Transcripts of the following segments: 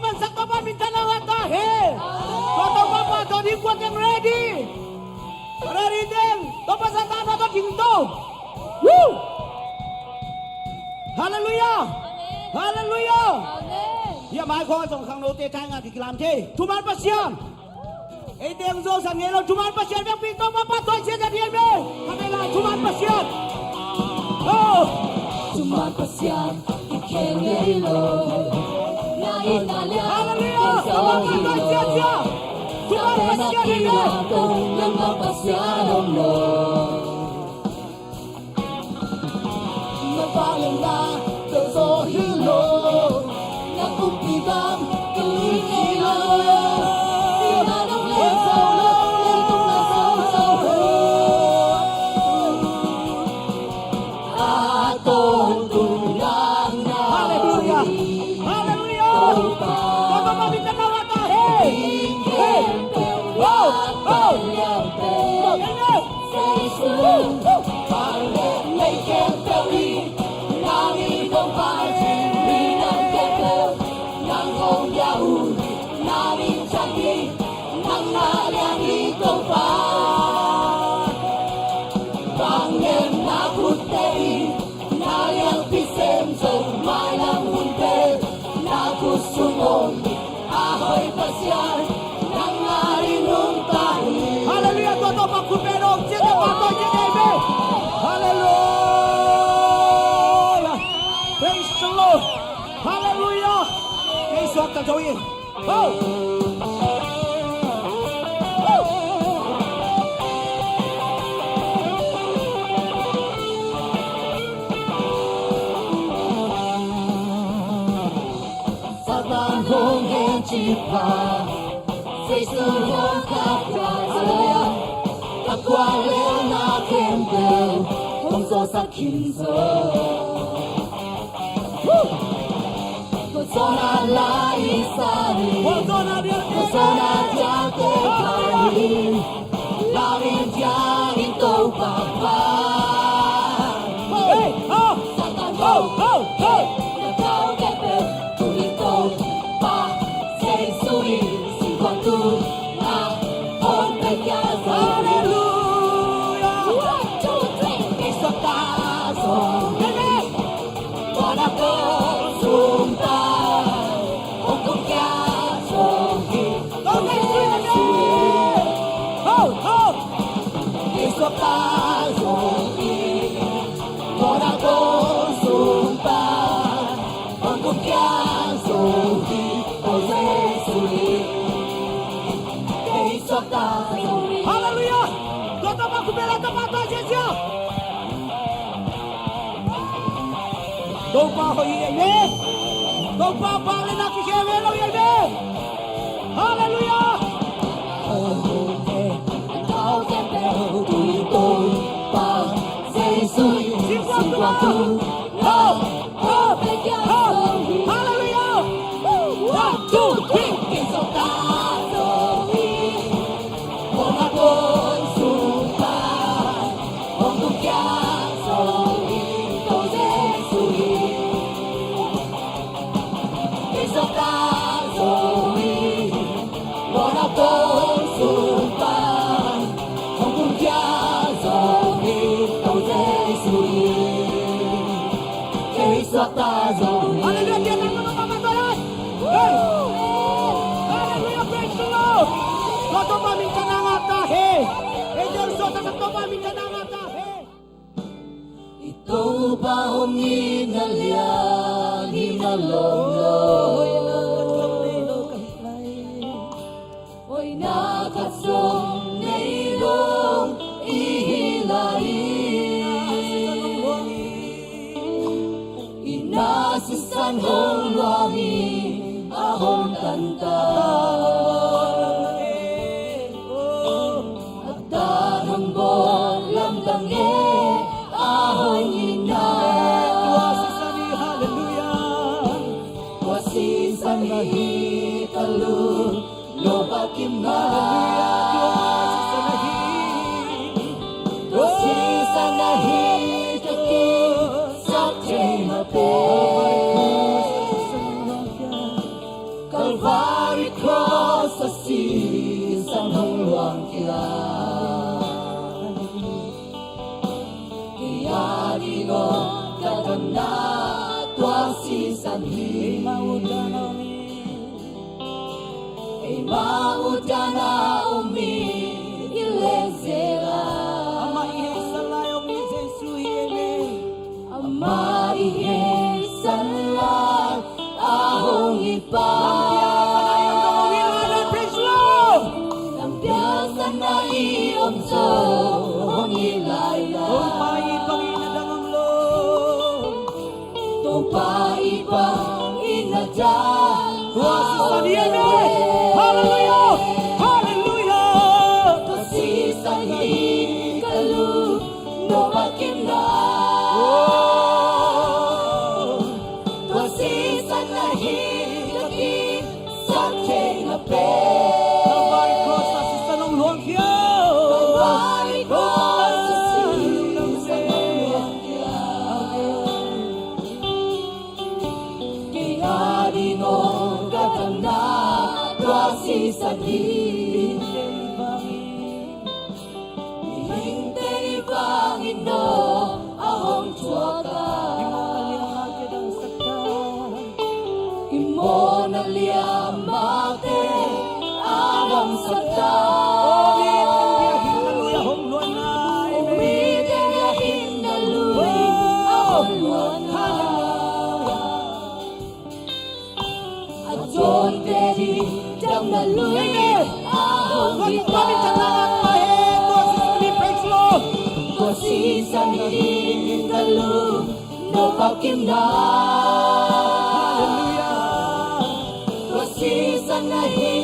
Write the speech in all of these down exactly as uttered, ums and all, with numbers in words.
Pasian, sa Topa minthanna ngah ta hen. Tua Topa pahtawi ding kua teng ready? Ready teng Topa sa tangthu ding to. Woo! Halleluiah! Halleluiah! Hih a mai khawng ah zong khangnote thainga kikilam thei. Thuman Pasian, eite hong zawhsan ngei lo thuman Pasian vekpi Topa pahtawi ciatciat hi ei ve. Ka vei lai thuman Pasian. Oh! Thuman Pasian i khel ngei lo. Na it na lian. Halleluiah! Topa pahtawi ciatciat. Thuman Pasian hi ei ve. Nangmah Pasian om lo. Na vangliatna tawh zaw hi lo. Na kumpi gam kiling hi lo. Sihna dong leh zo lo, leitung na zo zo hi. A tawntung dan na. Halleluiah. Halleluiah. Topa minthanna ngah ta hen. Hey. Oh, oh. Amen. Halleluiah, tua Topa khut beng dong, ciatciat pahtawi ciat ei ve. Halleluiah. Praise the Lord. Halleluiah. Ei suakta zo in. Oh. Satan hong hen cih pha, Jesu hong kap pha. Halleluiah. Ka kualelna khempeuh hong zawhsak khin zo. Woo! Tua zawhna lai i sa hi. Tua zawhna diakdiak. Tua zawhna diakdiak ka hi. Lam in thiang in Topa. Hey, oh. Satan, oh, oh, oh. Na tau khempeuh tuni Topa Jesu in singkuang tungah hong paikhia zo. Halleluiah. One, two, three. Kei suakta zo. Amen. Tua na kong sung pan hong kumkhia zo hi. Tua Jesu in. Ho, ho. Kei suakta zo hi. Tua na kong sung pan hong kumkhia zo hi. Tua Jesu in. Kei suakta zo hi. Halleluiah. Tua Topa khut beng la, Topa tawh ziazia. Topa hoih hi ei ve. Topa vangliatna kikhel ngei lo hi ei ve. Halleluiah. Halleluiah. One, two, three. Halleluiah. Kei nang nang nang nang. Hey. Halleluiah, praise the Lord. Tua Topa minthanna ngah ta hen. Ei teng suakta, Topa minthanna ngah ta hen. I Topa hong itna lian hi na lawm lo. Hoihna khat zong nei lo i hi lai. I na sisan hong luang hi, a hong tan ta. A tan hong bawl lamdang e, a hong itna. Tua sisan hi, halleluiah. Tua sisan hi ka lunglo, Topa kim na. Tua sisan ahi ka kisak thei mah pen. Kalvari Eimah utdan a om i lehzel a, amah i heisan lai hong it Jesu hi ei ve. Amah i heisan lai a hong it pa. Lampial san a i om zong hong it lai lo. Lampial san a i om zong hong it lai lo. Topa i bangin a dang om lo. Topa i bangin a dang om lo. Halleluiah! Halleluiah! Tua sisan hi ka lung, no bangkim na. Tua sisan ahi ka kisak thei na pen. Calvary Cross a sisan hong luang khia. Calvary Cross a sisan hong luang khia. Kei a ding aw ka damna tua sisan hi. Mihingte i vangin no a hong thuak a. I mawhna liamate a damsak ta. Mite a hin na lui a hong luan a. A dawnte ding damna lui a hong hi ta. Tua sisan hi ka lung, no bangkim na. Tua sisan ahi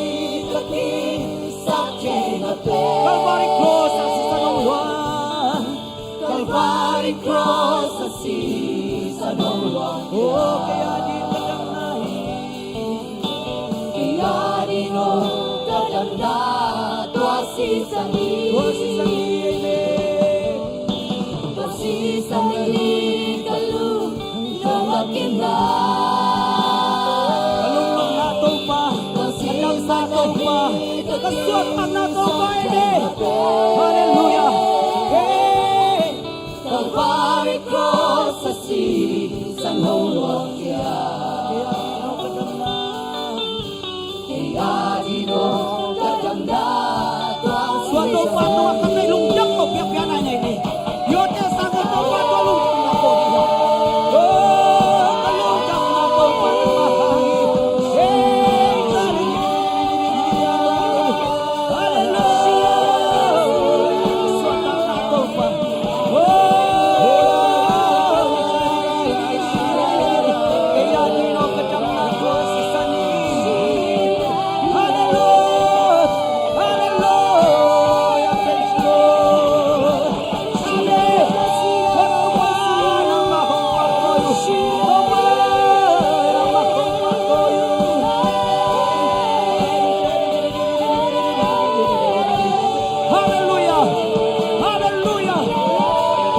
ka kisak thei na pen. Calvary Cross a sisan hong luang. Calvary Cross a sisan hong luang. Oh, kei a ding ka damna hi. Kei a ding aw ka damna tua sisan hi. Tua sisan hi. Tua sisan hi ka lung, no bangkim na. Ka lungdamna Topa, ka damna Topa, ka suahtakna Topa hi. Halleluiah. Hey. Calvary Cross a sisan hong luang khia. Kei a ding aw ka damna tua sisan hi. Tua Topa tungah ka lungdam ko piakpiak nai nai ni. Yote sang ko Topa tua lungdamna ko ni. Oh, ka lungdamna Topa nangmah hi. Hey, Halleluiah. Halleluiah. Halleluiah.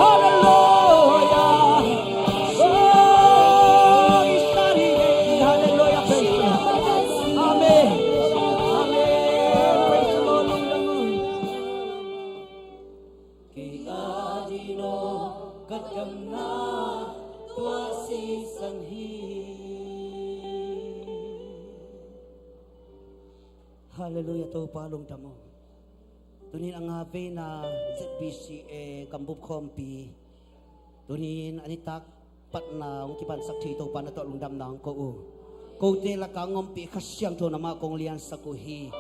Halleluiah. Oh, Israel. Halleluiah. Praise the Lord. Amen. Amen. Praise the Lord. Kei a ding aw ka damna tua sisan hi. Halleluiah, Topa lungdam aw. Tunin a nga veina Z B C A gambup khawmpi. Tunin a nitak patna hong kipansak thei Topa na tawh lungdamna hong ko uh. Kote lakah hong ompih Kha Siangtho nangmah kong liansak uh hi.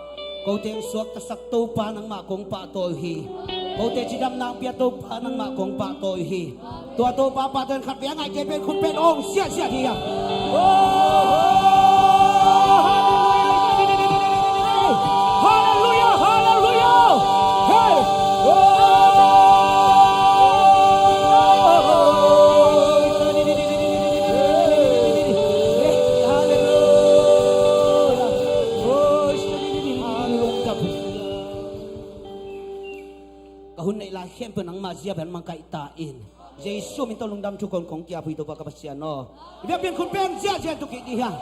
Kote hong suaktasak Topa nangmah kong pahtawi uh hi. Kote cidamna hong pia Topa nangmah kong pahtawi uh hi. Tua Topa pahtawi in khat vei a ngaihte pen khut pen awng siahsiah hi a. Halleluiah, halleluiah. Hey. Ka hun neih lai khempeuh nangmah zia bel makaih ta in. Jesu min tawh lungdam thu kong kong kiap uh hi Topa ka Pasian aw. I biakpiak khut pen ziahziah tu kik dih hiam.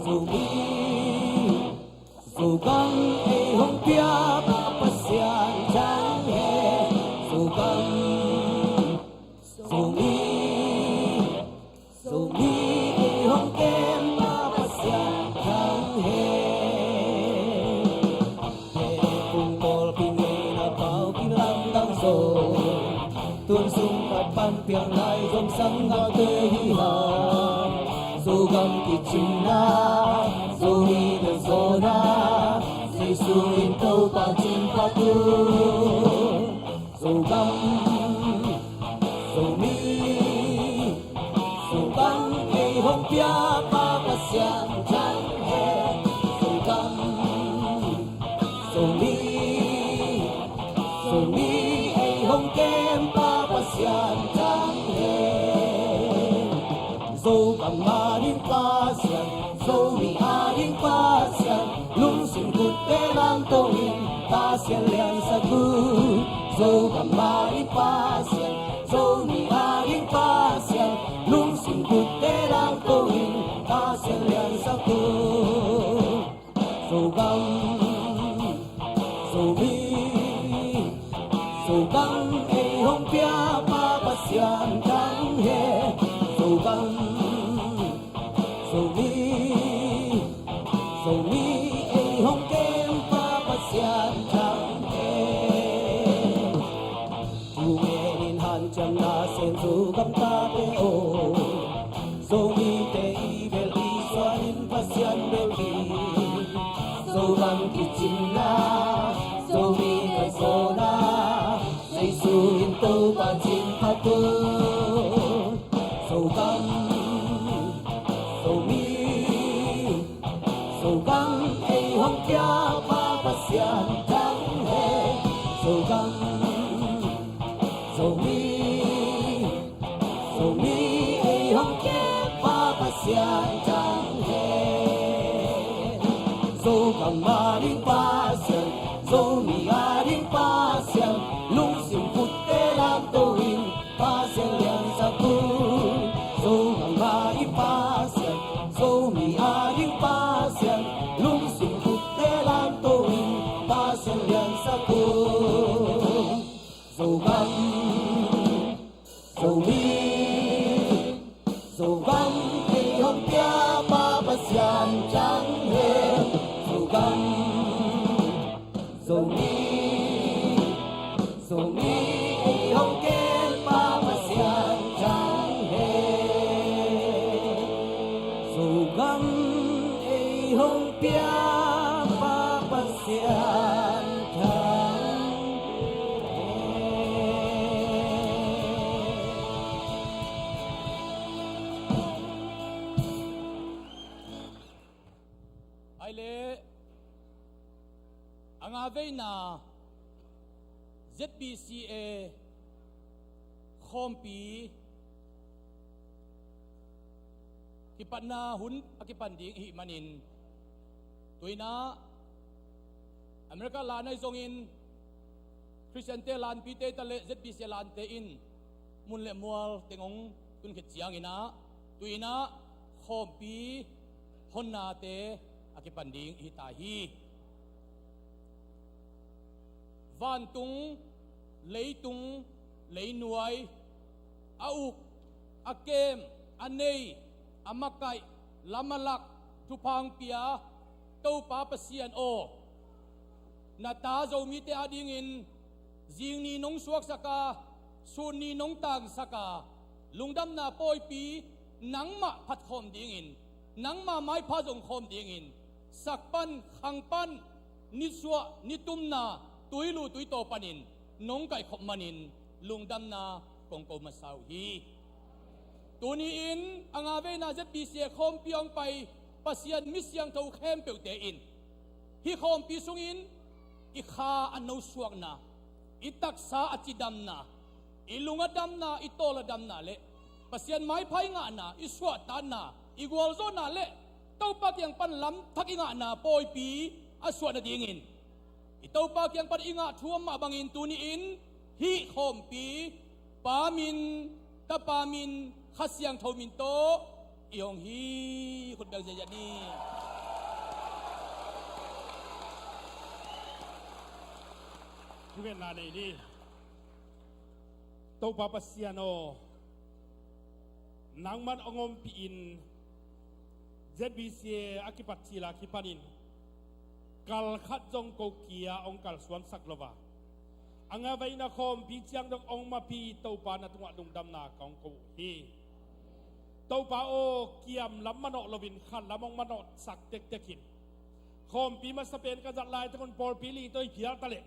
Zomi, Zogam ei hong piapa Pasian thang hen. Zogam, Zomi, Zomi ei hong kempa Pasian thang hen. Kei kung pawl kingeina pau kilamdang zo. Tun sung khat pan piang lai zong sang ngaute hi hang. Zogam kicingna, Zomite zawna, Jesu in Topa cingpa tu. Zogam, Zomi, Zogam ei hong piapa Pasian thang hen. Zogam, Zomi, Zomi ei hong kempa Pasian thang hen. Zogam a ding Pasian, Zomi a ding Pasian, lungsim gutte lamto in Pasian liansak un. Zogam a ding Pasian, Zomi a ding Pasian, lungsim gutte lamto in Pasian liansak un. Zogam, Zomi, Zogam ei hong piapa Pasian thang hen. Zogam, Zomi, Zomi ei hong kempa Pasian thang hen. Thu ngenin hanciamna sem Zogam tate aw. Zomite i bel i suanin Pasian bel hi. Zogam kicingna, Zomite zawna, Jesu in Topa cingpa tu. Zogam, Zomi, Zogam ei hong piapa Pasian thang hen. Zogam, Zomi, Zomi ei hong kempa Pasian thang hen. Zogam a ding Pasian, Zomi a ding Pasian, lungsim gutte lamto in Pasian liansak un. Zogam a ding Pasian, Zomi a ding Pasian, lungsim gutte lamto in Pasian liansak un. Zogam, Zomi, Zogam ei hong piapa Pasian thang hen. Zogam, Zomi, Zomi ei hong kempa Pasian thang hen. Zogam ei hong piapa Pasian thang hen. Ai le, a nga veina Z B C A khawmpi kipatna hun a kipan ding i hih manin, tuinah America lan ahi zongin Khristiante lanpite ta le Z B C A lante in mun le mual teng hong tun khit ciangin ah, tuinah khawmpi honnate a kipan ding i hi ta hi. Vantung, leitung, leinuai, a uk, a kem, a nei, a makaih, lam a lak, thupha hong pia Topa Pasian aw, na ta Zomite adingin zing ni nong suaksak a, sun ni nong tangsak a, lungdamna pawipi nangmah phatkhawm dingin, nangmah maipha zongkhawm dingin, sak pan, khang pan, nisuah, nitumna, tuilu tuitaw panin nong kaihkhop manin lungdamna kong ko masa uh hi. Tuni-in a nga veina Z B C A khawmpi hong pai Pasian mi siangtho khempeuhte in hih khawmpi sungin i kha a nosuakna, i taksa a cidamna, i lung a damna, i tawl a damna le Pasian maipha i ngahna, i suahtakna, i gualzawhna le Topa kiang pan lamthak i ngahna pawipi a suah nadingin, i Topa kiang pan i ngah thu a mah bangin tuni-in hih khawmpi Pa min, Tapa min, Kha Siangtho min tawh i hong hi. Khut beng ziahziah ni. Thugenna nei ni. Topa Pasian aw, nangman hong ompihin Z B C A a kipat cila kipanin kal khat zong ko kia hong kalsuansak lo a, a ngaveina khawmpi ciang dong hong mapi Topa na tungah lungdamna ka hong ko uh hi. Topa aw, kiam lam manawh loin khan lam hong manawhsak tektek in. Khawmpi masa pen ka zat laitakun pawlpi li tawh i phial ta leh,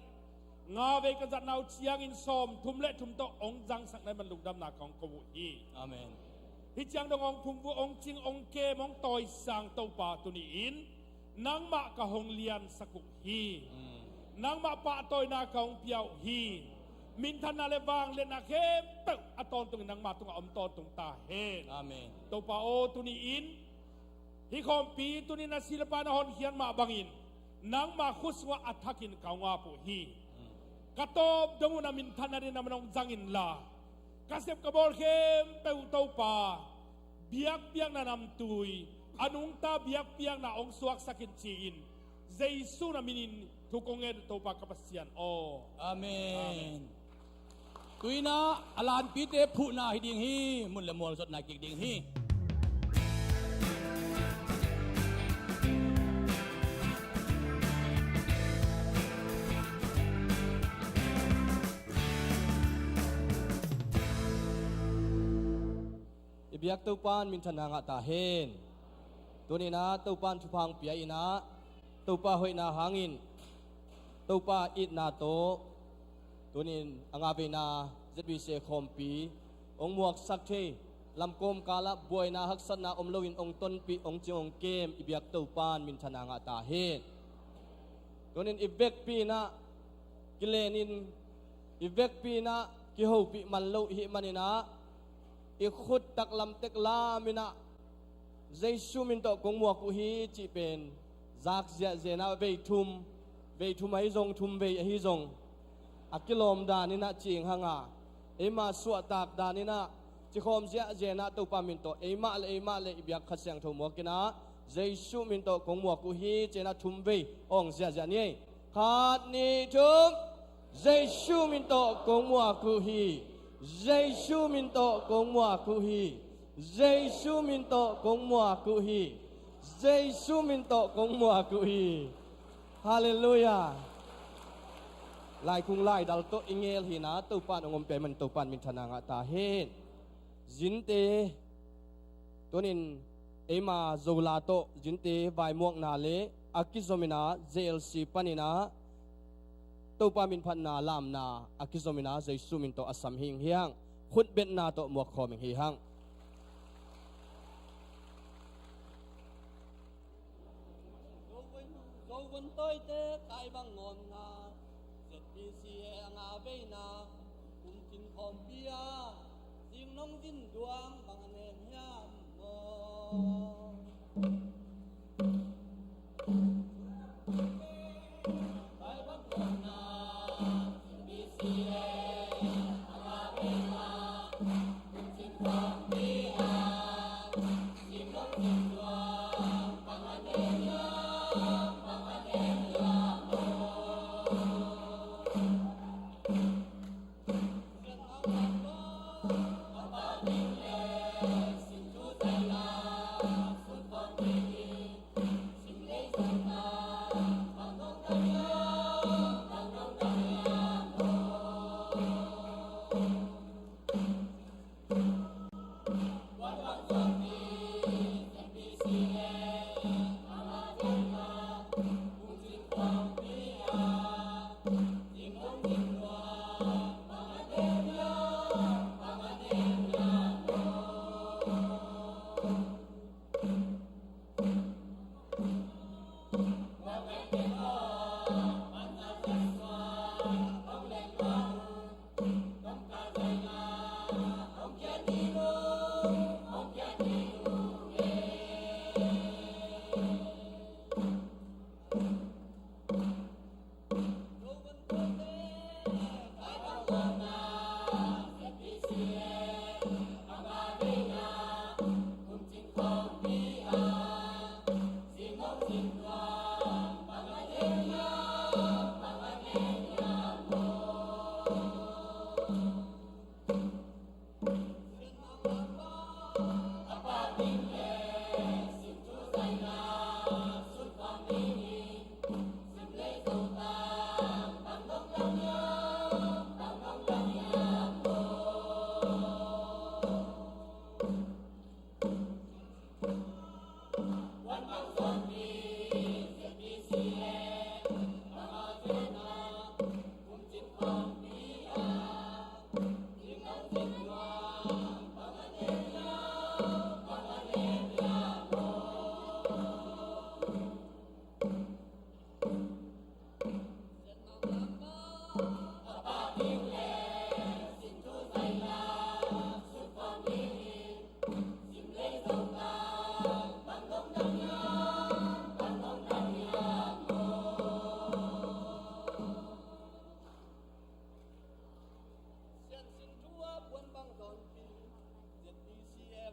nga vei ka zatna uh ciangin sawm thum le thum tawh hong zangsak na hih man lungdamna ka hong ko uh hi. Amen. Hih ciang dong hong phungvuh, hong cing, hong kem, hong tawisang Topa tuni-in nangmah ka hong liansak uh hi. Mm. Nangmah pahtawina ka hong pia uh hi. Minthanna le vangliatna khempeuh a tawntungin nangmah tungah om tawntung ta hen. Amen. Topa aw, tuni-in hih khawmpi tuni-in a silpa na honkhiat mah bangin nangmah khut sungah a thakin ka hong ap uh hi. Mm. Ka tawp dong un a minthanna ding na man hong zang inla, ka sep ka bawl khempeuh Topa, biakpiakna namtui, a nungta biakpiakna hong suaksak in ci-in Jesu na minin thu kong ngen uh Topa ka Pasian aw. Amen. Amen. Tu-in ah a lanpite phuhna hi ding hi. Mun le mual zotna kik ding hi. I biak Topa in minthanna ngah ta hen. Tuni-in ah Topa in thupha hong pia in ah, Topa hoihna hangin, Topa itna tawh tuni-in a ngaveina Z B C A khawmpi hong muaksak thei, lamkawm kalah buaina haksatna om loin hong tonpih, hong cing, hong kem i biak Topa in minthanna ngah ta hen. Tuni-in i vekpi in ah kilenin, i vekpi in ah kihopih man lo i hih manin ah, i khut taklam tek lamin ah Jesu min tawh kong muak uh hi cih pen zak ziahziah in ah vei thum, vei thum ahi zong, thum vei ahi zong, a kilawm danin ah cing hang a, eima suahtak danin ah cikhawm ziahziah in ah Topa min tawh eimah le eimah le i biak Kha Siangtho muak in ah Jesu min tawh kong muak uh hi ci-in ah thum vei awng ziahziah ni ei. Khat, nih, thum. Jesu min tawh kong muak uh hi. Jesu min tawh kong muak uh hi. Jesu min tawh kong muak uh hi. Jesu min tawh kong muak uh hi. Halleluiah. Laikung laidal tawh i ngel hi in ah Topa in hong ompih ahih manin Topa in minthanna ngah ta hen. Zinte tuni-in eima Zola tawh zinte vaimuakna le a kizom in ah J L C panin ah Topa minphatna lamna a kizom in ah Jesu min tawh a sam hi ing hi hang. Khutbetna tawh muak khawm ing hi hang. Zovun, Zovun tawite kai bang ngawmna, Z B C A a ngaveina kum cin khawmpi ah zingnong zinduang bang a nem hiam maw? Kai bang ngawmna, Z B C A a ngaveina kum cin khawmpi ah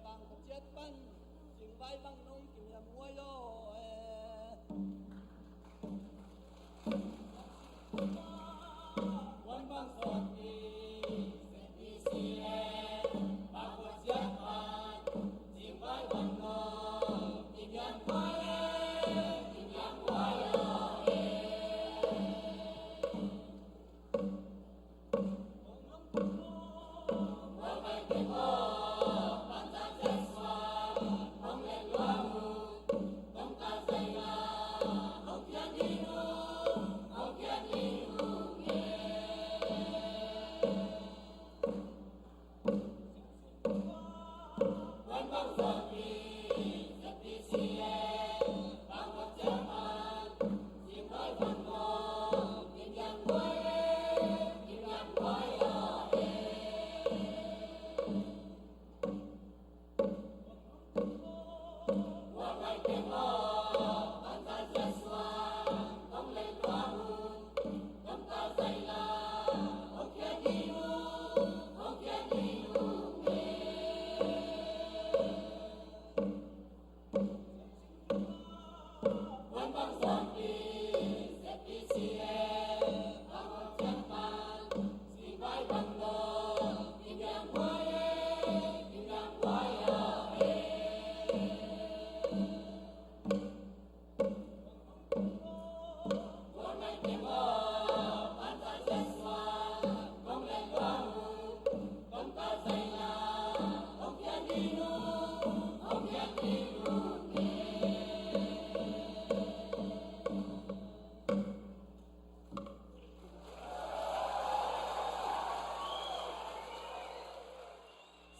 Bang khuaciat pan cingvai bang nong kimiam huai aw e. Huan bang suak ni, sek ni si e, bang khuaciat pan cingvai bang nong kimiam huai e, kimiam huai aw e.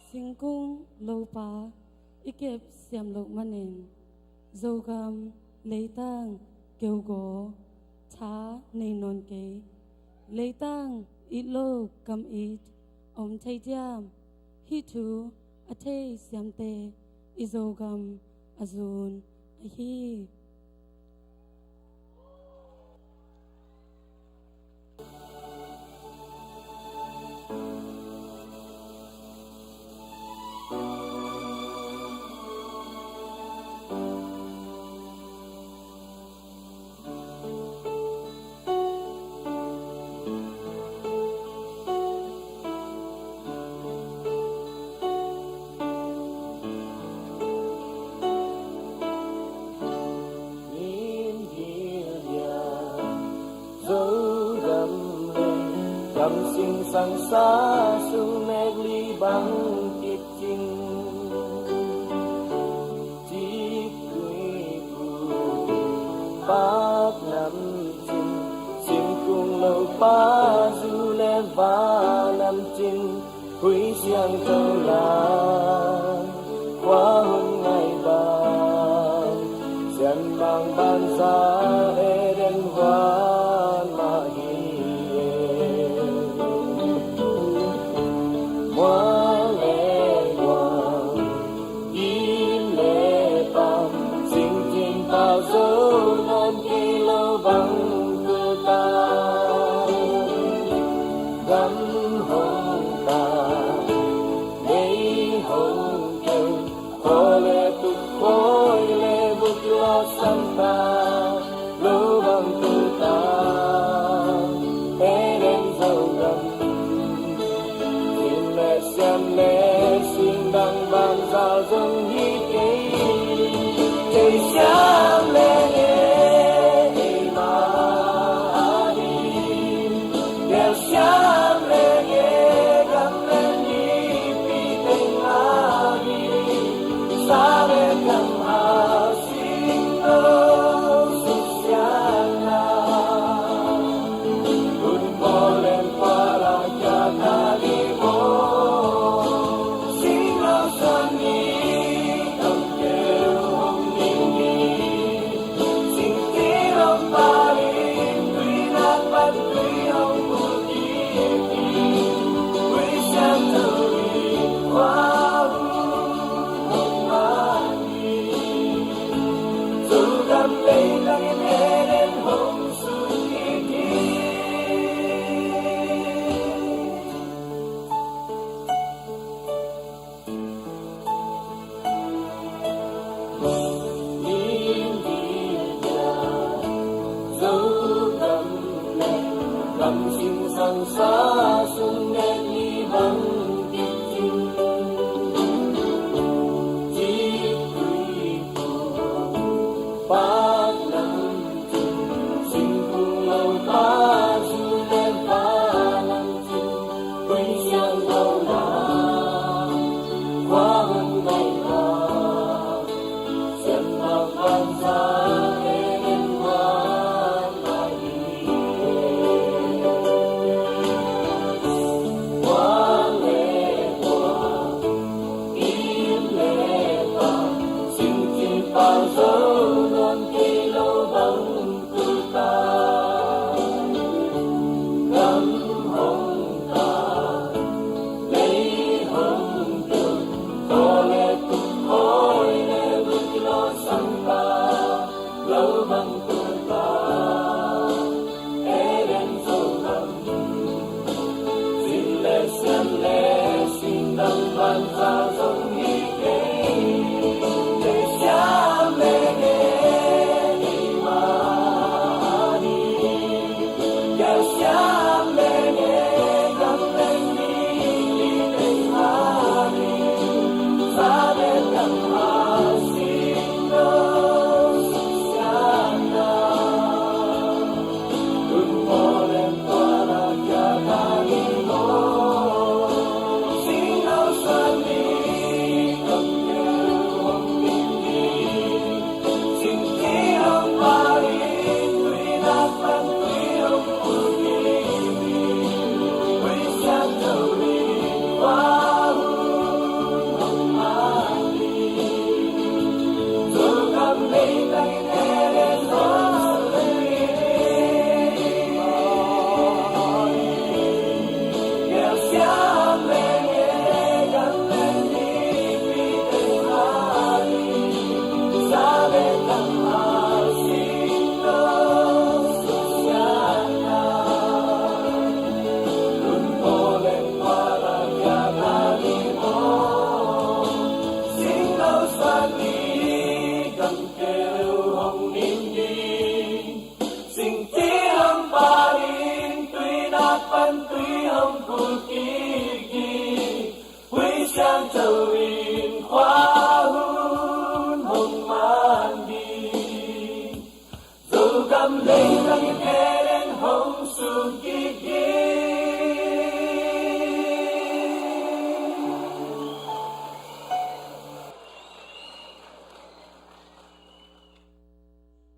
Singkung lopa i kep siam loh manin Zogam leitang keugaw tha nei nawn kei. Leitang it lo kam it om thei diam? Hih thu a thei siamte i Zogam a zun ahi. Nin gil dia, Zogam le, gam singsang sa sung nek li bang kip cin. Cik kui pu pak nam cin, singkung lopa zu le va nam cin, Khui siangtho la khua hun ngai bang, sian bang banza Eden huan mah hi e. Mual le guang, gim le pam, singcin pau zo nawn kei lo bang tu ta. Gam hong ta, mei hong keu, khaw le tuk, khawi le buk lawhsam ta lo bang tu ta. Eden Zogam, sim le siam le sing dang bangzah zong hi kei. Ei siam le nge, ei ma a ding, bel siam le nge, gam le nipi teng a ding, sa le gam a sing lo suksiatna.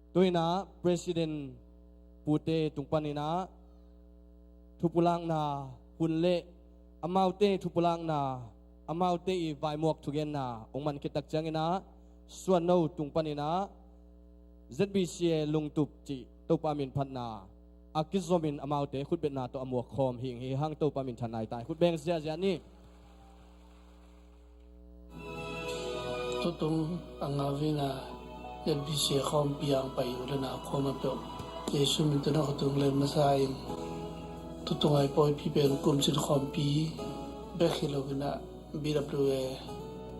Tu-in ah President pute tung panin ah thupulakna hun le amaute thupulakna, amaute i vaimuak thugenna hong man khit tak ciangin ah Suan No tung panin ah Z B C A Lungtup cih Topa min phatna a kizomin amaute khutbetna tawh a muak khawm hi ing. Hi hang Topa min thanai tai, khut beng ziahziah ni. Tutung a ngau ina Z B C A khawmpi ang pai uh le na khawm a peuh Jesu min tawh na khutung le masa in tutung ai pawi pi pen kumcin khawmpi bek hi lo ina B W A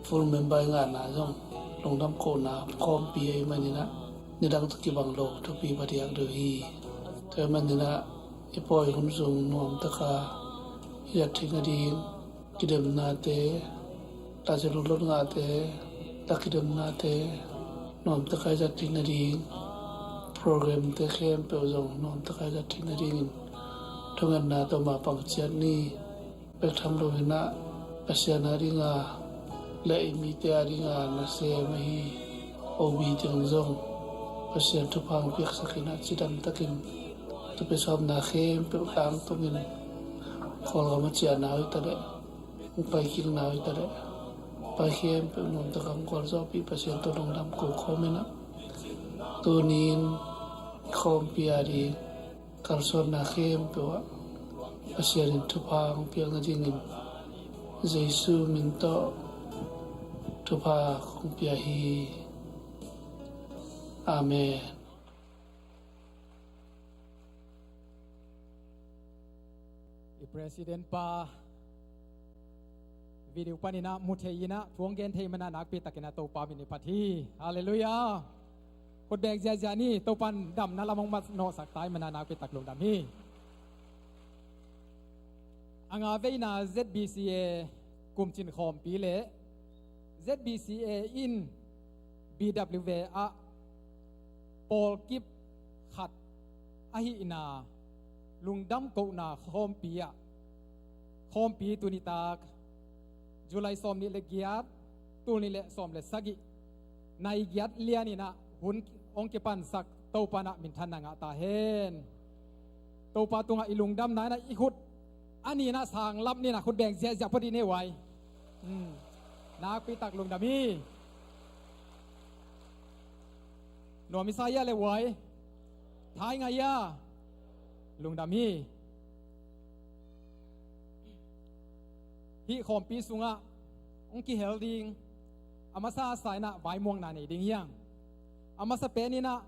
full member i ngahna zong lungdam kohna khawmpi ahi manin ah nidang tawh kibang lo thupi phadiak deuh hi. Tua hi manin ah i pawi hun sung nuamtaka i zat theih nading kidemnate, taci lutlot ngahte, ta kidemnate nuamtaka i zat theih nading, programte khempeuh zong nuamtaka i zat theih nadingin thungetna tawh mapang ciat ni. Bek tham lo in ah Pasian a dinga le i mite a dinga nasem ahi O B teng zong Pasian thupha hong piaksak in ah cidam takin tupia sawmna khempeuh tangtungin Kawlgam a ciahna uh hi ta leh hong paikikna uh hi ta leh pai khempeuh nuamtaka hong gualzawhpih Pasian tawh lungdam ko khawm in ah tuni-in khawmpi a ding kalsuanna khempeuh ah Pasian in thupha hong piak nadingin Jesu min tawh thupha kong pia hi. Amen. I President pa video panin ah mu thei in ah thu hong gen thei manin ah nakpi takin ah Topa min i phat hi. Halleluiah. Khut beng ziahziah ni. Topa'n damna lam hong manawhsak ta hi manin ah nakpi tak lungdam hi. A nga veina Z B C A kumcin khawmpi le Z B C A in B W A ah pawlkip khat ahihna lungdam kohna khawmpi ah khawmpi tuni tak July sawmnih le giat Tul nih le sawm le sagih, nai giat lian in ah hun hong kipansak Topa in ah minthanna ngah ta hen. Topa tungah i lungdamna in ah i khut a nih in ah sang lap ni in ah khut beng ziahziah phot dih ni uai. Hmm. Nakpi tak lungdam hi. Nuam i sa hia le uai? Thai ngai hia? Lungdam hi. Hih khawmpi sungah hong kihel ding a masa sa in ah vaimuangna nei ding hi hang. A masa pen in ah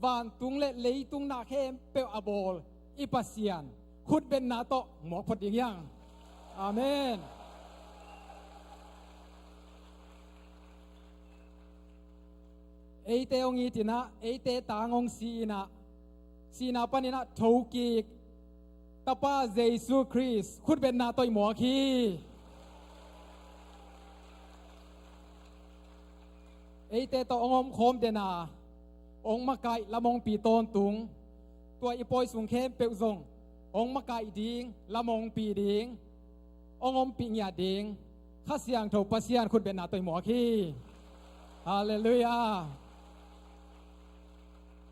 vantung le leitung na khempeuh a bawl i Pasian khutbetna tawh muak phot ding hi hang. Amen. Eite hong it in ah, eite tang hong si in ah, sihna pan in ah thokik Tapa Jesu Khrist khutbetna tawh i muak hi. Eite tawh hong omkhawm den a, hong makaih lam hongpi tawntung, tua i pawi sung khempeuh zong hong makaih ding, lam hongpi ding, hong ompih ngiat ding Kha Siangtho Pasian khutbetna tawh i muak hi. Halleluiah.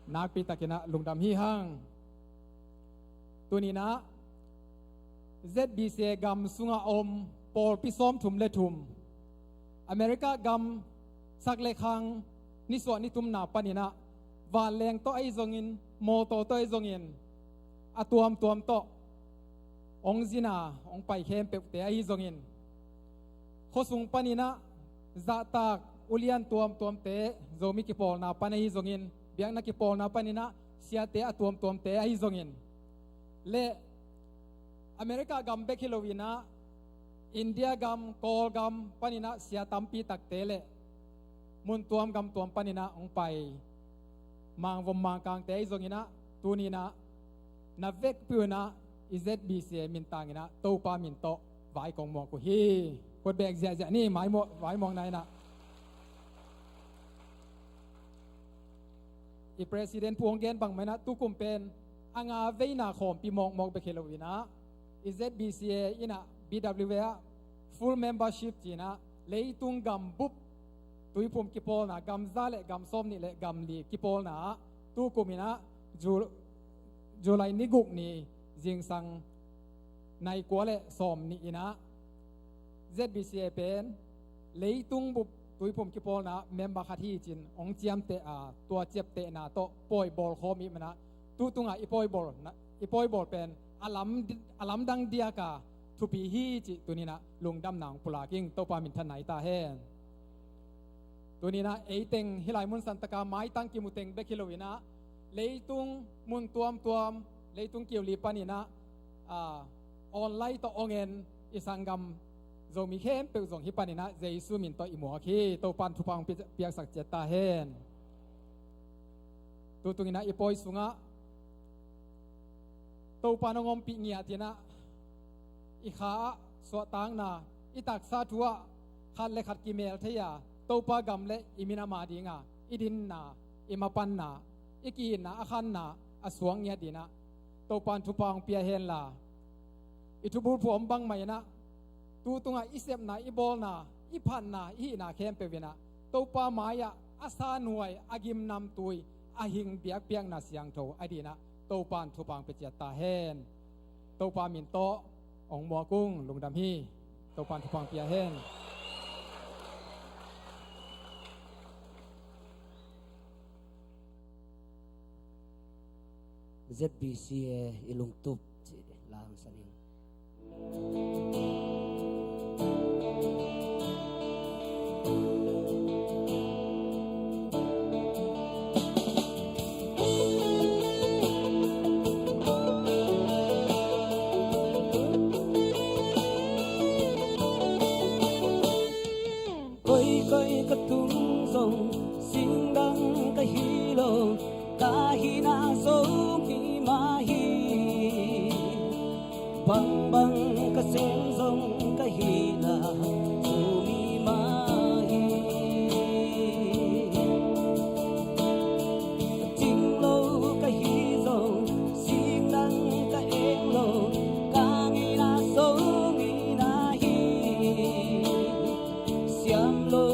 Nakpi tak in ah lungdam hi hang. Tuni in ah Z B C A gam sungah om pawlpi sawmthum le thum, America gam sak le khang nisuah nitumna pan in ah vanleng tawh ahi zongin, mawtaw tawh ahi zongin, a tuamtuam tawh hong zin a hong pai khempeuhte ahi zongin, khuasung pan in ah zahtak ulian tuamtuamte, Zomi kipawlna pan ahi zongin, biakna kipawlna pan in ah siate a tuamtuamte ahi zongin, le America gam bek hi lo in ah India gam, Kawlgam pan in ah sia tampi takte le mun tuam gam tuam pan in ah hong pai Mangvom Mangkangte ahi zongin ah, tuni in ah na vekpi un ah i Z B C A mintang in ah Topa min tawh vai kong muak uh hi. Khut beng ziahziah ni, mai muak, vai muakna in ah. I President Pu hong gen bangmah in ah tukum pen a nga veina khawmpi mawkmawk bek hi lo in ah, i Z B C A in ah B W A ah full membership ci in ah leitung gam bup Tuiphum kipawlna gam za le gam sawmnih le gam li kipawlna ah tukum in ah Ju-, July ni guk ni zingsang nai kua le sawmnih in ah Z B C A pen leitung bup Tuiphum kipawlna ah member khat hi ci in hong ciamteh a, tua ciaptehna tawh pawi bawl khawm i hih man ah tu tungah i pawi bawl na, i pawi bawl pen a lam, a lamdang diak a thupi hi cih tuni in ah lungdamna hong pulak ing. Topa minthanna hi ta hen. Tuni in ah ei teng hih lai mun santaka maitang kimu teng bek hi lo in ah leitung mun tuamtuam, leitung kiu li pan in ah, ah, online tawh hong en i sanggam Zomi khempeuh zong hih pan in ah Jesu min tawh i muak hi. Topa in thupha hong pi-, piaksak ciat ta hen. Tutung in ah i pawi sungah Topa in hong ompih ngiat in ah i kha ah suahtakna, i taksa thu ah khat le khat kimel thei a, Topa gam le i minam a ding a i dinna, i mapanna, i ki-itna a khanna a suak ngiat ding ah Topa in thupha hong pia hen la, i thubulphuh om bangmah in ah tu tungah i sepna, i bawlna, i phatna, i hihna khempeuh in ah Topa mai-ah a sa nuai, a gim namtui, a hing biakpiakna siangtho a ding ah Topa in thupha hong pia ciat ta hen. Topa min tawh hong muak ung. Lungdam hi. Topa in thupha hong pia hen. Z B C A i lungtup cih la hong sa ning. Koikoi ka tung zong singdang ka hi lo, ka hihna Zomi mah hi. Bangbang ka sem zong ka hihna Zomi mah hi. Ka cing lo ka hi zong, singdang ka eng lo, ka ngeina Zomi na hi. Siam lo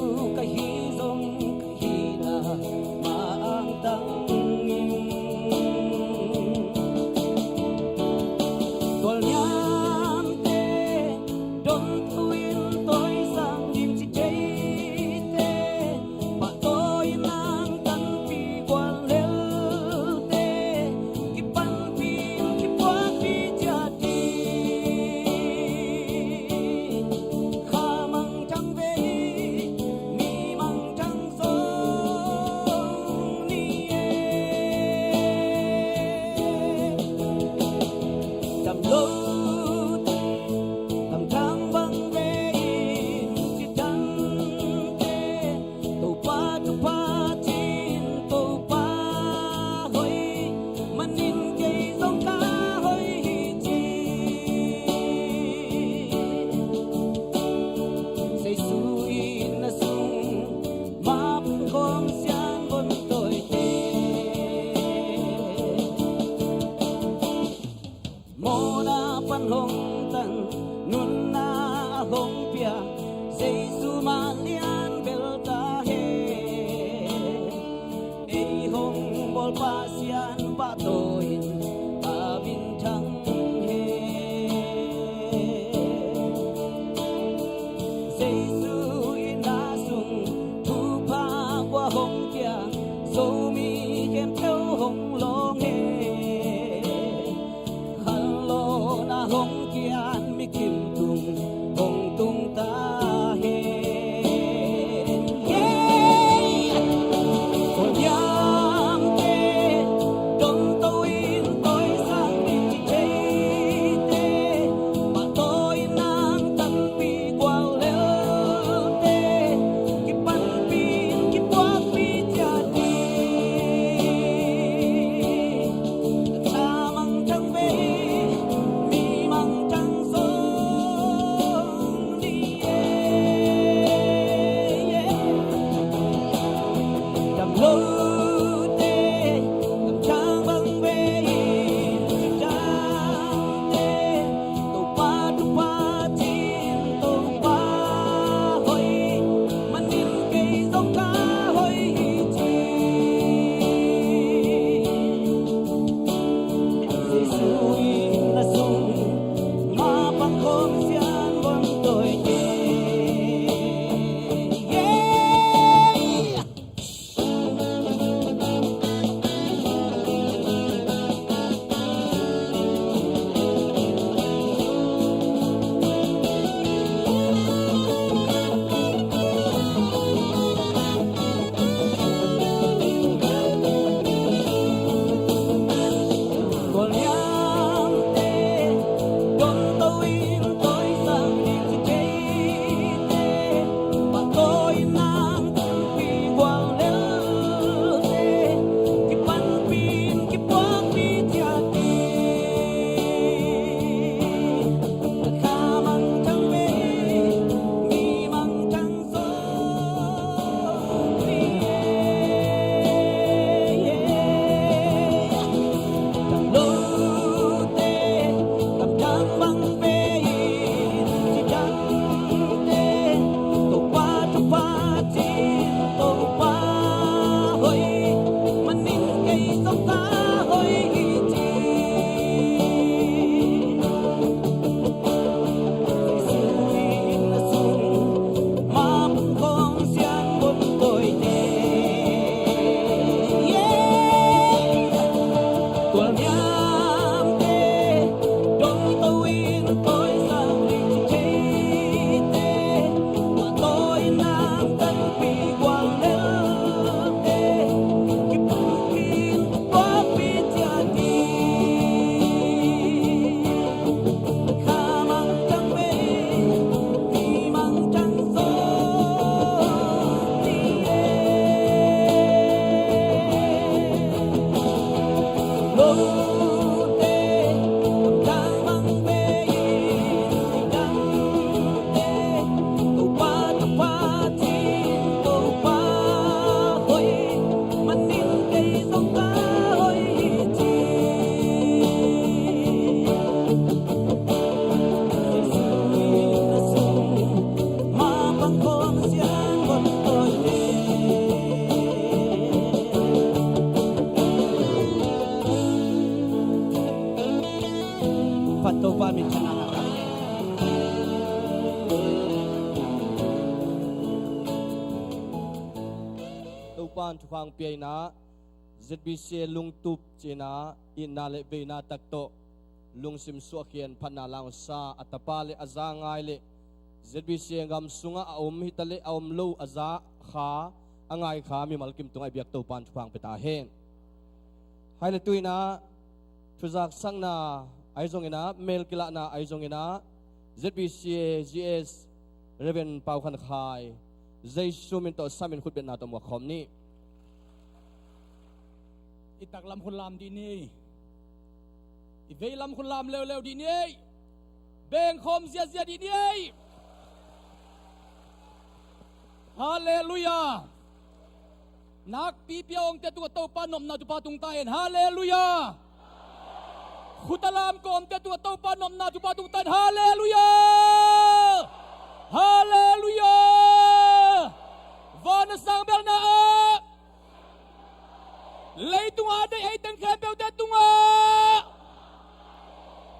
Topa'n thupha hong pia in ah, Z B C A lungtup ci-in ah itna le veina tak tawh lungsim suahkhian phatna la hong sa a tapa le a za ngai le Z B C A gam sungah a om hi ta le a om lo a za kha a ngai kha mimal kim tungah i biak Topa'n thupha hong pia ta hen. Hai le tu-in ah thuzaksakna ahi zongin ah, mel kilahna ahi zongin ah, Z B C A G S Reverend Pau Khan Khai, Jesu min tawh sam in khutbetna tawh muak khawm ni. I taklam khut lam dih ni. I veilam khut lam leuleu dih ni. Bengkhawm ziazia dih ni. Halleluiah. Nakpipi a awngte tungah Topa nopna thupha tung ta hen. Halleluiah. Khut a lam kawmte tungah Topa nopna thupha tung ta hen. Halleluiah. Halleluiah. Van a sang belna ah, leitung a deih ei teng khempeuhte tungah,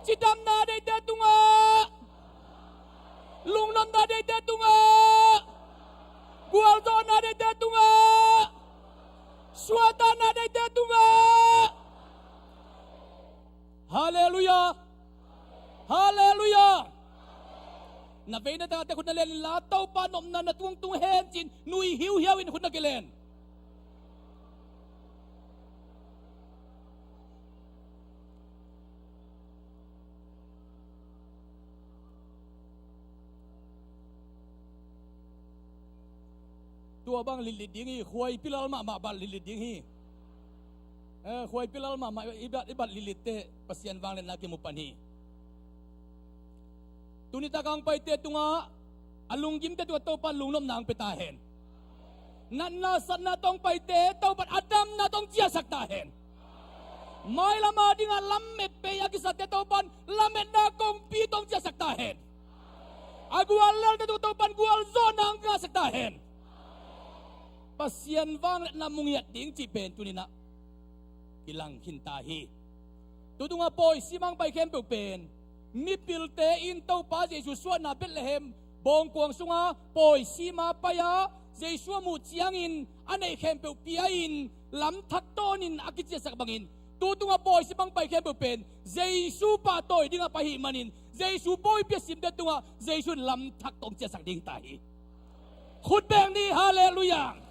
cidamna deihte tungah, lungnopna deihte tungah, gualzawhna deihte tungah, suahtakna deihte tungah. Halleluiah. Halleluiah. Na veina tangah te khut na len inla, Topa nopna na tungah tung hen ci-in nui hiuhiau in khut na kilen. Tua bang litlit ding hi, khuai pilal mahmah bat litlit ding hi. Eh, khuai pilal mahmah i bat, i bat lilitte Pasian vangliatna kimu pan hi. Tuni tak a hong paite tungah a lunggimte tungah Topa lungnopna hong pia ta hen. Natna satna tawh hong paite Topa a damna tawh hong ciahsak ta hen. Mailam a dingah lamet pei a kisate Topa lametna kongpi tawh hong ciahsak ta hen. A guallelte tungah Topa gualzawhna hong ngahsak ta hen. Pasian vangliatna mu ngiat ding cih pen tuni-in ah kilang khin ta hi. Tu tungah pawi sima hong pai khempeuh pen mipilte in Topa Jesu suahna Bethlehem bawngkuang sungah pawi sima pai-a Jesu a muh ciangin a neih khempeuh pia-in lamthak tawnin a kiciahsak bangin, tu tungah pawi sima hong pai khempeuh pen Jesu pahtawi dingah pai ahih manin, Jesu pawipi a simte tungah Jesu in lamthak tawh hong ciahsak ding ta hi. Khut beng ni, halleluiah.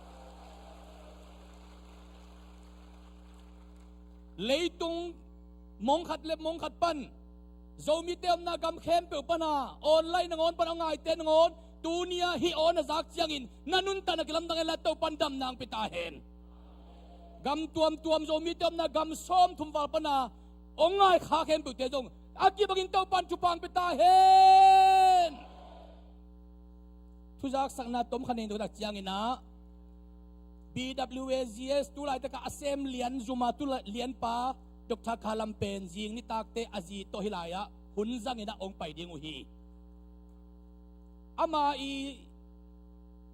Leitung mong khat le mong khat pan, Zomite omna gam khempeuh pana online nangawn pan a ngaite nangawn, tuni-a hih aw na zak ciangin na nuntakna kilamdang hen la, Topa'n damna hong pia ta hen. Gam tuamtuam Zomite omna gam sawmthum val pana hong ngai kha khempeuhte zong a kibangin Topa'n thupha hong pia ta hen. Thuzaksakna tom khat nei, tu tak ciangin ah B W A G S tu laitakah a sem lian zuma tu lianpa Doctor Khalam pen zing nitakte a zi tawh hih lai-ah hun zangin ah hong pai ding uh hi. Ama i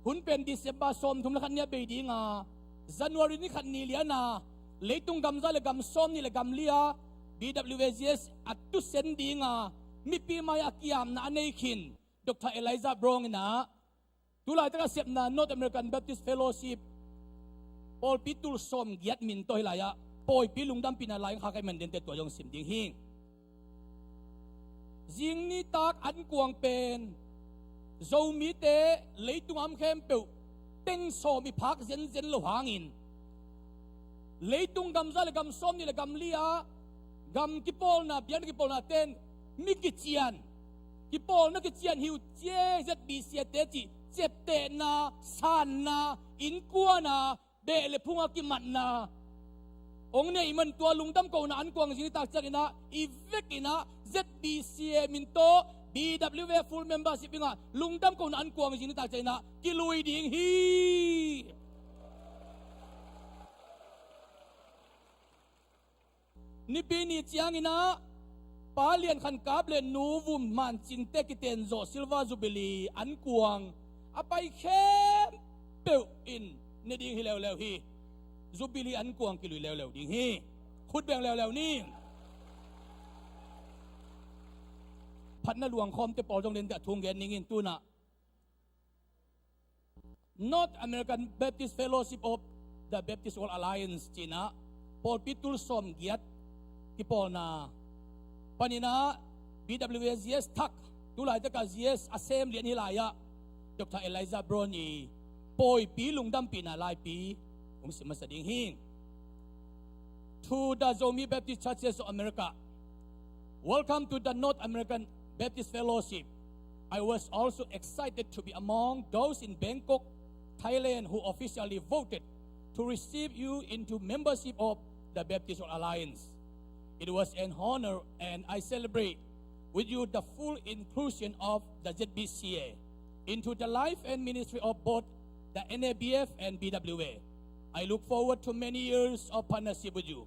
hun pen December sawmthum le khat ni-a bei ding a, January ni khat ni lian a leitung gam za le gam sawm nih le gam li-a B W A G S a tusen ding a mipi mai-ah a kiamna a nei khin Doctor Elijah Brown in ah tu laitak a sepna North American Baptist Fellowship pawlpi tul sawmgiat min tawh hih lai-ah pawipi lungdampihna lai hong khak ahih man dente tua zong sim ding hi. Zing nitak ankuang pen Zomite leitung a om khempeuh teng sawm i phak zenzen lo hangin, leitung gam za le gam sawm nih le gam li-a gam kipawlna, biakna kipawlna ten mi kician, kipawlna kician hi uh ci e, Z B C A te cih ciaptehna, sanna, innkuana, beh le phunga kimatna hong nei man tua lungdam kohna ankuang zing nitak ciangin ah i vekin ah Z B C A min tawh B W A full membership dingah lungdam kohna ankuang zing nitak ciangin ah kilui ding hi. Nipi ni ciangin ah Pa Lian Khan Kap le Nu Vum Man Cingte kiten zawh Silver Jubilee ankuang a pai khempeuh in ne ding hi leuleu hi. Jubilee ankuang kilui leuleu ding hi. Khut beng leuleu ni. Phatna luangkhawmte pawl zong dente a thu gen ning in, tu-in ah North American Baptist Fellowship of The Baptist World Alliance cinah pawlpi tul sawmgiat kipawlna paninah B W A Z S thak, tulaitakah Z S a sem lian hi lai-ah Doctor Elijah Brown i pawipi lungdampihna laipi hong sim masa ding hi. To the Zomi Baptist Churches of America, welcome to the North American Baptist Fellowship. I was also excited to be among those in Bangkok, Thailand, who officially voted to receive you into membership of the Baptist World Alliance. It was an honor, and I celebrate with you the full inclusion of the Z B C A into the life and ministry of both the N A B F and B W A. I look forward to many years of partnership with you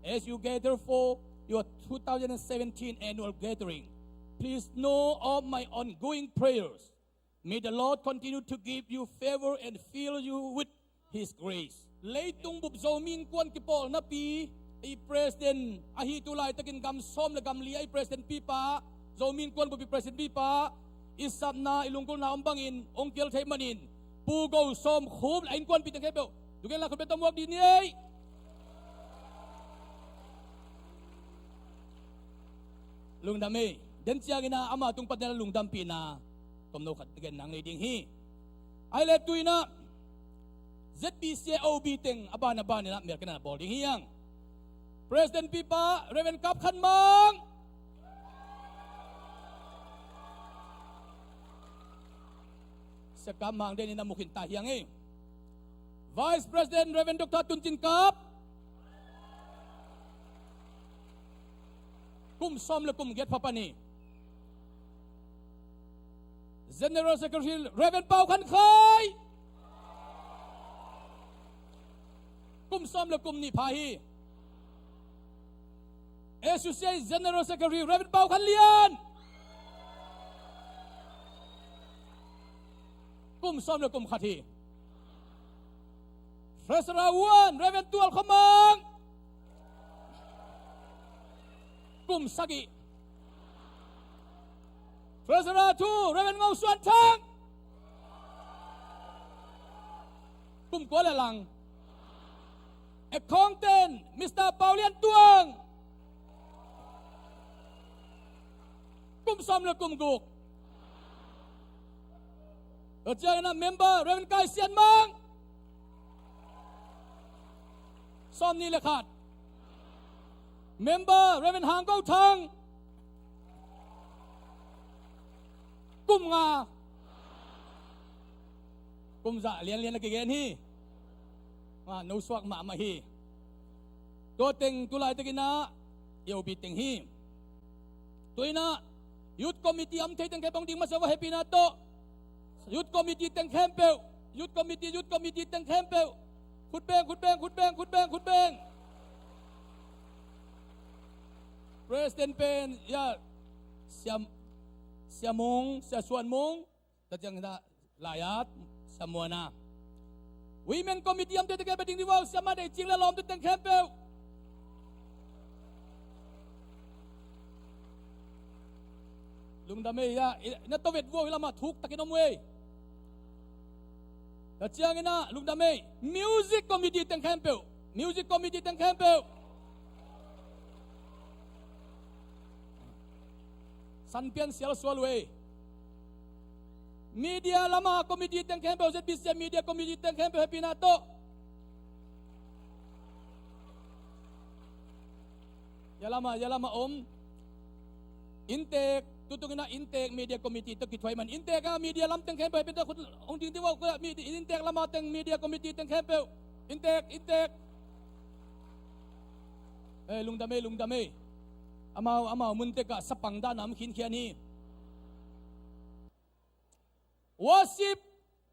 as you gather for your two thousand seventeen annual gathering. Please know of my ongoing prayers. May the Lord continue to give you favor and fill you with His grace. Leitung bup Zomi Innkuan kipawlnapi i president ahi tu laitakin gam sawm le gam li a i president pipa, Zomi Innkuan bup i president pipa, i sapna i lungkulna om bangin hong kihel thei manin Pu Go Sawm Khup le a innkuanpi teng khempeuh tu gen la khut beng tawh muak dih ni ei. Lungdam ei. Den ciangin ah ama tung pan den a lungdampihna tomno khat gen nang nei ding hi. Ai le tuinah Z B C A O B teng a ban a ban inah melkena bawl ding hi ang. President pipa Reverend Kap Khan Mang. Sekam Mang den inah mukhin ta hi ang ei. Vice President Reverend Doctor Tun Cin Kap. Kum sawm le kum giat pha pan hi. General Secretary Reverend Pau Khan Khai. Kum sawm le kum nih pha hi. Associate General Secretary Reverend Pau Khan Lian. Kum sawm le kum khat hi. Treasurer one Reverend Tual Khua Mang. Kum sagih. Treasurer two Reverend Ngo Suan Thang. Kum kua le lang. Accountant Mister Pau Lian Tuang. Kum sawm le kum guk. Tua ciangin ah member Reverend Kai Sian Mang. Sawm nih le khat. Member Reverend Hang Go Thang. Kum nga. Kum zah lianlian a kigen hi. Nga no suak mahmah hi. Tua teng tu laitakin ah i O B teng hi. Tuinah Youth Committee a om thei teng khempeuh hong ding masa va hehpihna tawh. Youth Committee teng khempeuh. Youth Committee, Youth Committee teng khempeuh. Khut beng, khut beng, khut beng, khut beng, khut beng. President pen ya Sia, Sia Mung, Sia Suan Mung. Tua ciang dah lai-at Sia Muan a. Women Committee a om thei teng khempeuh ding dih vua, Sia Ma Dei Cing le lawmte teng khempeuh. Lungdam ei, ya, i, na tawvet vua, i lamah thuk takin om ei. Tua ciangin ah lungdam ei. Music Committee teng khempeuh. Music Committee teng khempeuh. Sanpian sial sual uh ei. Media lama committee teng khempeuh, Z B C Media Committee teng khempeuh hehpihna tawh. Ya lama, ya lama om. Inntek, tutung inah Inntek Media Committee tawh kithuai man. Inntek a media lam teng khempeuh hehpihna tawh khut hong ding dih vua, Inntek lama teng Media Committee teng khempeuh. Inntek, Inntek. Eh, lungdam ei, lungdam ei. Amau, amau mun tekah sapang dahna om khinkhian hi. Worship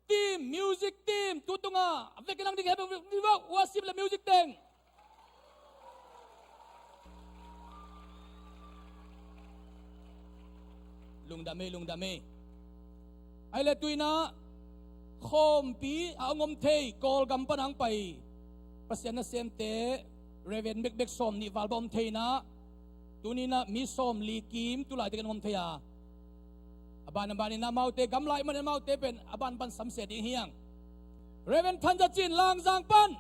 team, music team, tu tungah a vekin lang ding khempeuh, worship le music teng. Lungdam ei, lungdam ei. Ai le tuinah khawmpi a hong om thei, Kawlgam pan a hong pai Pasian nasemte, Reverend bekbek sawm nih val bawm thei inah, tuni inah mi sawm li kim tu laitakin hong om thei a. A ban a ban inah amaute gamla ahih manin amaute pen a banban samsia ding hi ang. Reverend Than Za Cin, Langzang pan.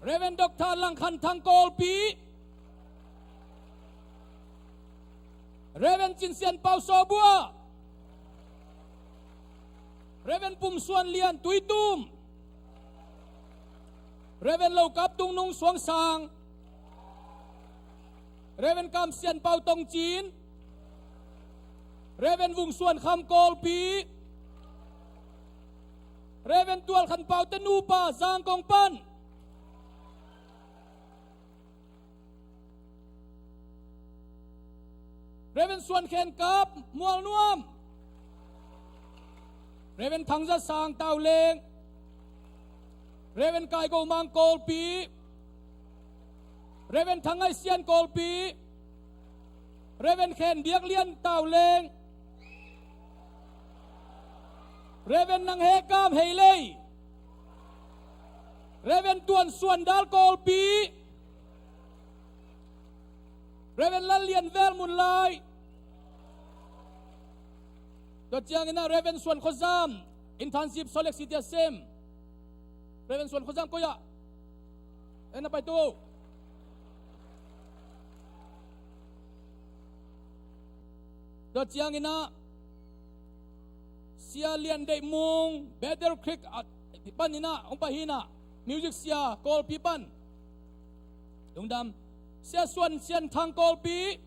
Reverend Doctor Langkhan Thang Kawlpi, Reverend Cin Sian Pau Sawbua, Reverend Pum Suan Lian Tuitum, Reverend Lokap Tung Nung Suang Sang, Reverend Kam Sian Pau Tong Cin, Reverend Vung Suan Kham Kawlpi, Reverend Tual Khan Pau Te Nupa Zangkong pan, Reverend Suan Khen Kap Mual Nuam, Reverend Thang Za Sang Tau Leng, Reverend Kai Go Mang Kawlpi, Reverend Thang Ngai Sian Kawlpi, Reverend Khen Biak Lian Tau Leng, Reverend Nang He Kam Hei Lei, Reverend Tuan Suan Dal Kawlpi, Reverend Lal Lian Vel Mun Lai. Tua ciangin ah Reverend Suan Khua Zam, internship Salt Lake City a sem. Reverend Suan Khua Zam koi ah? Eh, na pai tu. Tua ciangin ah Sia Lian Deih Mung, Battle Creek, ah, pan in ah, hong pai hi in ah, music sia, Kawlpi pan. Lungdam. Sia Suan Sian Thang Kawlpi,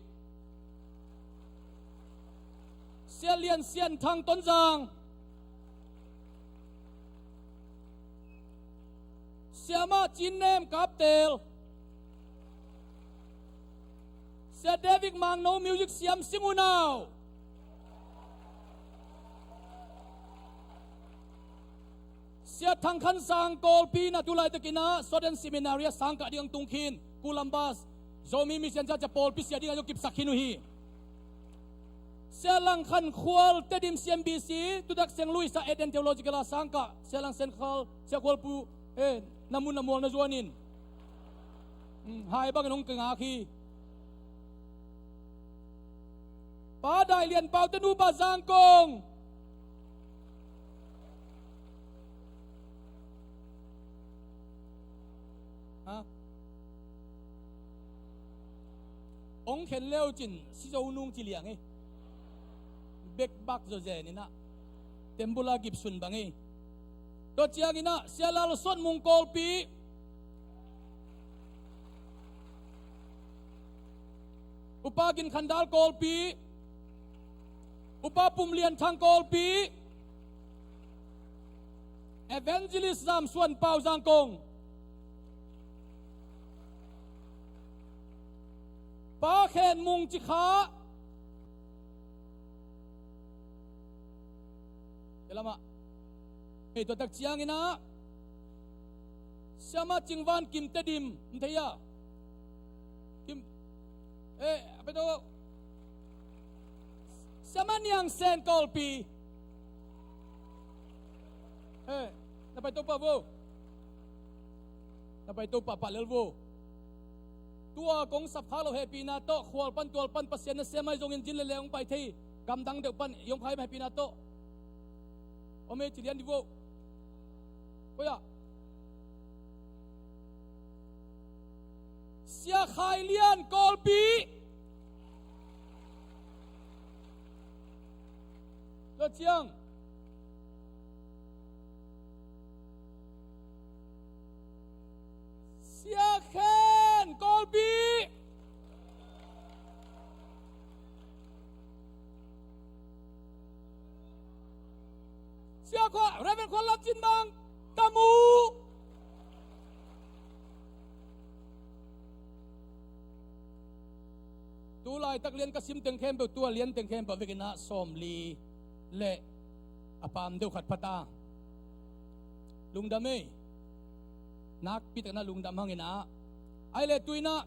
Sia Lian Sian Thang Tonzang, Siamah Cin Nem Kaptel, Sia David Mangno music siam sim unau. Sia Thang Khan Sang Kawlpi na tu laitakin ah Soden Seminary a sangkah ding ang tung khin, Columbus, Zomi Mission Church a pawlpi sia ding a zong kipsak khin uh hi. Sia Lang Khan Khual Tedim C M B C, tutak Seng Louis a Eden Theological a sangkah, Sia Lang Sen Khal, Sia Khual Pu, eh, na mun na mual na zuanin. Hmm, hai bangin hong kingak hi. Pa Dai Lian Pau Te Nupa Zangkong. Ha? Ong khen leu cin sizo nung ci liang hi. Bekbak zo zen in ah tembula gipsun bang hi. Tua ciangin ah Sia Lal Sot Mung Kawlpi, Upa Gin Khan Dal Kawlpi, Upa Pum Lian Thang Kawlpi, Evangelist Zam Suan Pau Zangkong, Pa Khen Mung Cikha. Kei lamah. Hei, tua tak ciangin ah Siamah Cing Van Kim Tedim, um thei a. Kim, eh, a pe to. Siamah Niang Sen Kawlpi. Eh, na pai to pah vo. Na pai to pah, pah lel vo. Tua kong sap kha lo hehpihna tawh, khual pan tual pan Pasian nasem ahi zongin zin le le hong pai thei, gamdang deuh pan i hong pai hehpihna tawh. Om ei ci lian di vo. Koi ah? Sia Khai Lian Kawlpi. Tua ciang Sia Khen Kawlpi. Sia Khua, Reverend Khua Lam Cin Mang ka mu. Tu laitak lian ka sim teng khempeuh, tua lian teng khempeuh vekin ah sawmli le a pam deuh khat pha ta. Lungdam ei. Nakpi takin ah lungdam hang in ah. Ai le tu in ah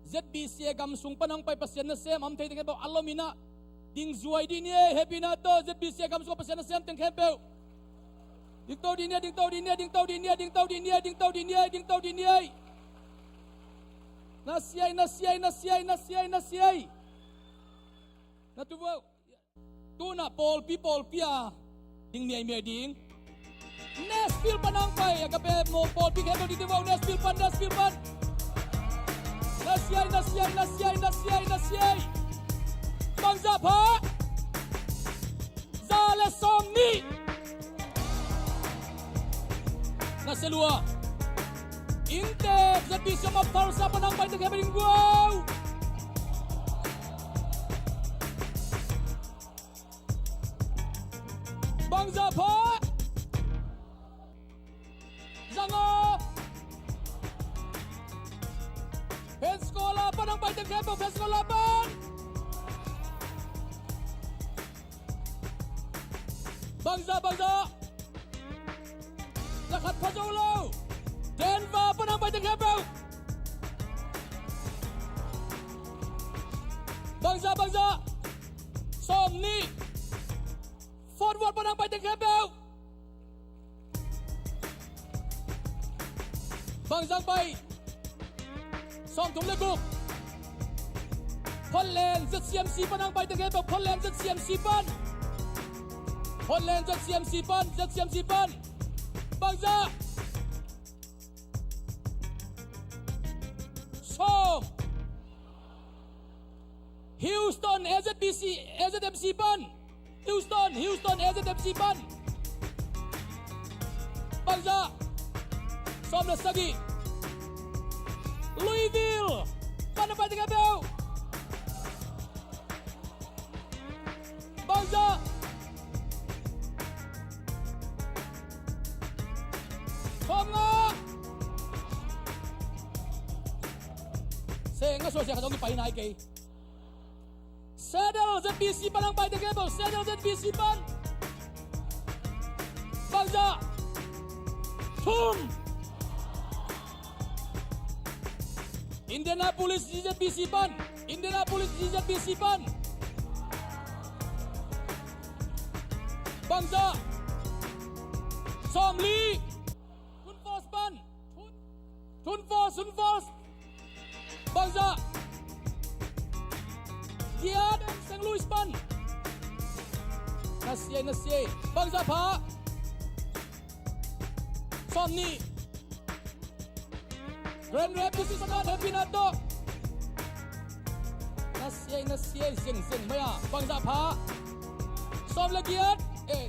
Z B C A gam sung pan hong pai Pasian nasem a om thei teng khempeuh a lom in ah ding zuai dih ni ei. Hehpihna tawh Z B C A gam sung a Pasian nasem teng khempeuh. Ding to dih ni ei, ding to dih ni ei, ding to dih ni ei, ding to dih ni ei, ding to dih ni ei, ding to dih ni ei. Na sia ei, na sia ei, na sia ei, na sia ei, na sia ei. Na tu vo. Tu in ah pawlpi, pawlpi a ding miaimiai ding. Nashville pan hong pai, Agape Mawngpawlpi khempeuh ding ding uh, Nashville pan, Nashville pan. Nasiai, nasiai, nasiai, nasiai, nasiai. Bangzah pha? Za le sawmnih. Nasia lua. Inntek Z B C Mawngpawlpi pan hong paite khempeuh ding uh. Bangzah pha? Zang aw. Pensacola pan hong paite khempeuh, Pensacola pan. Bangzah, bangzah? Za khat pha zo lo. Denver pan hong paite khempeuh. Bangzah, bangzah? Sawmnih. Fort Worth pan hong paite khempeuh. Bangzah pai? Sawmthum le guk. Portland Z C M C pan hong paite khempeuh, Portland Z C M C pan. Portland Z C M C pan, Z C M C pan. Bangzah? Sawm. Houston A Z B C, A Z M C pan. Houston, Houston A Z M C pan. Bangzah? Sawm le sagih. Louisville pan hong paite khempeuh. Bangzah? Sawmnga. Seng a suah sia khat zong kipai nai kei. Seattle Z B C pan hong paite khempeuh, Seattle Z B C pan. Bangzah? Thum. Indianapolis Z B C pan, Indianapolis Z B C pan. Bangzah? Sawmli. Twin Falls pan. Twin, Twin Falls, Twin Falls. Bangzah? Giat. Saint Louis pan. Nasiai, nasiai. Bangzah pha? Sawmnih. Grand Rapids pan, Happy Nato. Nasiai, nasiai, zengzeng mai a. Bangzah pha? Sawm le giat. Eh,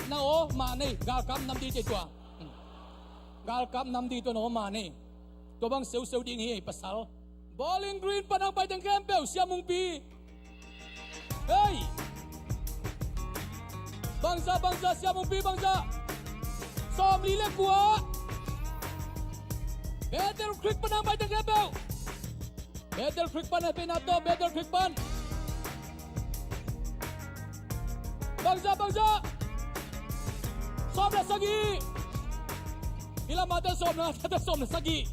na aw mah nei, galkap nam ding tua. Galkap nam ding tua na aw mah nei. Tua bang seuseu ding hi ei pasal. Bowling Green pan hong paite khempeuh, Sia Mungpi. Hei! Bangzah, bangzah, Sia Mungpi bangzah? Sawmli le kua. Battle Creek pan hong paite khempeuh. Battle Creek pan, Happy Nato, Battle Creek pan. Bangzah, bangzah? Sawm le sagih. Hih lamah te sawm na, te sawm le sagih.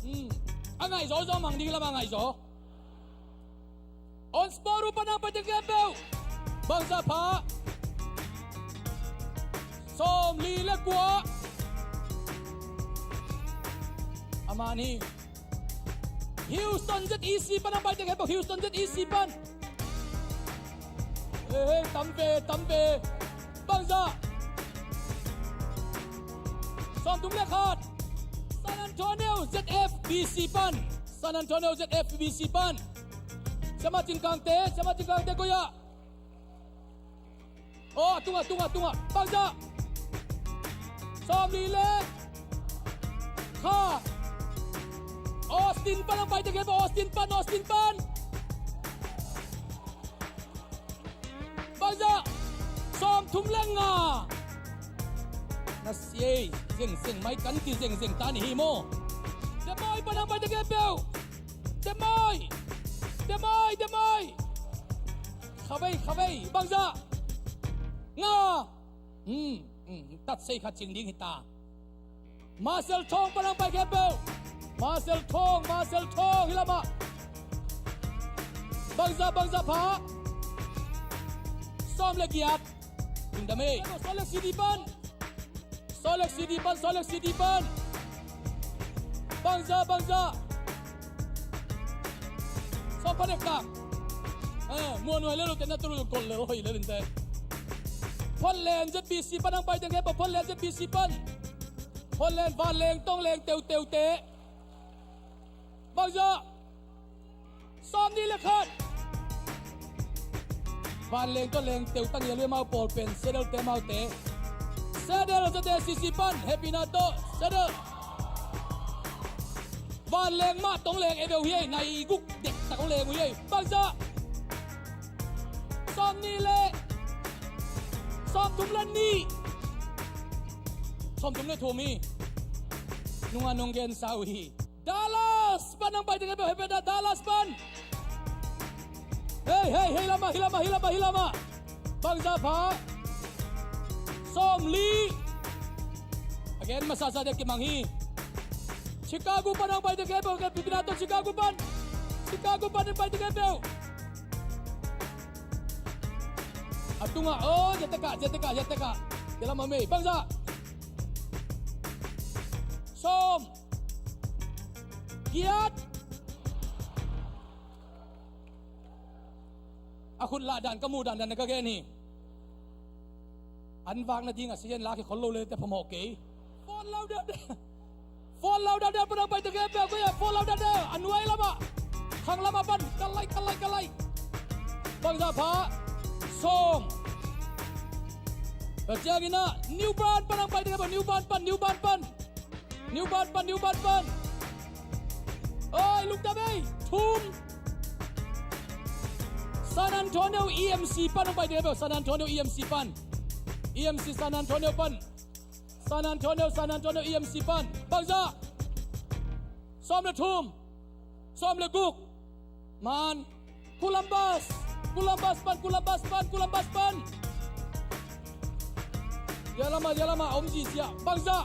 Hmm. A ngaihzaw zaw mang ding, hih lamah a ngaihzaw. Owensboro pan hong paite khempeuh. Bangzah pha? Sawmli le kua. A man hi. Houston Z E C pan hong paite khempeuh, Houston Z E C pan. Hei, hei, tam ve, tam ve. Bangzah? Sawmthum le khat. San Antonio Z F B C pan. San Antonio Z F B C pan. Siamah Cin Kangte, Siamah Cin Kangte koi ah? Aw, a tungah, tungah, tungah. Bangzah? Sawmli le khat. Austin pan hong paite khempeuh, Austin pan, Austin pan. Bangzah? Sawmthum le nga. Nasiai, zengzeng mai, kan ti zengzeng ta ni hi maw. Des Moines pan hong paite khempeuh. Des Moines. Des Moines, Des Moines. Khavei, khavei. Bangzah? Nga. Hmm, hmm, tatsei khat cing ding hi ta. Marshall Thawng pan hong pai khempeuh. Marshall Thawng, Marshall Thawng, hih lamah. Bangzah, bangzah pha? Sawm le giat. Tung dam ei. Salt Lake City pan. Salt Lake City pan, Salt Lake City pan. Bangzah, bangzah? Sawm pan ek tak. Eh, muan nuai lel uh te na tulu kol lel hoi lel in te. Portland Z B C pan ang pai teng khempeuh, Portland Z B C pan. Portland vanleng tongleng teuteute. Bangzah? Sawmnih le khat. Vanleng tongleng teu tang ia lui amau pawl pen Seattle te amaute. Seattle Z C C pan, Happy Natal, Seattle. Vanleng mah tongleng e beuh hi ei, nai guk dektak hong leng uh hi ei. Bangzah? Sawmnih le, sawmthum le nih. Sawmthum le thum hi. Nunga nong gensa uh hi. Dallas pan ang pai teng khempeuh, Happy Natal, Dallas pan. Hei, hei, hei lamah, hei lamah, hei lamah, hei lamah. Bangzah pha? Sawmli. Again, masa sa dia kimang hi. Chicago pan ang pai teng khempeuh, Happy Natal, Chicago pan. Chicago pan ang pai teng khempeuh. A tungah, oh, ziatekah, ziatekah, ziatekah. Dia lamah mei. Bangzah? Sawm. Giat. A khut lah dan ka muh dan dan na ka gen hi. An vak nading a si hen la khi khol lo le te phamawh kei. Phone louder. Phone louder pan ang pai teng khempeuh, koi ah, phone louder. A nuai lamah. Khang lamah pan. Ka lai, ka lai, ka lai. Bangzah pha? Sawm. Ka ciangin ah, New Bern pan ang pai teng khempeuh, New Bern pan, New Bern pan. New Bern pan, New Bern pan. Oi, lungdam ei. Thum. San Antonio E M C pan ang pai teng khempeuh, San Antonio E M C pan. E M C San Antonio pan. San Antonio, San Antonio E M C pan. Bangzah? Sawm le thum. Sawm le guk. Man. Columbus. Columbus pan, Columbus pan, Columbus pan. Dia lamah, dia lamah om zizia. Bangzah?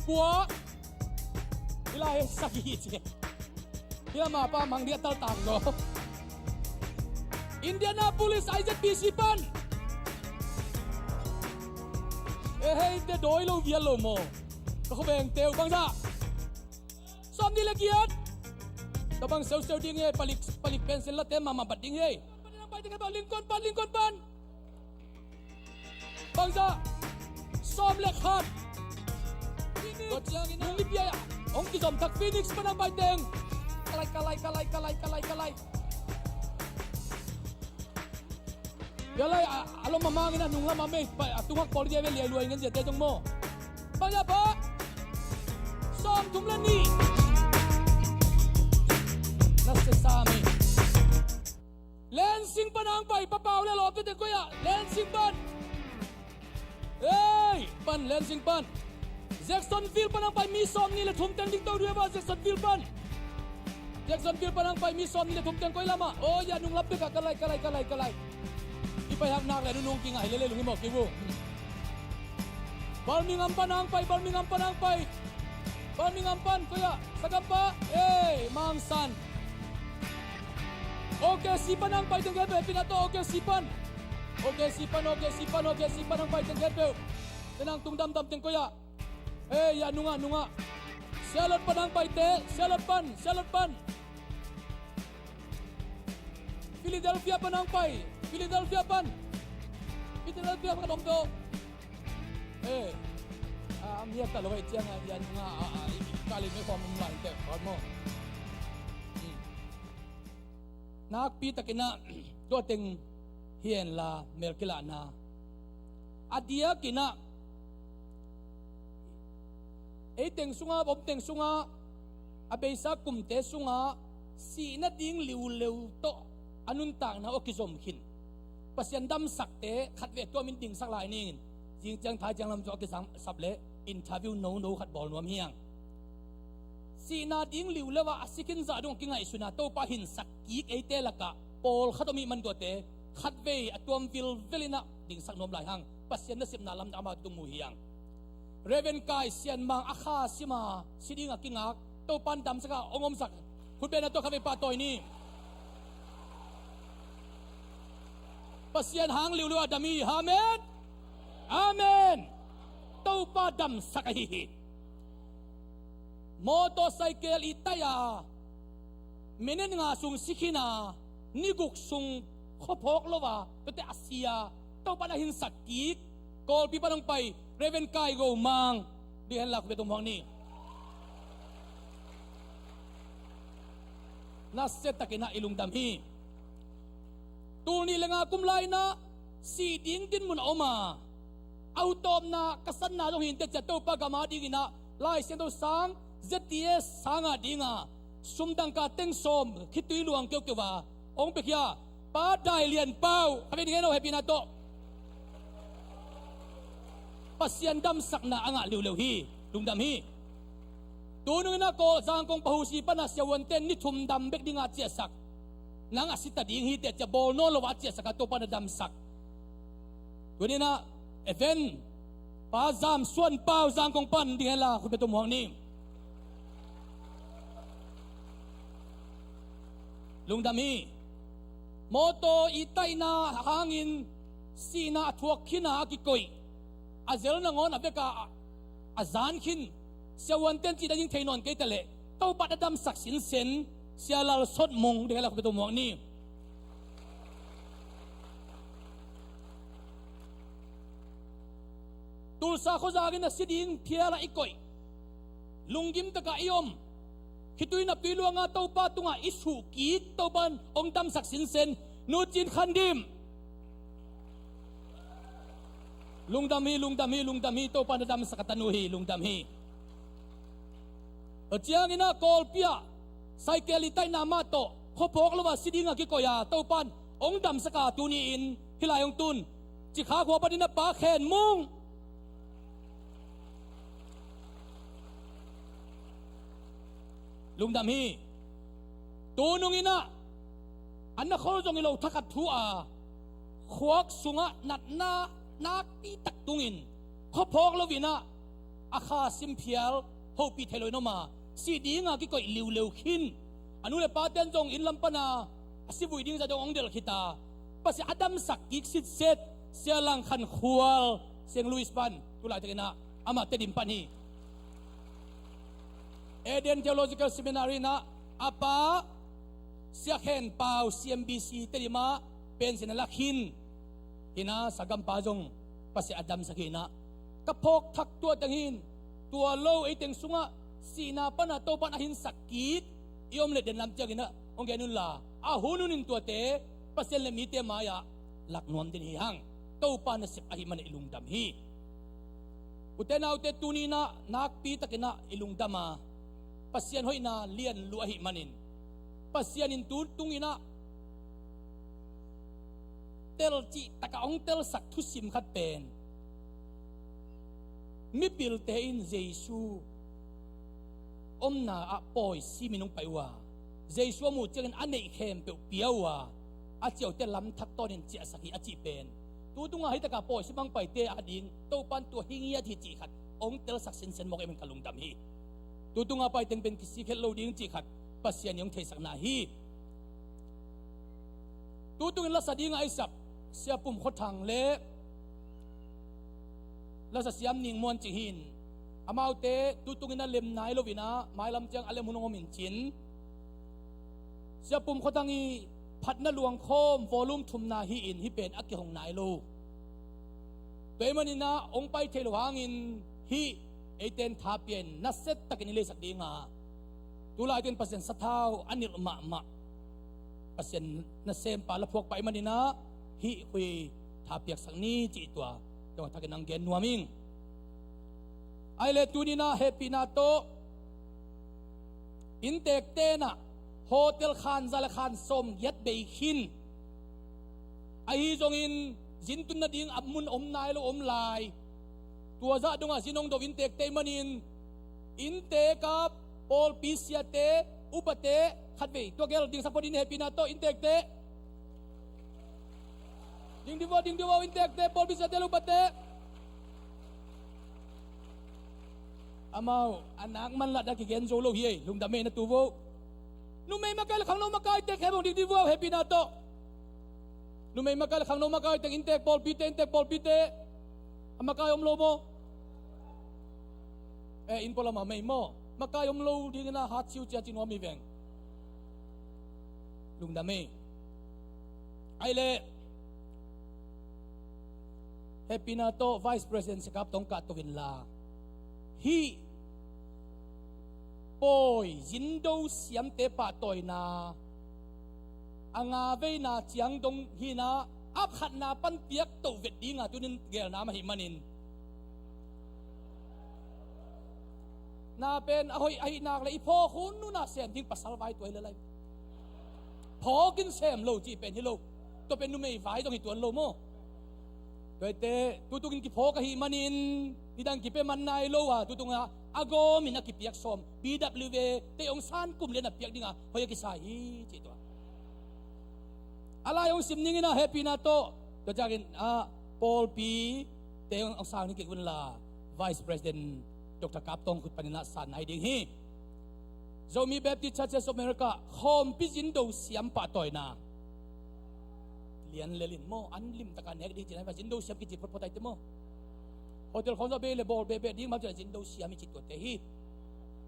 Kua. Hila he sagih ci. Hila mah pa mang dia tal tang no. Indianapolis I Z B C pan. E hei te doi lo vial lo maw. Ka khawbeng teu. Bangzah? Sawmnih le giat. Tabang seuseu ding hi, palik, palik pension la te mama bat ding hi. Lincoln pan, Lincoln pan. Bangzah? Sawm le khat. Phoenix. Nung nipi a hong kizom thak Phoenix pan ang pai teng. Ka lai, ka lai, ka lai, ka lai, ka lai, ka lai. Bia lai, a, a lom a mangin a nung lam a mei, a tungak pawl dia ve liai luai ngen ziate zong maw. Bangzah pha? Sawmthum le nih. Na sia sa mei. Lansing pan ang pai, Pa Pau le lawmte teng koi ah, Lansing pan. Ei, pan, Lansing pan. Jacksonville pan ang pai mi sawmnih le thum teng ding to dua ba, Jacksonville pan. Jacksonville pan ang pai mi sawmnih le thum teng koi lamah. Oh, ya nung lam pek ah, ka lai, ka lai, ka lai, ka lai. I pai hak nak le nunung kingai le le lung i mawk ki bu. Birmingham pan ang pai, Birmingham pan ang pai. Birmingham pan, koi ah, Sagampa, ei, Mangsan. O K C pan ang pai teng kei pe, pina to O K C pan. O K C pan, O K C pan, O K C pan ang pai teng kei pe. Tenang tung damdam teng koi ah. Ei, ya nungah, nungah. Charlotte pan ang pai te, Charlotte pan, Charlotte pan. Philadelphia pan ang pai, Philadelphia pan. Philadelphia pan om to. Eh, a, a miak ta lo vai ciang a, yan nga, a, a, i, i, kalin me khom lai te, khom mo. Hmm. Nakpi takin a, tua teng hi en la, mel kilahna. A diakin a, ei teng sunga, bom teng sunga, a beisa kumte sunga, sihna ding liuleu tawh a nuntakna aw kizom khin. Pasian damsakte khatvei tuamin dingsak lai ning. Zing ciang thai ciang lam cu a kisam sap le interview nono khat bawl nuam hiang. Sihna ding liuleu ah a si khin zah dong kingaihsun a Topa hinsak kik eite lakah pawlkhat om ih man tuate khatvei a tuam vilvel in a dingsak nuam lai hang. Pasian nasepna lamdang amah tung mu hiang. Reverend Kai Sian Mang a kha sima si ding a kingak Topan damsak a ong omsak. Khutbehna tawh khatvei pahtawi ni. Pasian hang liuleu a dam hi. Amen. Amen. Topa damsak ahi hi. Motorcycle i tai a minute nga sung si khin a, ni guk sung khuaphawk lo a, tuate a si a, Topa na hinsak kik, Kawlpi pan hong pai Reverend Kai Go Mang ding hen la, khut beng tawh muak ni. Nasia takin ah i lungdam hi. Tul nih le nga kum lai-in ah sih ding dinmun a om a, a utawpna ka sanna zong hi inteh ci-a Topa gam adingin ah Lai Siangtho sang, Z T S sang ading a sum dangka teng sawm khitui luang keukeu a hong piakhia Pa Dai Lian Pau, a ve ning hen aw, hehpihna tawh. Pasian damsakna a ngah liuleu hi. Lungdam hi. Tunung in ah Kawl Zangkong Pahusi pan ah siavuante ni thum dam bek ding a ciahsak, nang a si ta ding hi teh ci-a bawl nawn lo a ciahsak a Topa na damsak. Tuni in ah Evan Pa Zam Suan Pau Zangkong pan ding hen la, khut beng tawh muak ni. Lungdam hi. Mawtaw i taihna hangin sihna a thuak khin a, a kikoih, a zel nangawn a vek a, a zan khin, siavuante'n cih dan in thei nawn kei ta leh Topa na damsak sinsen, Sia Lal Sot Mung ding hen la, khut beng tawh muak ni. Tulsa khuazang in a si ding phial ah i koih, lunggim takah i om, khitui naptui luang a Topa tungah i suh kik, Topa'n hong damsak sinsen, Nu Cin Khan Dim. Lungdam hi, lungdam hi, lungdam hi, Topa na damsak a tanu hi, lungdam hi. Tua ciangin ah Kawlpi ah cycle i taihna mah tawh khuaphawk lo a si ding a kikoih a Topa'n hong damsak a tuni-in hih lai hong tun Cikha khua panin a Pa Khen Mung. Lungdam hi. Tunung in ah a na khol zong hi lo, thakhat thu a, khuak sungah natna nakpi tak tungin khuaphawk lo-in ah a kha sim phial, hopih theih loh in om a, sih ding a kikoih liuleu khin. A nu le pate'n zong inn lam pan a, a si vui ding zah zong hong delh khit a, Pasian a damsak kik sitset, Sia Lang Khan Khual, Saint Louis pan, tu laitakin ah amah Tedim pan hi. Eden Theological Seminary in ah a pa Sia Khen Pau, C M B C, Tedim ah pension a la khin. Hi-in ah sagampa zong Pasian a damsak hi-in ah, ka phawk thak tua teng hi-in, tua lo ei teng sungah sihna pan a Topa'n a hinsak kik i om leh den lam ciangin ah hong gen un la, a hun hun in tuate Pasian le mite mai-ah lak nuam ding hi hang. Topa nasep ahih manin i lungdam hi. Ute naute, tuni-in ah nakpi takin ah i lungdam a, Pasian hoihna lian lua ahih manin, Pasian in tu tungin ah tel cih takah hong telsak thusim khat pen, mipilte in Jesu omna ah pawi simin hong pai uh a, Jesu a muh ciangin a neih khempeuh pia uh a, a ciaute lamthak tawnin ciahsak hi a cih pen, tu tungah hih takah pawi sim hong paite ading Topa'n tua hi ngiat hi cih khat hong telsak sinsen mawk ahih manin ka lungdam hi. Tu tungah paiteng pen kisik het lo ding cih khat Pasian in hong theisakna hi. Tu tungin lasa dingah i sap Sia Pum Khua Thang le lasa siam Ning Muan Cing hi-in, amaute tu tungin a lem nai lo-in ah mailam ciang a lem hun hong om in cin, Sia Pum Khua Thang i phatna luangkhawm volume thumna hi-in hih pen a kihong nai lo. Tua ahih manin ah hong pai thei lo hangin hih eite'n tha pia-in nasia takin i leisak ding a, tu laitakin Pasian sathau a nilh mahmah, Pasian nasempa la phuak pah ahih manin ah hih khui tha piaksak ni cih tua, tua thakin hong gen nuam ing. Ahih leh tuni-in ah hehpihna tawh innteekte in ah hotel khan za le khan sawmgiat bei khin, ahi zongin zin tun nading a mun om nai lo om lai. Tua zah dongah zin hong do innteekte ahih manin innteek a pawlpi siate, upate khatvei tua gel dingsak phot in, hehpihna tawh innteekte. Ding dih vo, ding dih vo, innteekte, pawlpi siate, upate. Amau a nak manlah dah kigen zo lo hi ei, lungdam ei na tu vo. Numei makai le khangno makaite khempeuh ding dih vo, hehpihna tawh. Numei makai le khangno makaite, innteek pawlpite, innteek pawlpite. A makai om lo maw? Eh, inn pualam a mei maw? Makai om lo dingin a hat siu cia ci nuam hi veng. Lungdam ei. Ahih leh Hehpihna tawh Vice President Sia Kap Tawng kahto inla, hih pawi zindo siamte pahtawina a nga veina ciang dong hi-in ah, a khatna pan piak toh vet dinga tunin gelna mah ahih manin, na pen a hoih ahih nak leh i phawk hun nunah sem ding pasal vai tua hi lel lai. Phawk in sem lo cih pen hi lo. Tua pen numei vai zong hi tuan lo maw? Tua hi teh, tutungin kiphawk ahih manin nidang kipia man nai lo a, tutungah a gawmin a kipiak sawm, B W A te hong san kum lian a piak dinga hoih a kisa hi, cih tua. A lai hong sim ning in ah, hehpihna tawh, tua ciangin ah, pawlpite hong sang ning kik unla, Vice President Doctor Kap Tawng khut panin ah san nai ding hi. Zomi Baptist Churches of America khawmpi zindo siam pahtawina lian lel in maw, an limtaka nek ding cih nai va, zindo siam kici photphot aite maw. Hotel khawng zaw bei le bawl behbeh ding mah cih zindo siam i cih tuate hi.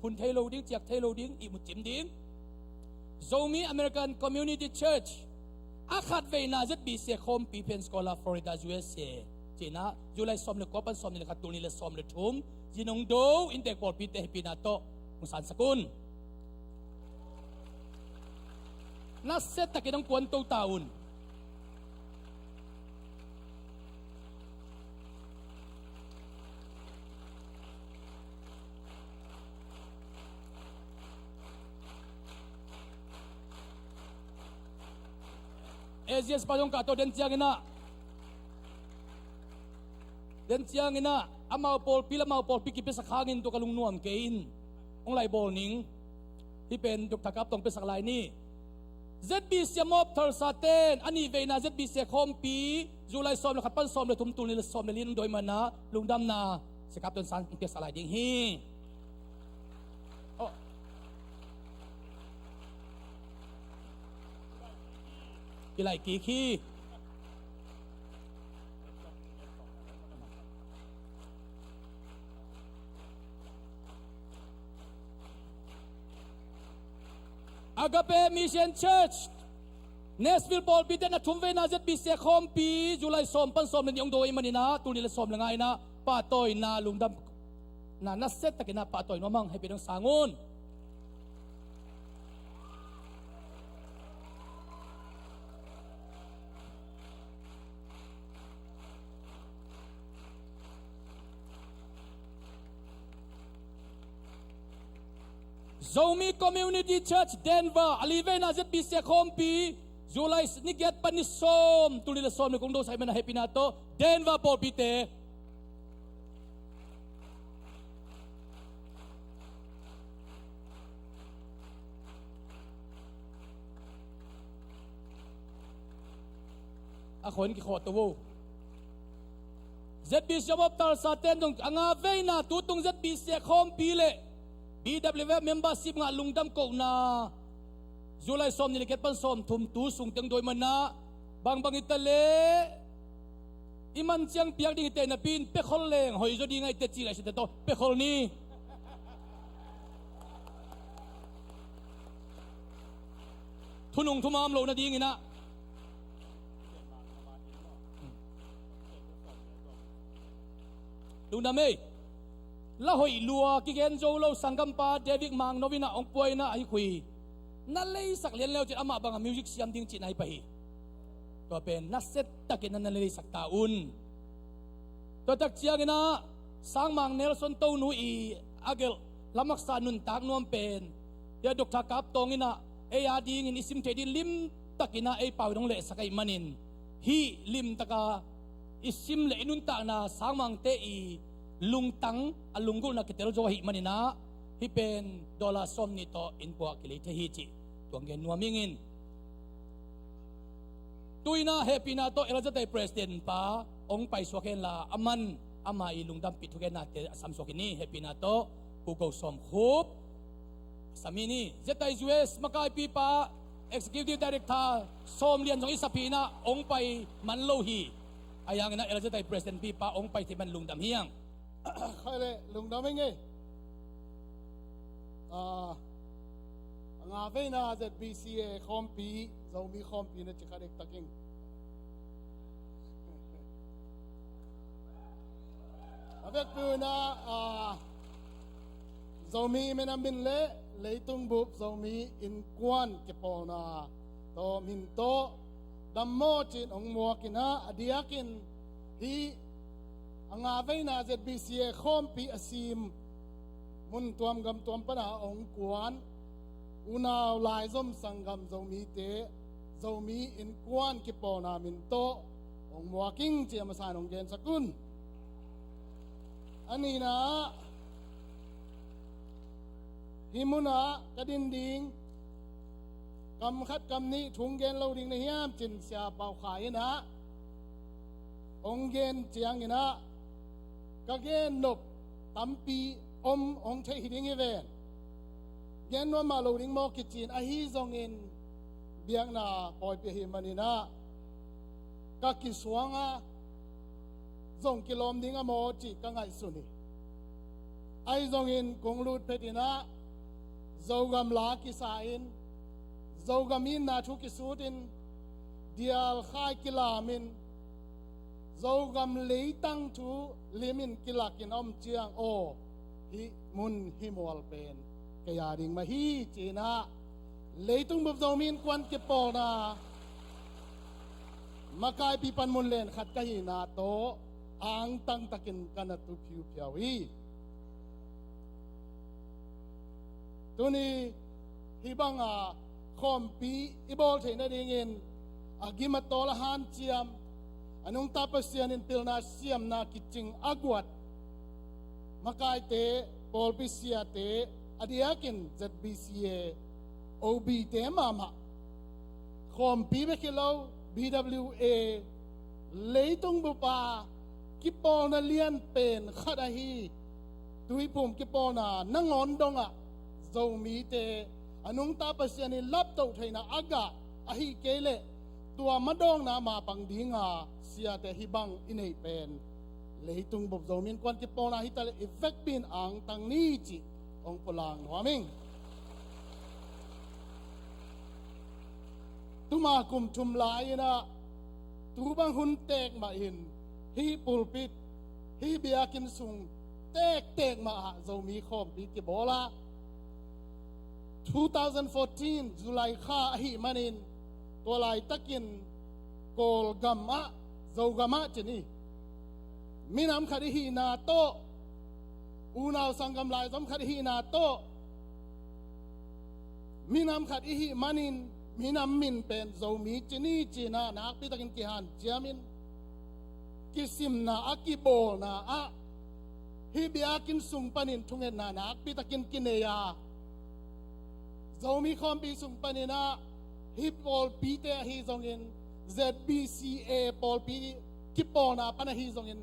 Phun thei lo ding, ciak thei lo ding, ihmut cim ding. Zomi American Community Church a khat veina Z B C a khawmpi, Pensacola, Florida, U S A cih in ah, July sawm le kua pan sawm nih le khat, tul nih le sawm le thum, zin hong do inntek pawlpite hehpihna tawh hong sansak un. Nasia takin hong kuanto ta un. A Z S pa zong kahto den ciangin ah, den ciangin ah, amau pawlpi le amau pawlpi kipiasak hangin tua ka lungnuam kei in, hong lai bawl ning. Hih pen Doctor Kap Tawng piasak lai ni. Z B C a mawp thalsa ten a nih veina Z B C a khawmpi, July sawm le khat pan sawm le thum, tul nih le sawm le li in dawi man ah, lungdamna Sia Kap Tawng san hong piaksak lai ding hi. Oh. Kilaih kik hi. Agape Mission Church, Nashville pawlpite na thum veina Z B C a khawmpi, July sawm pan sawm le nih hong do ahih manin ah, tul nih le sawm le nga in ah pahtawina lungdamna nasia takin ah pahtawi nuam hang, hehpihna tawh hong sang un. Zomi Community Church Denver, a li veina Z B C a khawmpi, July ni giat pan ni sawm, tul nih le sawm le kua hong dosak ahih manin ah hehpihna tawh Denver pawlpite. A khawi in kikhawh to vo. Z B C a mawp thalsa ten zong a nga veina tutung Z B C a khawmpi le B W A membership ngah lungdam kohna, July sawm nih le giat pan sawm thum tu sung teng dawi man ah, bangbang hi ta leh i man ciang piak ding hi teh, napi in pia khol leng hoih zaw ding ahih teh ci lai, sia tawh pia khol ni. Thunung thumam lo nadingin ah. Lungdam ei. La hoih lua kigen zo lo sanggampa David Mang No in ah hong pua in ah, ahi khui, na leisak lian leu cin amah bangah music siam ding cihna hi pah hi. Tua pen nasia takin na leisak ta un. Tua tak ciangin ah Sangmang Nelson Tonu i a gelh lamhaksa nuntak nuam pen, hia Doctor Kap Tawng in ah ei a dingin i sim theih ding limtakin ah ei pau in hong lehsak ahih manin, hih limtaka i sim le i nuntakna Sangmangte i lungtang, a lunggulhna kitel zo ahih manin ah, hih pen dollar sawm nih tawh innkuan kilei thei hi cih tuang gen nuam ing in. Tu-in ah hehpihna tawh Elder Zatai President pa hong paisuak hen la, aman ama i lungdampih thugennate a samsuak in ni. Hehpihna tawh Pu Go Sawm Khup a sam hi ni. Zatai U S makaipipa, Executive Director Sawm Lian zong i sap hi-in ah hong pai man lo hi. Ahi hangin ah Elder Zatai President pipa hong pai thei man lungdam hi hang. Khai le, lungdam ing ei. Ah, a nga veina Z B C a khawmpi, Zomi khawmpi na ci kha dektak ing. Vekpi un ah, ah, Zomi minam min le leitung bup Zomi innkuan kipawlna tawh min tawh dam maw ci-in hong muak in ah, a diakin hih a nga veina Z B C A khawmpi a sim mun tuam gam tuam pana hong kuan unau laizom sanggam Zomite Zomi innkuan kipawlna min tawh hong muak ing ci a masa in hong gensak un. A nihna ah, hih munah ka din ding, kam khat kam nih thu gen lo ding na hiam ci-in Sia Pau Khai in ah hong gen ciangin ah, ka gen nop tampi om hong theih hi ding hi ven. Gen nuam mah lo ding maw kici-in, ahi zongin biakna pawipi ahih manin ah ka kisuang a, zong kilawm ding a maw cih ka ngaihsun hi. Ahi zongin kong lut phet in ah Zogam la kisa in, Zogam itna thu kisut in, dialkhai kilam in, Zogam leitang thu lim in kilak in a om ciang, aw, hih mun hih mual pen kei a ding mah hi ci-in ah, leitung bup Zomi innkuan kipawlna makaipi panmun len khat ka hihna tawh angtang takin ka na tu phiuphiau hi. Tuni hih banga khawmpi i bawl theih nadingin a gim a tawl a hanciam, a nungta Pasian in pilna siamna kicing a guat makaite, pawlpi siate, a diakin Z B C A O B te mahmah, khawmpi bek hi lo, B W A leitung bup a kipawlna lian pen khat ahi Tuiphum kipawlna nangawn dongah Zomite a nungta Pasian in laptoh theihna a gah ahih kei leh, tua madawkna mapang dinga siate hih bang i neih pen leitung bup Zomi innkuan kipawlna hi ta leh i vekpi in angtang ni cih hong pulak nuam ing. Tuma kum thum lai-in ah, tu bang hun tek mah in hih pulpit, hih biakinn sung tektek mah ah Zomi khawmpi kibawl a, two thousand fourteen July kha ahih manin, tua laitakin Kawlgam ah, Zogam ah ci ni, minam khat i hihna tawh, unau sanggam laizom khat i hihna tawh, minam khat i hih manin minam min pen Zomi ci ni ci-in ah nakpi takin kihanciam in, kisimna a kibawlna ah hih biakinn sung panin thungetna nakpi takin kinei a, Zomi khawmpi sung panin ah hih pawlpite ahi zongin, Z B C A pawlpi kipawlna pan ahi zongin,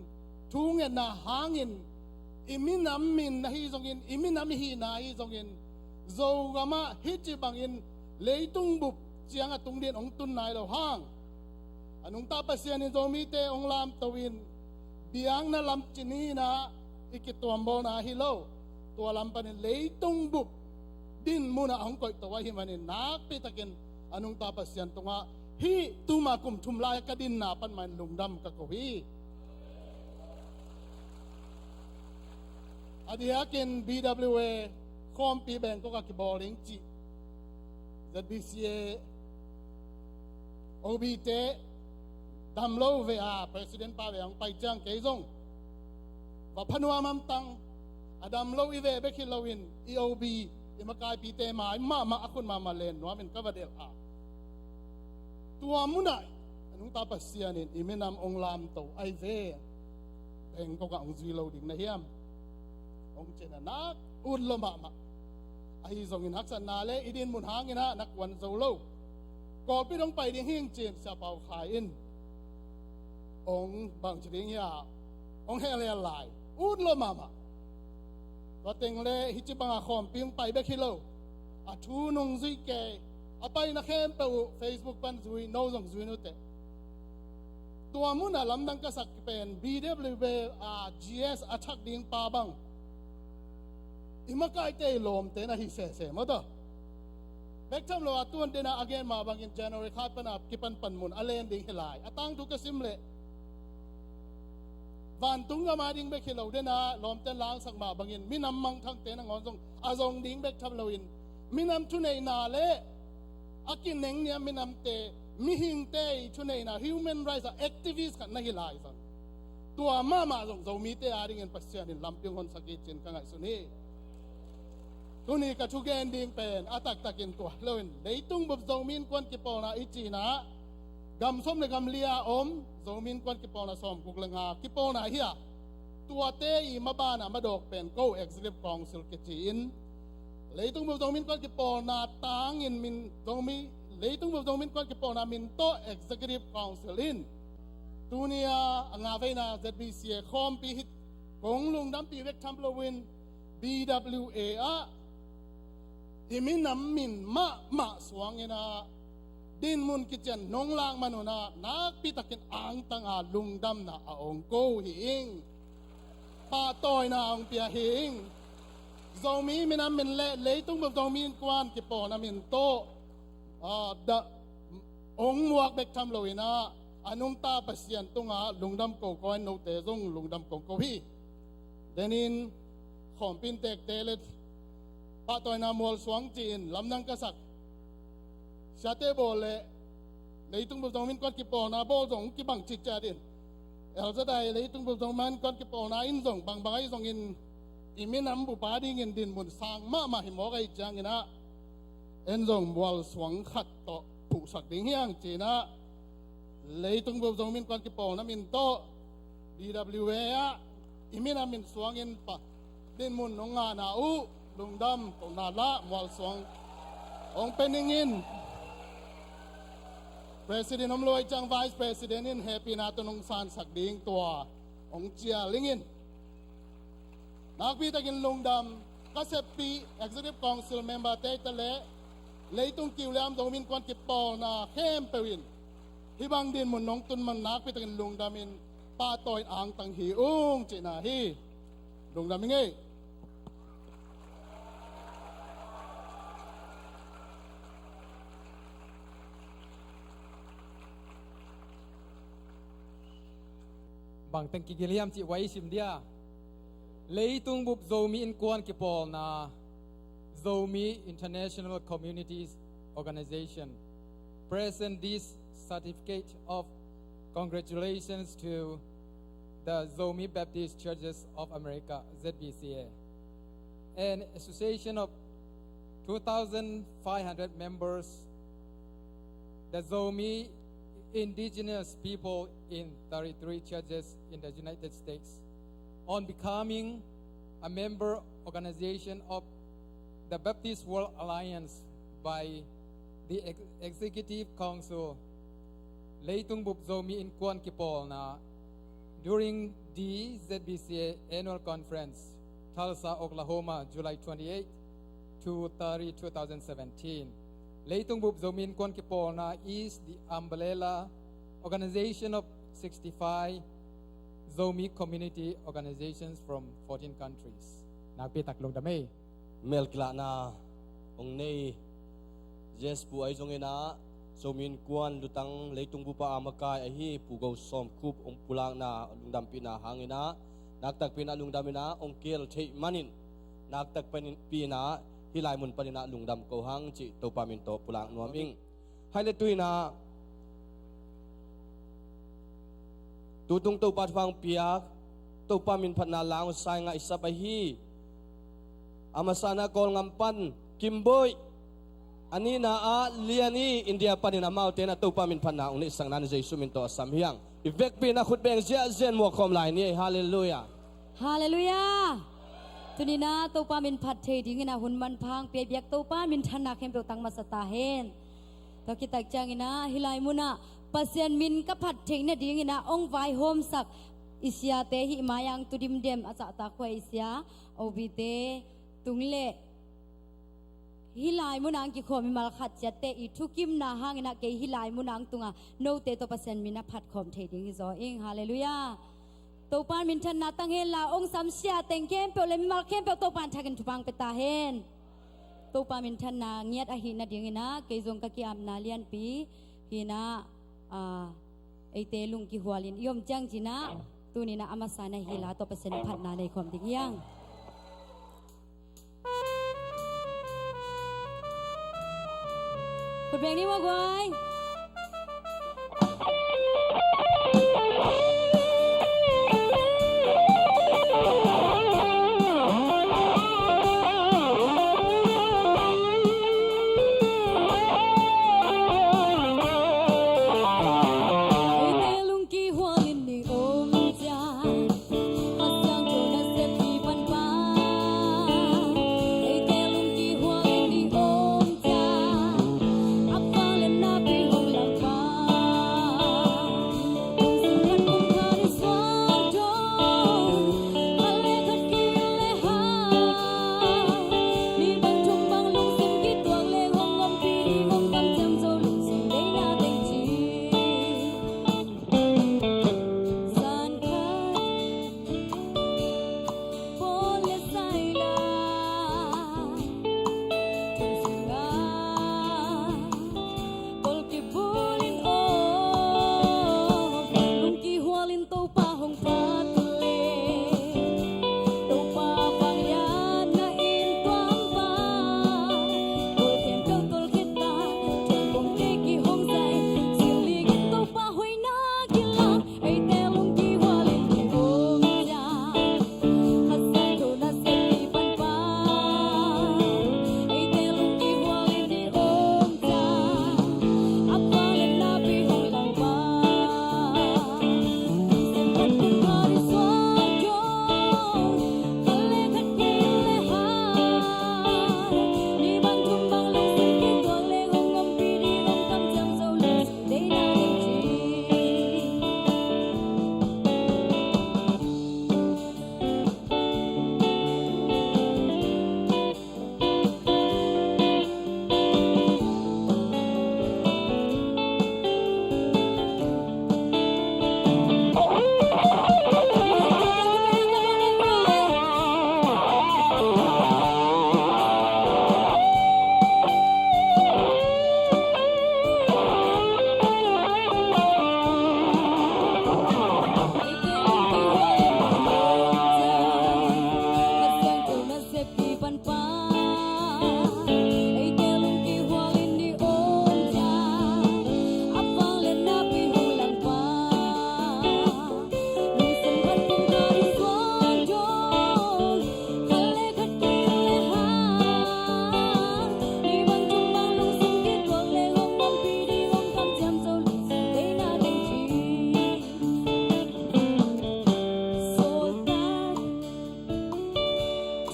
thungetna hangin, i minam min ahi zongin, i minam i hihna ahi zongin, Zogam ah hih ci bangin leitung bup ciang a tung dingin hong tun nai lo hang, a nungta Pasian in Zomite hong lamto in, biakna lam ci ni-in ah i kituambawlna hi lo, tua lam panin leitung bup din munah hong koihto ahih manin, nakpi takin a nungta Pasian tungah hih tuma kum thum lai ka dinna pan mah in lungdam ka ko hi. A diakin B W A khawmpi Bangkok ah kibawl ding cih Z B C A O B te dam lo ve a, President pa ve hong pai ciang kei zong va pha nuam hamtang, a dam lo i ve bek hi loin i O B, i makaipite mai mahmah a khut mahmah len nuamin ka va delh a, tua munah a nungta Pasian in i minam hong lamto ahi ve. Bangkok ah hong zui lo ding na hiam? Hong ci-in a nak ut lo mahmah. Ahi zongin haksatna le i dinmun hangin ah na kuan zo lo. Kawlpi dong pai ding hing ci-in Sia Pau Khai in hong bang ci ding hia, hong helhel lai, ut lo mahmah. Tua teng le hih ci banga khawmpi hong pai bek hi lo, a thu nungzui kei, a paina khempeuh uh Facebook pan zui, no zong zui nuteh. Tua munah lamdang ka sak pen B W A G S a thak ding pa bang i makaite i lawmte na hi sese maw tawh. Bek tham lo a tuan dena a gen mah bangin January kha pana kipan panmun a len ding hi lai. A tangthu ka sim leh, Vantung gam a ding bek hi lo den a, lawmten langsak mah bangin minam mangthangte nangawn zong a zong ding bek tham loin, minam thuneihna le a kinengniam minamte, mihingte i thuneihna, human rights a activist khat na hi lai zong, tua mahmah zong Zomite a dingin Pasian in lampi hong honsak hi ci-in ka ngaihsun hi. Tuni ka thugen ding pen a taktakin tua hi loin, leitung bup Zomi Innkuan kipawlna i cihna, gam sawm le gam li a om Zomi Innkuan kipawlna sawmguk le nga kipawlna hi a, tuate i maban a madawk pen ko Executive Council kici-in, leitung bup Zomi Innkuan kipawlna tangin min Zomi, leitung bup Zomi Innkuan kipawlna min tawh Executive Council in tuni a a nga veina Z B C A khawmpi hi, kong lungdampih bek tham loin, B W A ah i minam min mahmah suangin ah dinmun kician nong lak man un ah, nakpi takin angtang a lungdamna a ong ko hi ing. Pahtawina a ong pia hi ing. Zomi minam min le leitung bup Zomi Innkuan kipawlna min tawh, ah, da, ong muak bek tham loin ah, a nungta Pasian tungah lungdam ko ko in, note zong lungdam ko ko hi. Denin khawmpi inntekte le pahtawina mualsuang ci-in lamdang ka sak Siate Bawl le leitung bup Zomi Innkuan kipawlna bawl zong kibang citciat in, Elzadai leitung bup Zomi Innkuan kipawlna in zong bangbang ahi zongin i minam bup a dingin dinmun sang mahmah hi mawk ahih ciangin ah, en zong mualsuang khat tawh phuhsak ding hi hang ci-in ah, leitung bup Zomi Innkuan kipawlna min tawh B W A ah i minam min suangin pa dinmun nong ngahna uh lungdam kohna lah mualsuang ong pe ning in, President om lo ahih ciang Vice President in hehpihna tawh nong sansak ding tua ong cial ning in. Nakpi takin lungdam ka seppih Executive Council member te ta le leitung kiu le am Zomi Innkuan kipawlna khempeuh in hih bang dinmun nong tun man nakpi takin lungdam in, pahtawi in angtang hi ung cihna hi. Lungdam ing ei. Bang teng kigil hiam cih vai i sim dia. Leitung bup Zomi Innkuan kipawlna, Zomi International Communities Organization, present this certificate of congratulations to the Zomi Baptist Churches of America, Z B C A, an association of two thousand five hundred members, the Zomi indigenous people in thirty-three churches in the United States, on becoming a member organization of the Baptist World Alliance by the Ex-, Executive Council. Leitung bup Zomi Innkuan kipawlna, during the Z B C A Annual Conference, Tulsa, Oklahoma, July twenty-eight to thirty, two thousand seventeen. Leitung bup Zomi Innkuan kipawlna is the umbrella organization of sixty-five Zomi community organizations from fourteen countries. Nakpi tak lungdam ei. Mel kilahna hong nei Jespu ahi zongin ah, Zomi Innkuan lutang leitung bup a makai ahi Pu Go Sawm Khup hong pulakna lungdampihna hangin ah, naktakpi in ah lungdam in ah hong kihel theih manin, naktakpi in ah hih lai mun panin ah lungdam ko hang cih Topa min tawh pulak nuam ing. Hai le tu in ah, tutung Topa thupha hong piak, Topa min phatna la hong sai ngaihsap ahi, a masa in ah Kawlngam pan Kimboih, a nihna ah Lian i India panin amaute in ah Topa min phatna hong neihsakna in Jesu min tawh a sam hi hang. I vekpi in ah khut beng ziahziah in muak khawm lai ni ei. Halleluiah. Halleluiah. Tuni in ah Topa min phat thei dingin ah hun manpha hong pia biak Topa minthanna khempeuh tang masa ta hen. Tua khit tak ciangin ah, hih lai mun ah Pasian min ka phat theih nadingin ah hong vaihawmsak i siate, hih mai-ah hong tu dimdem a cahtak huai i sia, O B te, tung le hih lai mun ah hong kikhawm mimal khat ciatte i thukimna hangin ah kei hih lai mun ah hong tung a, note tawh Pasian min a phat khawm thei ding hi zaw ing. Halleluiah. Topa minthanna tang hen la, hong samsia teng khempeuh le mimal khempeuh Topa in thakin thupha hong pia ta hen. Topa minthanna ngiat ahih nadingin ah, kei zong ka ki-apna lianpi hi in ah, ah, eite lungkihual in i om ciang ci-in ah, Tuni-in ah a masa-in ah hih la tawh Pasian phatna nei khawm ding hi hang. Khut beng ni maw guai.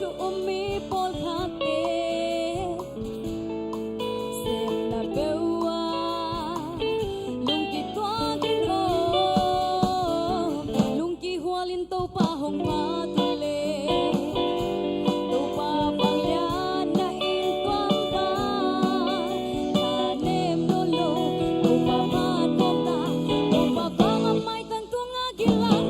Thu um mi pawlkhatte sepna peuh ah lungkituak in aw, lungkihual in Topa hong phat uh leh, Topa vangliatna in tuam ta, thanem lolo Topa phat nuam ta, Topa vang a maitang tungah kilang.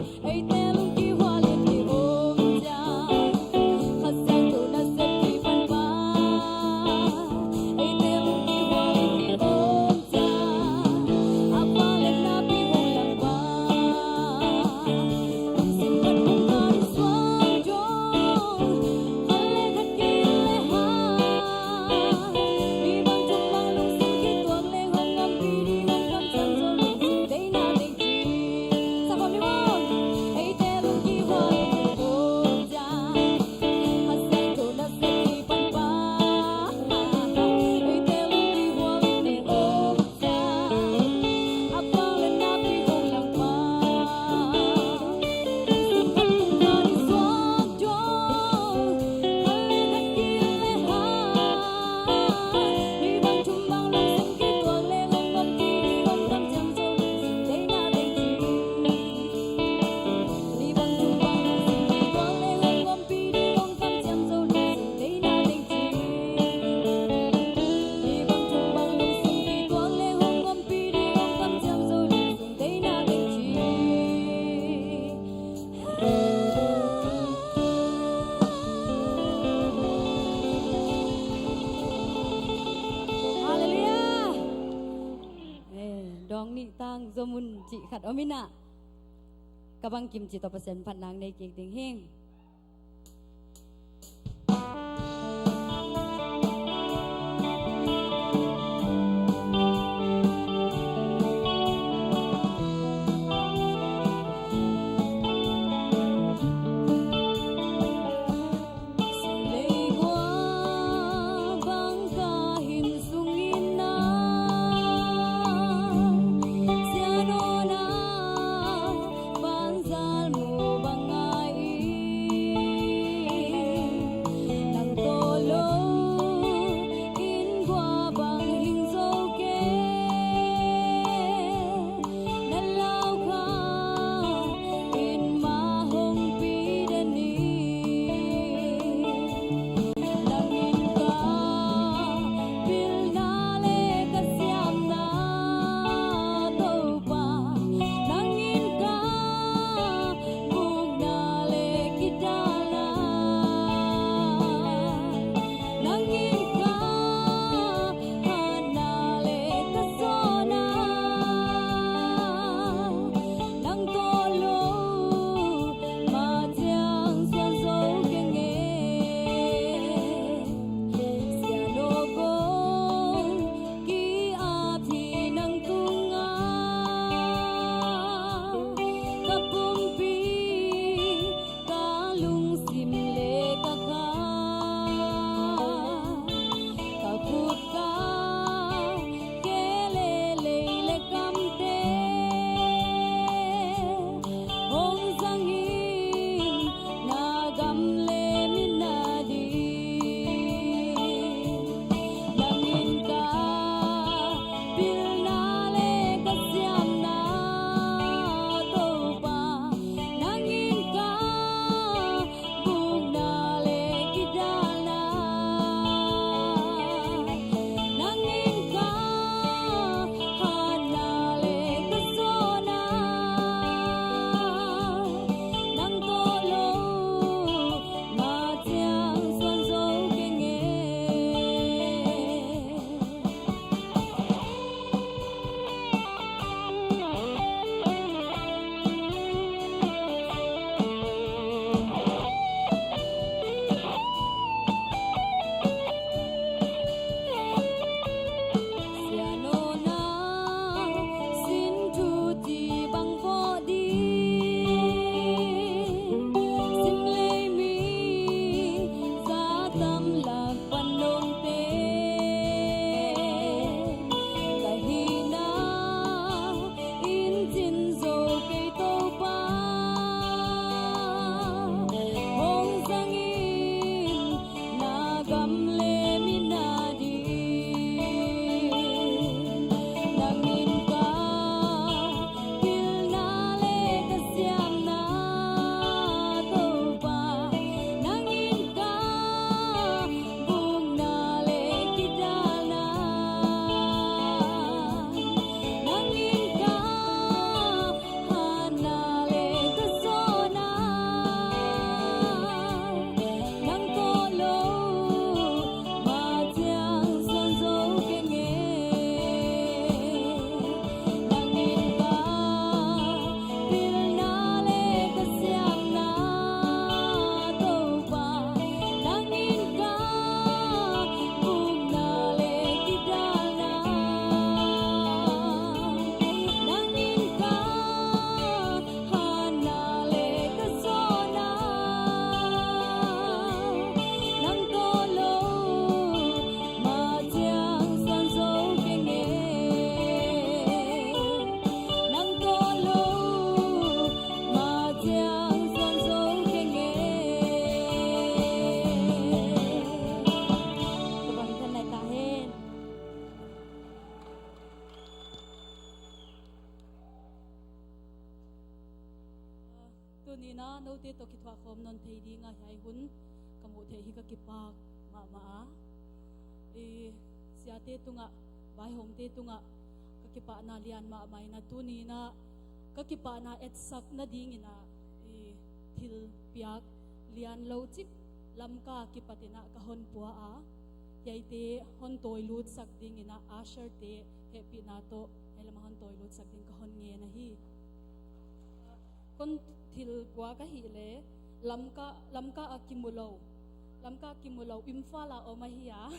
Halleluiah. Eh, dawng nih tang zom un cih khat om in ah. Ka bangkim cih tawh Pasian phatna nei kik ding hing. Tuni-in ah note tawh kithuahkhawm nawn thei dingah hiai hun ka muh theih hi ka kipak mahmah a. I siate tungah, vaihawmte tungah ka kipahna lian mahmah in ah, tuni-in ah ka kipahna etsak nadingin ah i thilpiak lian lo cik Lamka kipatin ah ka hon pua a, hiaite hon tawilut sak dingin ah usher-te hehpihna tawh hiai lamah hon tawilut sak ding ka hon ngen ahi. Thil kua ka hih le, Lamka, Lamka a kimu lo, Lamka a kimu lo, Imphal a om ahi a.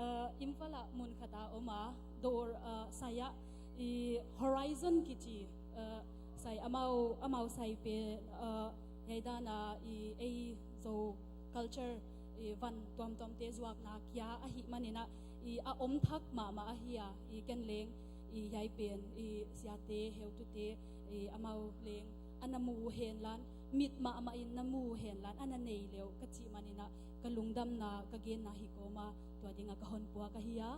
Eh, Imphal a mun khat a om a, dawr, eh, sai ah, i Horizon kici, eh, sai amau, amau sai pen, eh, hiai dan a i ei Zo culture, i van tuamtuamte zuakna kia ahih manin ah, i a om thak mahmah ahi a, i ken leng, i hiai pen, i siate, heutute, i amau leng, a na mu hen lan, mit mahmah in na mu hen lan, a na nei leuh ka cih manin ah, ka lungdamna, ka genna hi kawm a, tua ding a ka hon puak ahi a.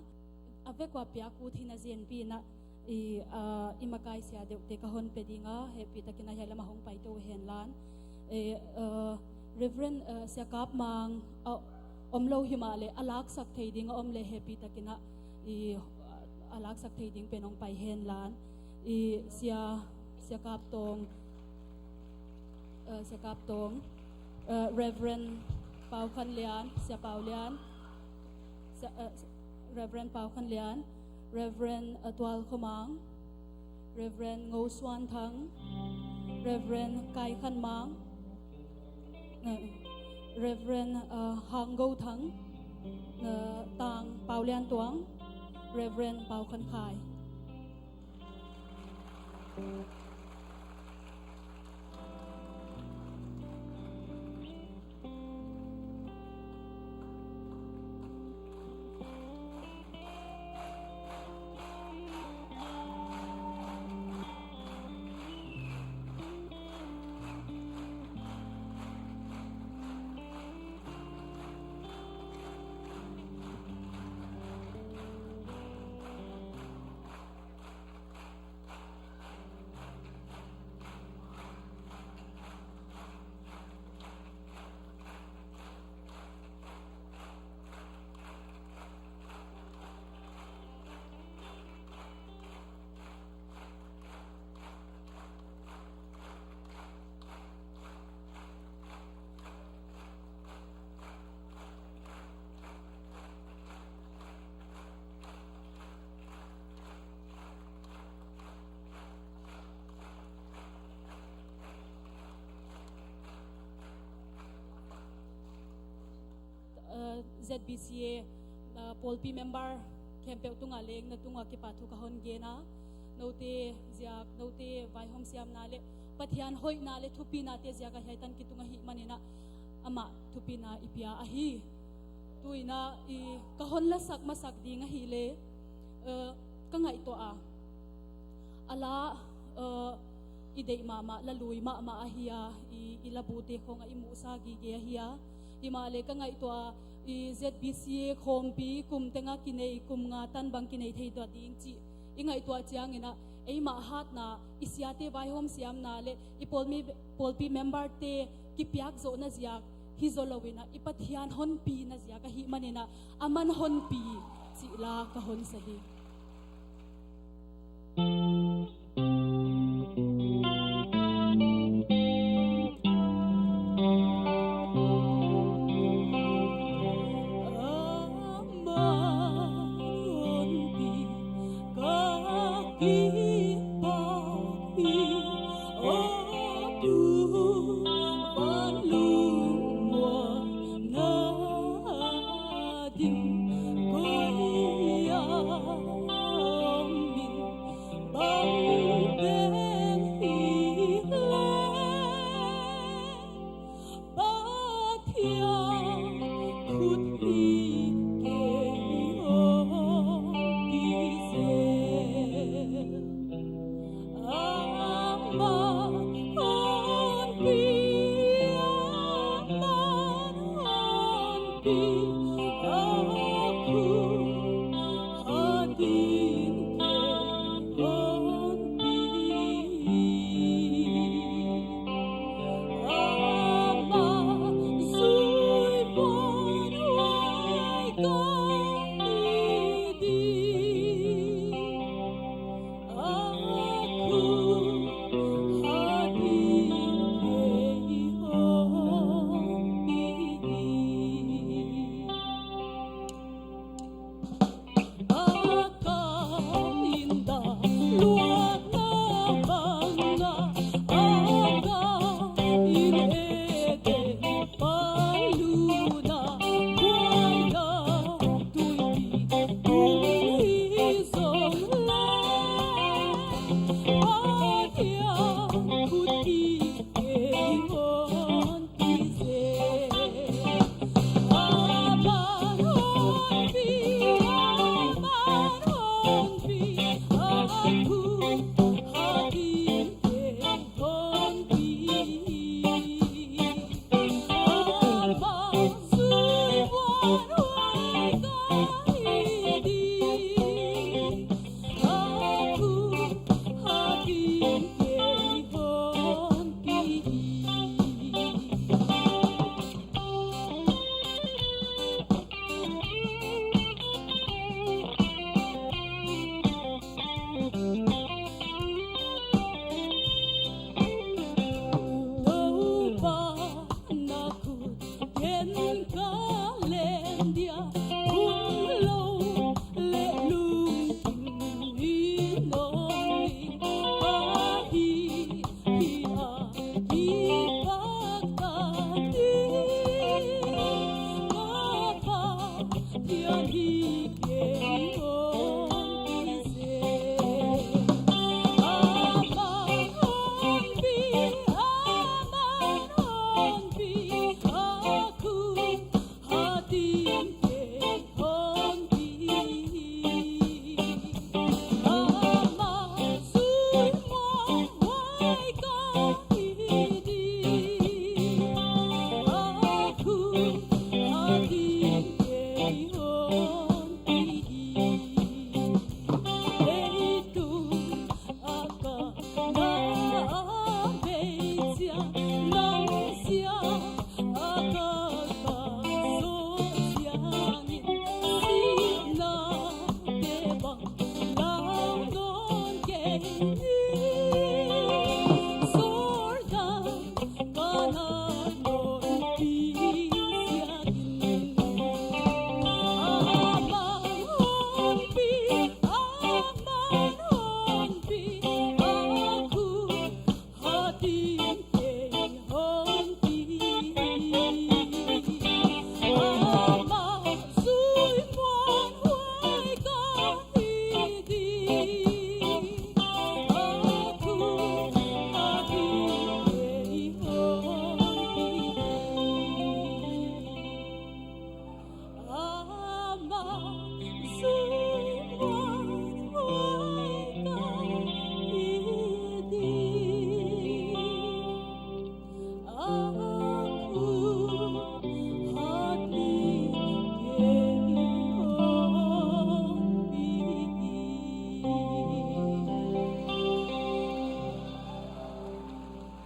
A vek ua piak ut hi na zenpi in ah, i, ah, i makai sia deuhte ka hon pe ding a, hehpihtakin a hiai lam a hong paito hen lan. Eh, ah, Reverend, ah, Sia Kap Mang, ah, om lo hi mah leh, a laksak thei ding a om leh hehpihtakin ah, i, ah, a laksak thei ding pen hong pai hen lan. I Sia, Sia Kap Tawng, eh, Sia Kap Tawng, eh, Reverend Pau Khan Lian, Sia Pau Lian, Sia, eh, Reverend Pau Khan Lian, Reverend, eh, Tual Khua Mang, Reverend Ngo Suan Thang, Reverend Kai Khan Mang, eh, Reverend, eh, Hang Go Thang, eh, Tang Pau Lian Tuang, Reverend Pau Khan Khai. Eh, Z B C A, eh, pawlpi member khempeuh tungah leng na tungah kipahthu ka hon gen a, note ziak, note vaihawm siamna leh Pathian hoihna leh thupihnate ziak a hiai tan kitung ahih manin ah, amah thupina i pia ahi. Tu in ah i ka hon lasak masak ding ahih leh, eh, ka ngaihtuah a, a la, eh, i deih mahmah, la lui mahmah ahi a, i, i labute khawng ah i muhsa gige ahi a. Hi mah leh ka ngaihtuah a, i Z B C A khawmpi kum teng a kinei, kum nga tan bang kinei thei tuah ding cih i ngaihtuah ciangin ah, eimah hatna, i siate vaihawm siamna leh i pawlmi, pawlpi memberte kipiak zawhna ziak hi zaw lo in ah, i Pathian honpina ziak ahih manin ah, aman honpi cih la ka hon sa hi.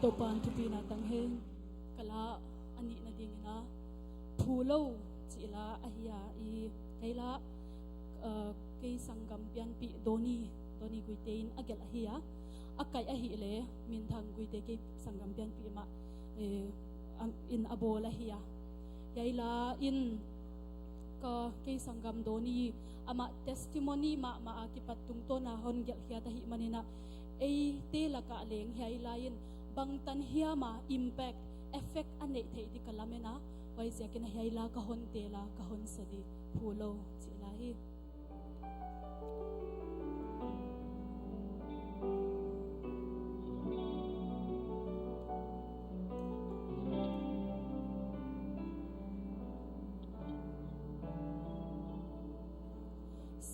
Topa'n thupina tang hen. Ka la a nihna dingin a Phu Lo cih la ahi a, i kei la, uh, kei sanggam pianpih Doni, Doni Guite in a gelh ahi a, a kaih ahih leh Minthang Guite kei sanggam pianpih mah, eh, am, in a bawl ahi a. Hiai la in ka kei sanggam Doni amah testimony mahmah a kipat tungtawn a hon gelhkhiat ahih manin a, eite lakah leng hiai la in bangtan hiam a impact, effect a neih theih ding ka lamen a, huaiziakin a hiai la ka hon teel a, ka hon sa ding Phu Lo cih la hi.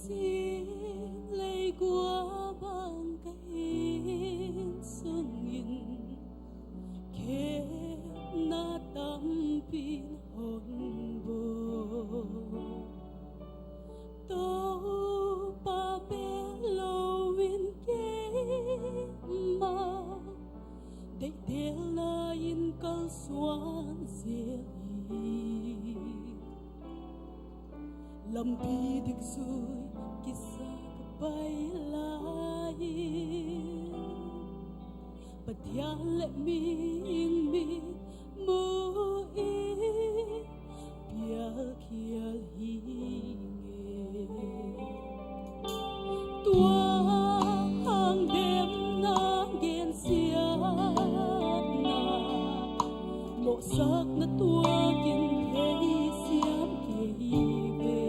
Sing leigua bang ka inn sungin khemna tampi'n hon bawl. Topa bel lo in keimah deihtelna in kalsuan zel hi. Lampi dikzui kisa ka pai lai in Pathian leh mi in mitmuh in pialkhial hi ngei. Tua hang demna gensiatna mawhsakna tuak in theisiam kei ve.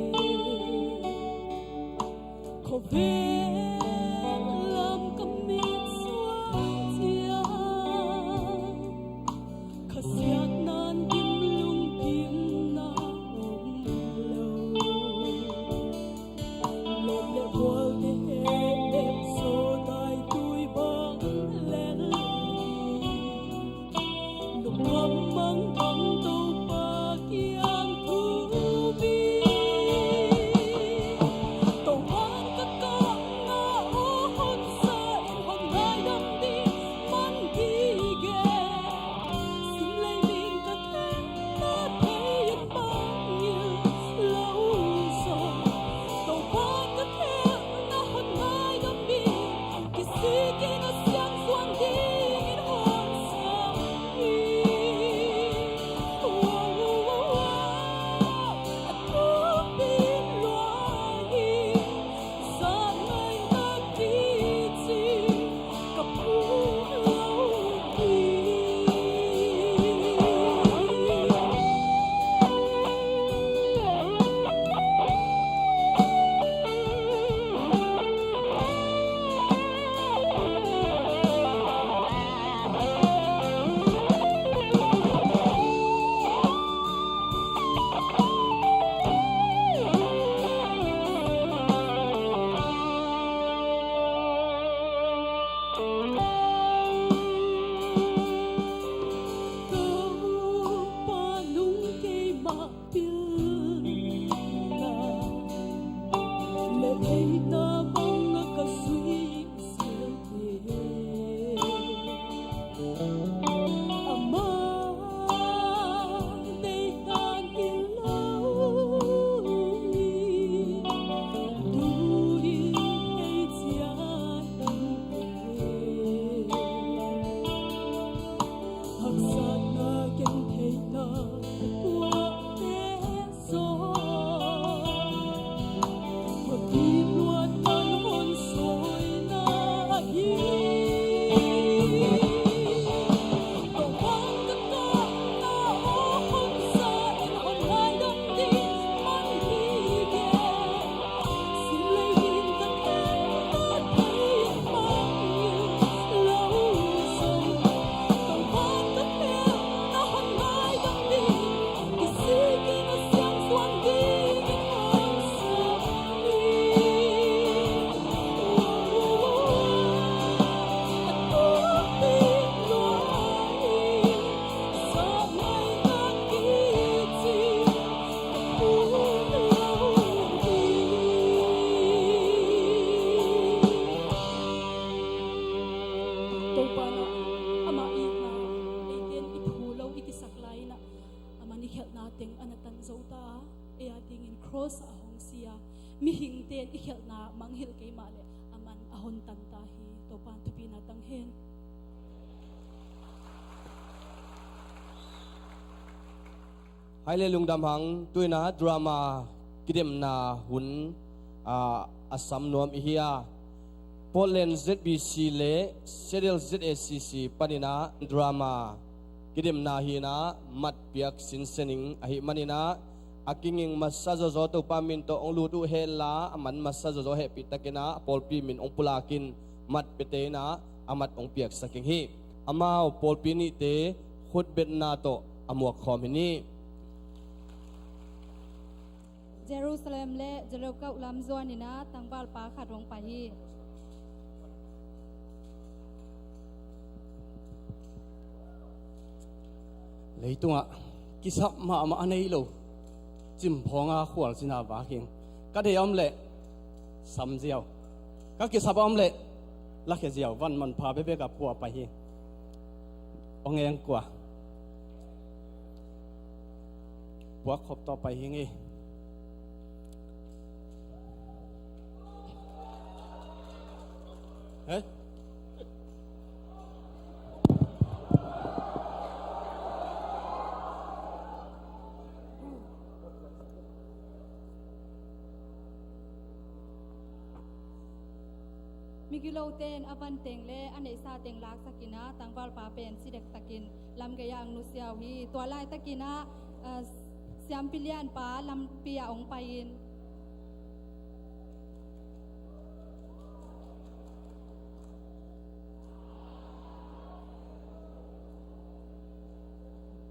Khawvel lam ka mit suang ciang khasiatna'n dim lungkimna om lo. Lawm leh gualte heh ep so tai tui bang lel hi. Lungkham mangbang Topa kiang thu bi. Topa ka kah na aw hon sa in hon ngaidam ding man gige. Sim lei Cross a hong si a, mihingte in i khialhna mangngilh kei mah leh a man a hon tanta hi. Topa'n thupina tang hen. Hai le lungdam hang, tu-in ah drama kidemna hun, ah, a sam nuam i hi a, Portland Z B C le Seattle Z A C C panin ah drama kidemna hi-in ah mat piak sinsen ing ahih manin ah, a kinging masa zawzaw Topa min tawh hong lut uh hen la, a man masa zawzaw hehpihtakin ah a pawlpi min hong pulakin mat piate in ah a mat hong piaksak ing hi. Amau pawlpi nihte khutbetna tawh a muak khawm hi ni. Jerusalem le Jericho lam zuanin ah tangvalpa khat hong pai hi. Leitungah kisap mahmah a nei lo, cimphawng a khualzin a vak hi ing. Ka deih a om leh sam ziau, ka kisap a om leh lakhia ziau, van manpha bekbek a pua pai hi. Hong eng kua? Puak khop tawh pai hi ing ei. Hei. Migilote in a van teng le a neihsa teng laksakin ah tangvalpa pen si dektakin lamgei ah hong nusia uh hi. Tua laitakin ah, ah, siampi lianpa lampi ah hong pai-in,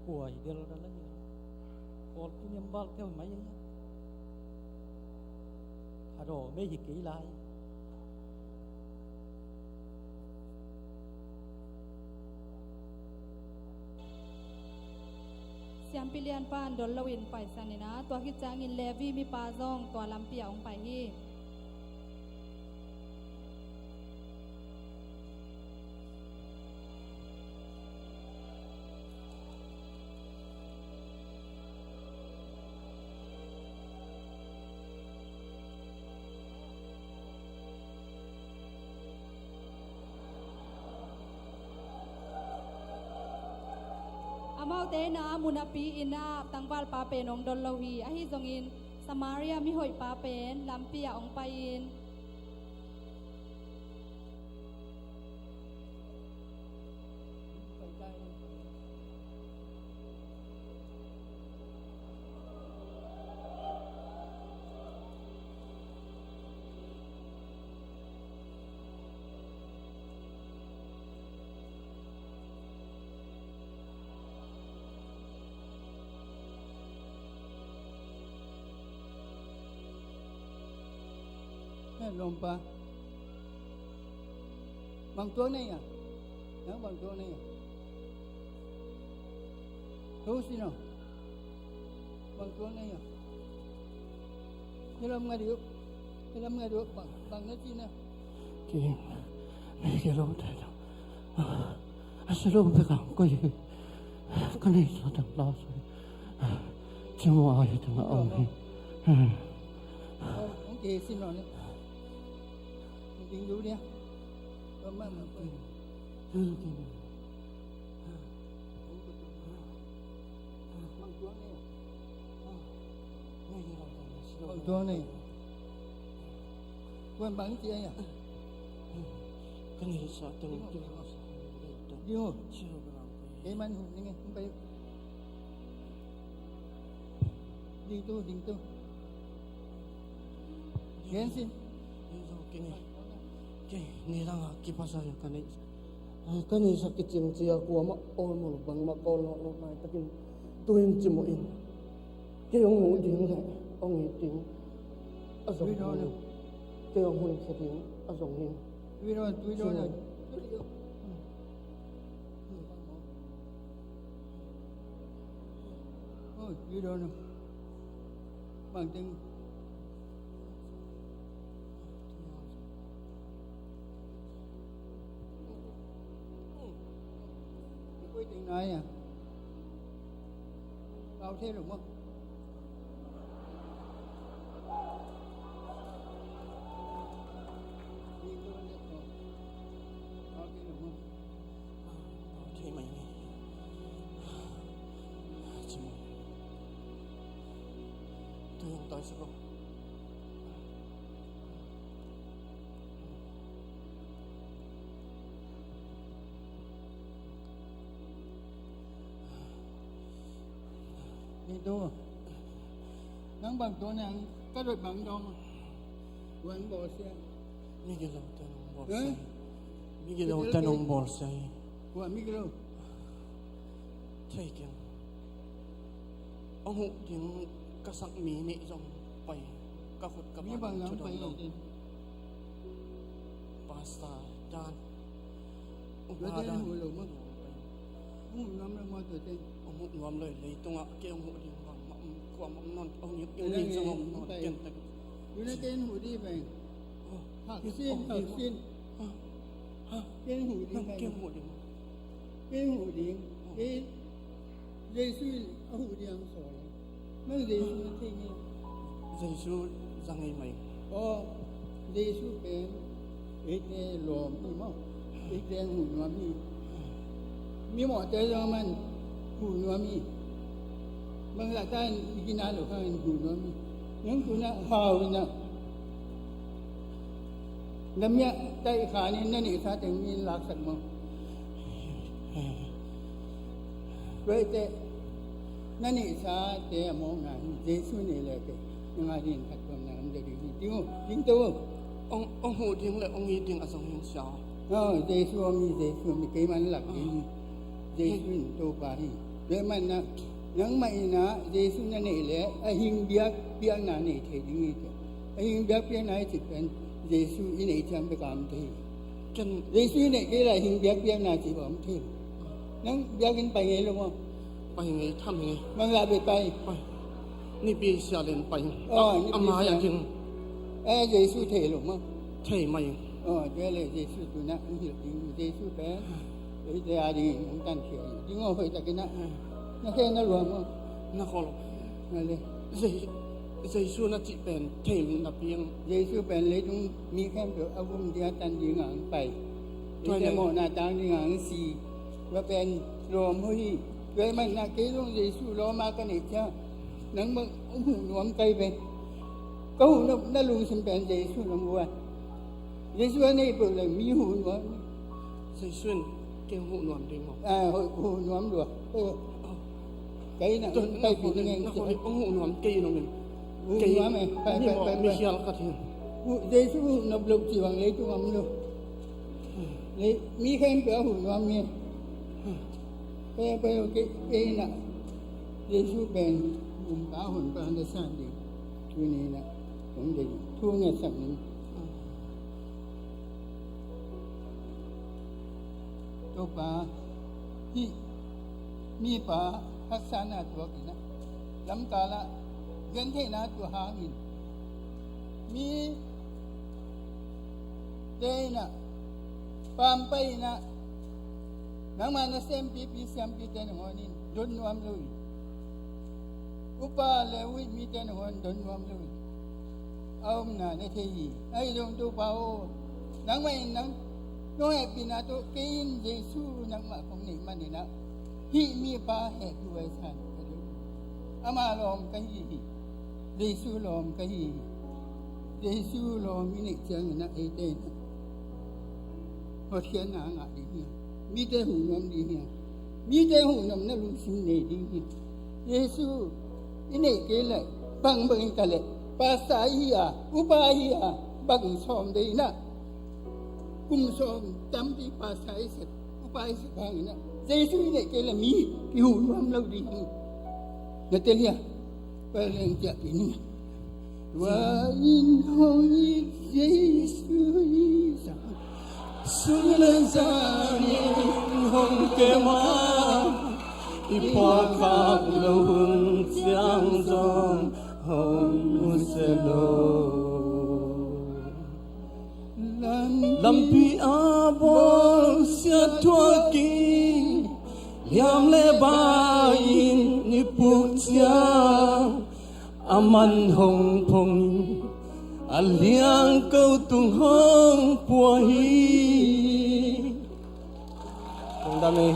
Kua hi delhdal ahi a, pawlpi member teu mai ahi a, a daw mei hi kei lai. Siampi lianpa in dol loin paisan in ah, tua khit ciangin Levi mipa zong tua lampi ah hong pai hi. Amaute in ah mu napi-in ah tangvalpa pen hong dol lo hi. Ahi zongin Samaria mihoihpa pen lampi ah hong pai-in, Hei lawmpa, bang tuak na hia? Nang bang tuak na hia? Thu sin aw. Bang tuak na hia? Hih lam ngat uh. Hih lam ngat uh. Bang, bang na cih na. Kei, kei lo te lo. A si lo bek a koih hi. Ka neihsa teng la soi. Cimo a hi teng a om hi. Hong kei sin aw ni. Ding duh dia. Bang tuak na hia? Bang tuak na hia? Kuan bang ci a hia? Ka neihsa teng tu. Ding uh. Kei man hu ning e, hong pai. Ding tu, ding tu. Gen sin. Kei ni, kei ni dang a kipasa ka nei, ka neihsa kicing cia kuamah awlmol bangmah kawl nawh lo laitakin tu-in cimawh in. Kei hong muh ding le hong it ding a zong hi. Kei hong hunkhia ding a zong hi. Tui dawn, tui dawn. Oi, tui dawn. Bang teng. Koi teng nai a. Pau thei lo maw. Ni tu. Nang bang tu nang ka dot bang dong. Wan bawlsia. Migilo te nong bawlsia. Hah? Migilo te nong bawlsia. Kua migilo? Thei keng. Hong huh ding ka sak mi nih zong pai. Ka khut ka bang lam pai lo. Pastor dan. Upa dan. Hong huh nuam lo maw tuate? Hong huh nuam lo, leitungah kei hong huh ding bangmah om, kuamah om nawn, hong ih, hong ih zong om nawn, ken tek. Yu na ken huh ding bang. Hak sin, hak sin. Ken huh ding bang. Ken huh ding. Ken huh ding. Ken Jesu in a huh ding ang sawl. Nang Jesu na thei nge? Jesu za ngei mai. Aw, Jesu pen eite lawm hi maw. Eite huh nuam hi. Mi mawhte zong aman huh nuam hi. Bangzah ta in i gina lo hangin huh nuam hi. Nang tu na hau na. Na miah taih khan in na neihsa teng mi in laksak maw? Tua ahih teh na neihsate a mawkna hi. Jesu nei leh teh nang a dingin phattuamna om ding hi. Ding uh, ding to uh. Hong, hong huh ding le hong it ding a zong hi sia. Aw, Jesu om hi, Jesu om hi, keimah lak ding hi. Jesu in Topa hi. Tua ahih manin ah nangmah in ah Jesu na neih leh a hing biak, biakpiakna nei thei ding hi teh. A hing biakpiakna i cih pen Jesu i neih ciang bek a om thei hi. Ken Jesu i neih kei leh a hing biakpiakna cih bek a om thei hi. Nang biakinn pai ngei lo maw? Pai ngei, tham ngei. Bangzah bek pai? Pai. Nipi sial in pai. Aw, nipi sial. A mai a kin. Eh, Jesu thei lo maw? Thei mai. Aw, tua leh Jesu tu na hong hilh ding, Jesu pen eite a dingin hong tankhia hi. Ding aw, hoih takin ah. Na khe na lua maw? Na khol. Na le. Je-, Jesu na cih pen thei napi ang. Jesu pen leitung mi khempeuh a gum ding a tan ding a hong pai. Tua eite leh mawhna tang ding a hong si. Tua pen lawm hoih hi. Tua ahih manin ah kei zong Jesu lawm a ka neih ciang nang bang hong huh nuam ka hi ve. Ka huh nuam na lungsim pen Jesu na mu a. Jesu a neih peuh leh mi huh nuam. Jesu in kei huh nuam ding maw? Ah, huh, huh nuam lua. Eh. Ka inn ah paipih ding eng. Hong huh nuam kei in om in. Huh nuam eh. Pai, pai, pai, pai. Mi khial khat hi. Huh, Jesu huh nop lo cih bang leitung om lo. Lei, mi khempeuh a huh nuam hi. Pai, pai, okay, kei inn ah Jesu pen Gumpa Honpa na san ding. Tuni in ah hong deih thu ngetsak ning. Topa, hih mipa haksatna tuak in ah, lamkal ah gentheihna tuah hangin mite in ah pampai in ah, nangma nasempipi siampite nangawn in don nuam lo hi. Upa Levi mite nangawn don nuam lo hi. A omna na thei hi. Ahi zong Topa aw, nangmah in nang, nong hehpihna tawh kei in Jesu nangmah kong neih manin ah hih mipa hehpih uh a, san ka dong. Ama lawm ka hi hi. Jesu lawm ka hi hi. Jesu lawm i neih ciangin ah eite in ah hotkhiatna a ngah ding hi. Mite huh nuam ding hi. Mite huh nuamna lungsim nei ding hi. Jesu i neih kei leh bangbang hi ta leh, pastor hi a, upa hi a, bang sawm dei in ah, kum sawm tampi pastor i sep, upa i sep hangin ah, Jesu i neih kei leh mi i huh nuam lo ding hi. Na tel hia? Tua leng ciahpih ning. Tua in hong it Jesu i sa. Sun le zan in hong kem a, i pawlkhat lo hun ciang zong hong nusia lo. Lampi a bawlsia thuak in, liam le bai in i puk ciang, a man hong phong, a liangko tung hong pua hi. Lungdam hi.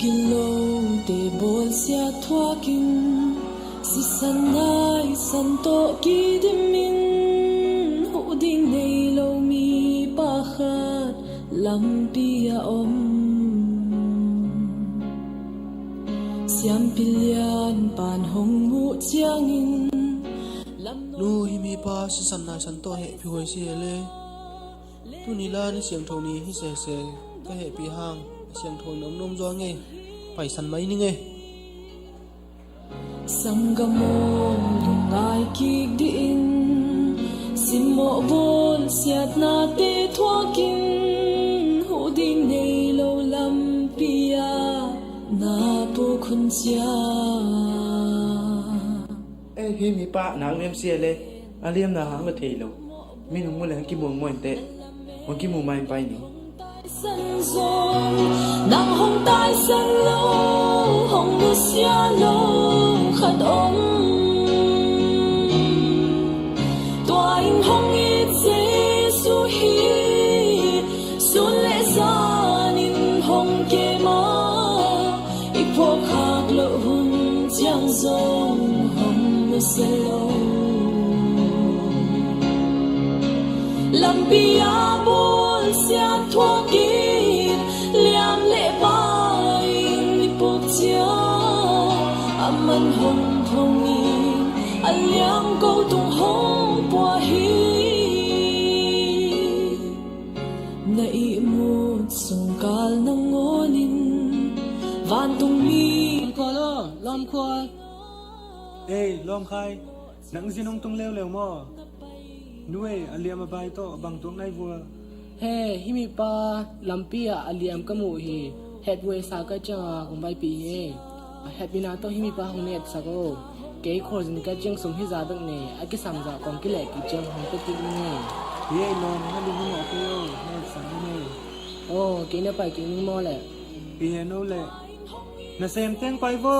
Lote bawlsiat thuakin sisan naisan tawh kidimin huh ding nei lo mipa khat lampi a om. Siampi lian pan hong muh ciangin lam nu, hih mipa sisan naisan tawh hehpih huai si e le. Tuni la ni siangtho ni hi sese, ka hehpih hang a siangtho in om nuam zuang e. Paisan mai ning e. Sanggam aw, lungngai kik dih in, simmawh bawl siatnate thuakin huh ding nei lo lampi ah na puk hun cia. Ei, hih mipa nak liam si e le, a liamna hang la thei lo. Min hong mu leng kimuang muang inteh. Hong kimu mai pai ni. San zong nang hong taisan lo, hong nusia lo khat om. Tua in hong it Jesu hi, sun le zan in hong kem a, i phuak khak loh hun ciang zong hong nusia lo. Lampi a bawlsiat thuakin liam le pai-in i puk cia, a man hong thongin a liang ko tung hong pua hi. Na ihmut sungkal nangawnin vantungmi. Lawmkhual aw, lawmkhual. Ei, lawmkhai, nang zin hong tung leuleu maw? Nu ei, a liam a bai tawh bang tuak nai vua? He, hih mipa lampi ah a liam ka muh hi. Hetvuai sa ka cianga kong baipih hi. A hehpihna tawh hih mipa hong netsak o. Kei khualzin ka ciang sum hi za bek nei, a kisam zah kong kileh kik ciang hong pia kik ning ei. Hi ei lawm, na lung hi mawh kei o, na hetsang hi nei. Aw, kei na pai kik ning maw leh? Hi he no leh. Na sem teng pai vo.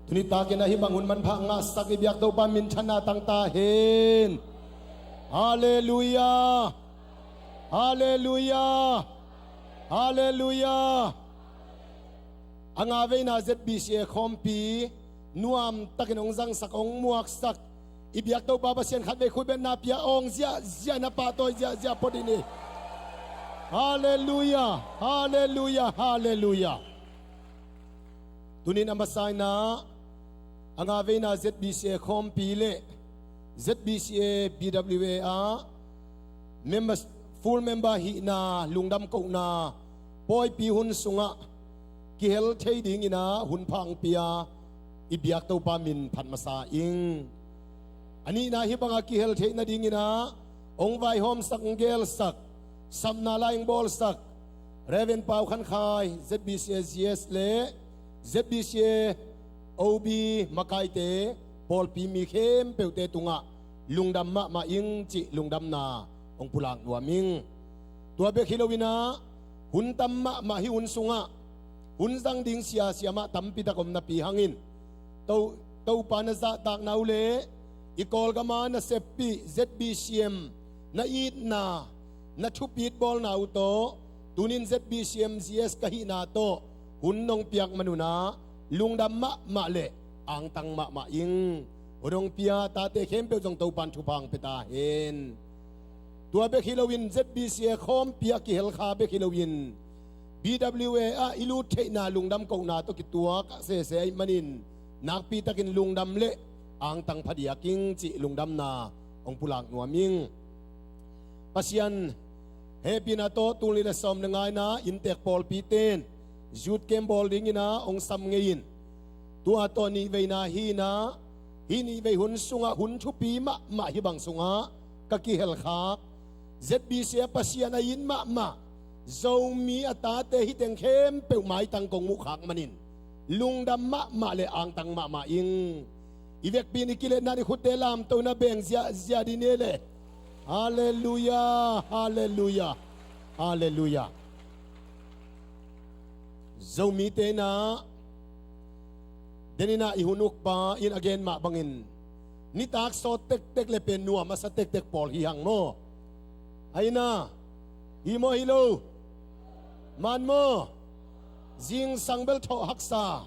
Tuni takin a hih bang hun manpha ngahsak i biak Topa minthanna tangta hen. Halleluiah. Halleluiah. Halleluiah. A nga veina Z B C A khawmpi nuam takin hong zangsak, hong muaksak i biak Topa Pasian khatvei khutbetna pia, awng ziahziah, na pahtawi ziahziah phot in hi. Halleluiah. Halleluiah. Halleluiah. Tunin a masa in ah a nga veina Z B C A khawmpi le Z B C A B W A ah members, full member hihna lungdam kohna pawipi hun sungah kihel thei dingin ah hun pha hong pia i biak Topa min phat masa ing. A nihna hih banga kihel theih nadingin ah hong vaihawmsak, hong gelsak, sapna lai hong bawlsak Reverend Pau Khan Khai, Z B C A G S le Z B C A O B makaite, pawlpi mi khempeuhte tungah lungdam mahmah ing cih lungdamna hong pulak nuam ing. Tua bek hi loin ah hun tam mahmah hih hun sungah hun zang ding siasia mah tampi tak om napi hangin To, Topa na zahtakna uh le i Kawlgama na seppih Z B C M na itna, na thupit bawlna uh tawh tunin Z B C M G S ka hihna tawh hun nong piak manun ah lungdam mahmah le angtang mahmah ing. Hua dong pia tate khempeuh zong Topan thupha hong pia ta hen. Tua bek hi loin Z B C A khawmpi a kihelkha bek hi loin B W A ah i lut theihna lungdam kohna tawh kituak a sese ahih manin nakpitakin lungdam le angtang phadiak ing cih lungdamna hong pulak nuam ing. Pasian hehpihna tawh tul nih le sawm le nga-in ah inntek pawlpite in youth camp bawl dingin ah hong sam ngei in, tua tawh nihveina hi-in ah, hih nihvei hun sungah hun thupi mahmah hih bang sungah ka kihelkhak Z B C A Pasian a it mahmah Zomi a tate hih teng khempeuh maitang kong muhkhak manin lungdam mahmah le angtang mahmah ing. I vekpi in i kiletna in i khutte lamto in ah beng ziahziah dih ni e le. Halleluiah, halleluiah, halleluiah. Zomite in ah, den in ah i hun ukpa in a gen mah bangin nitak sawt tektek le pen nuam a sa tektek pawl hi hang maw? Ahi na, hi maw hi lo? Man maw? Zingsang bel thawh haksa.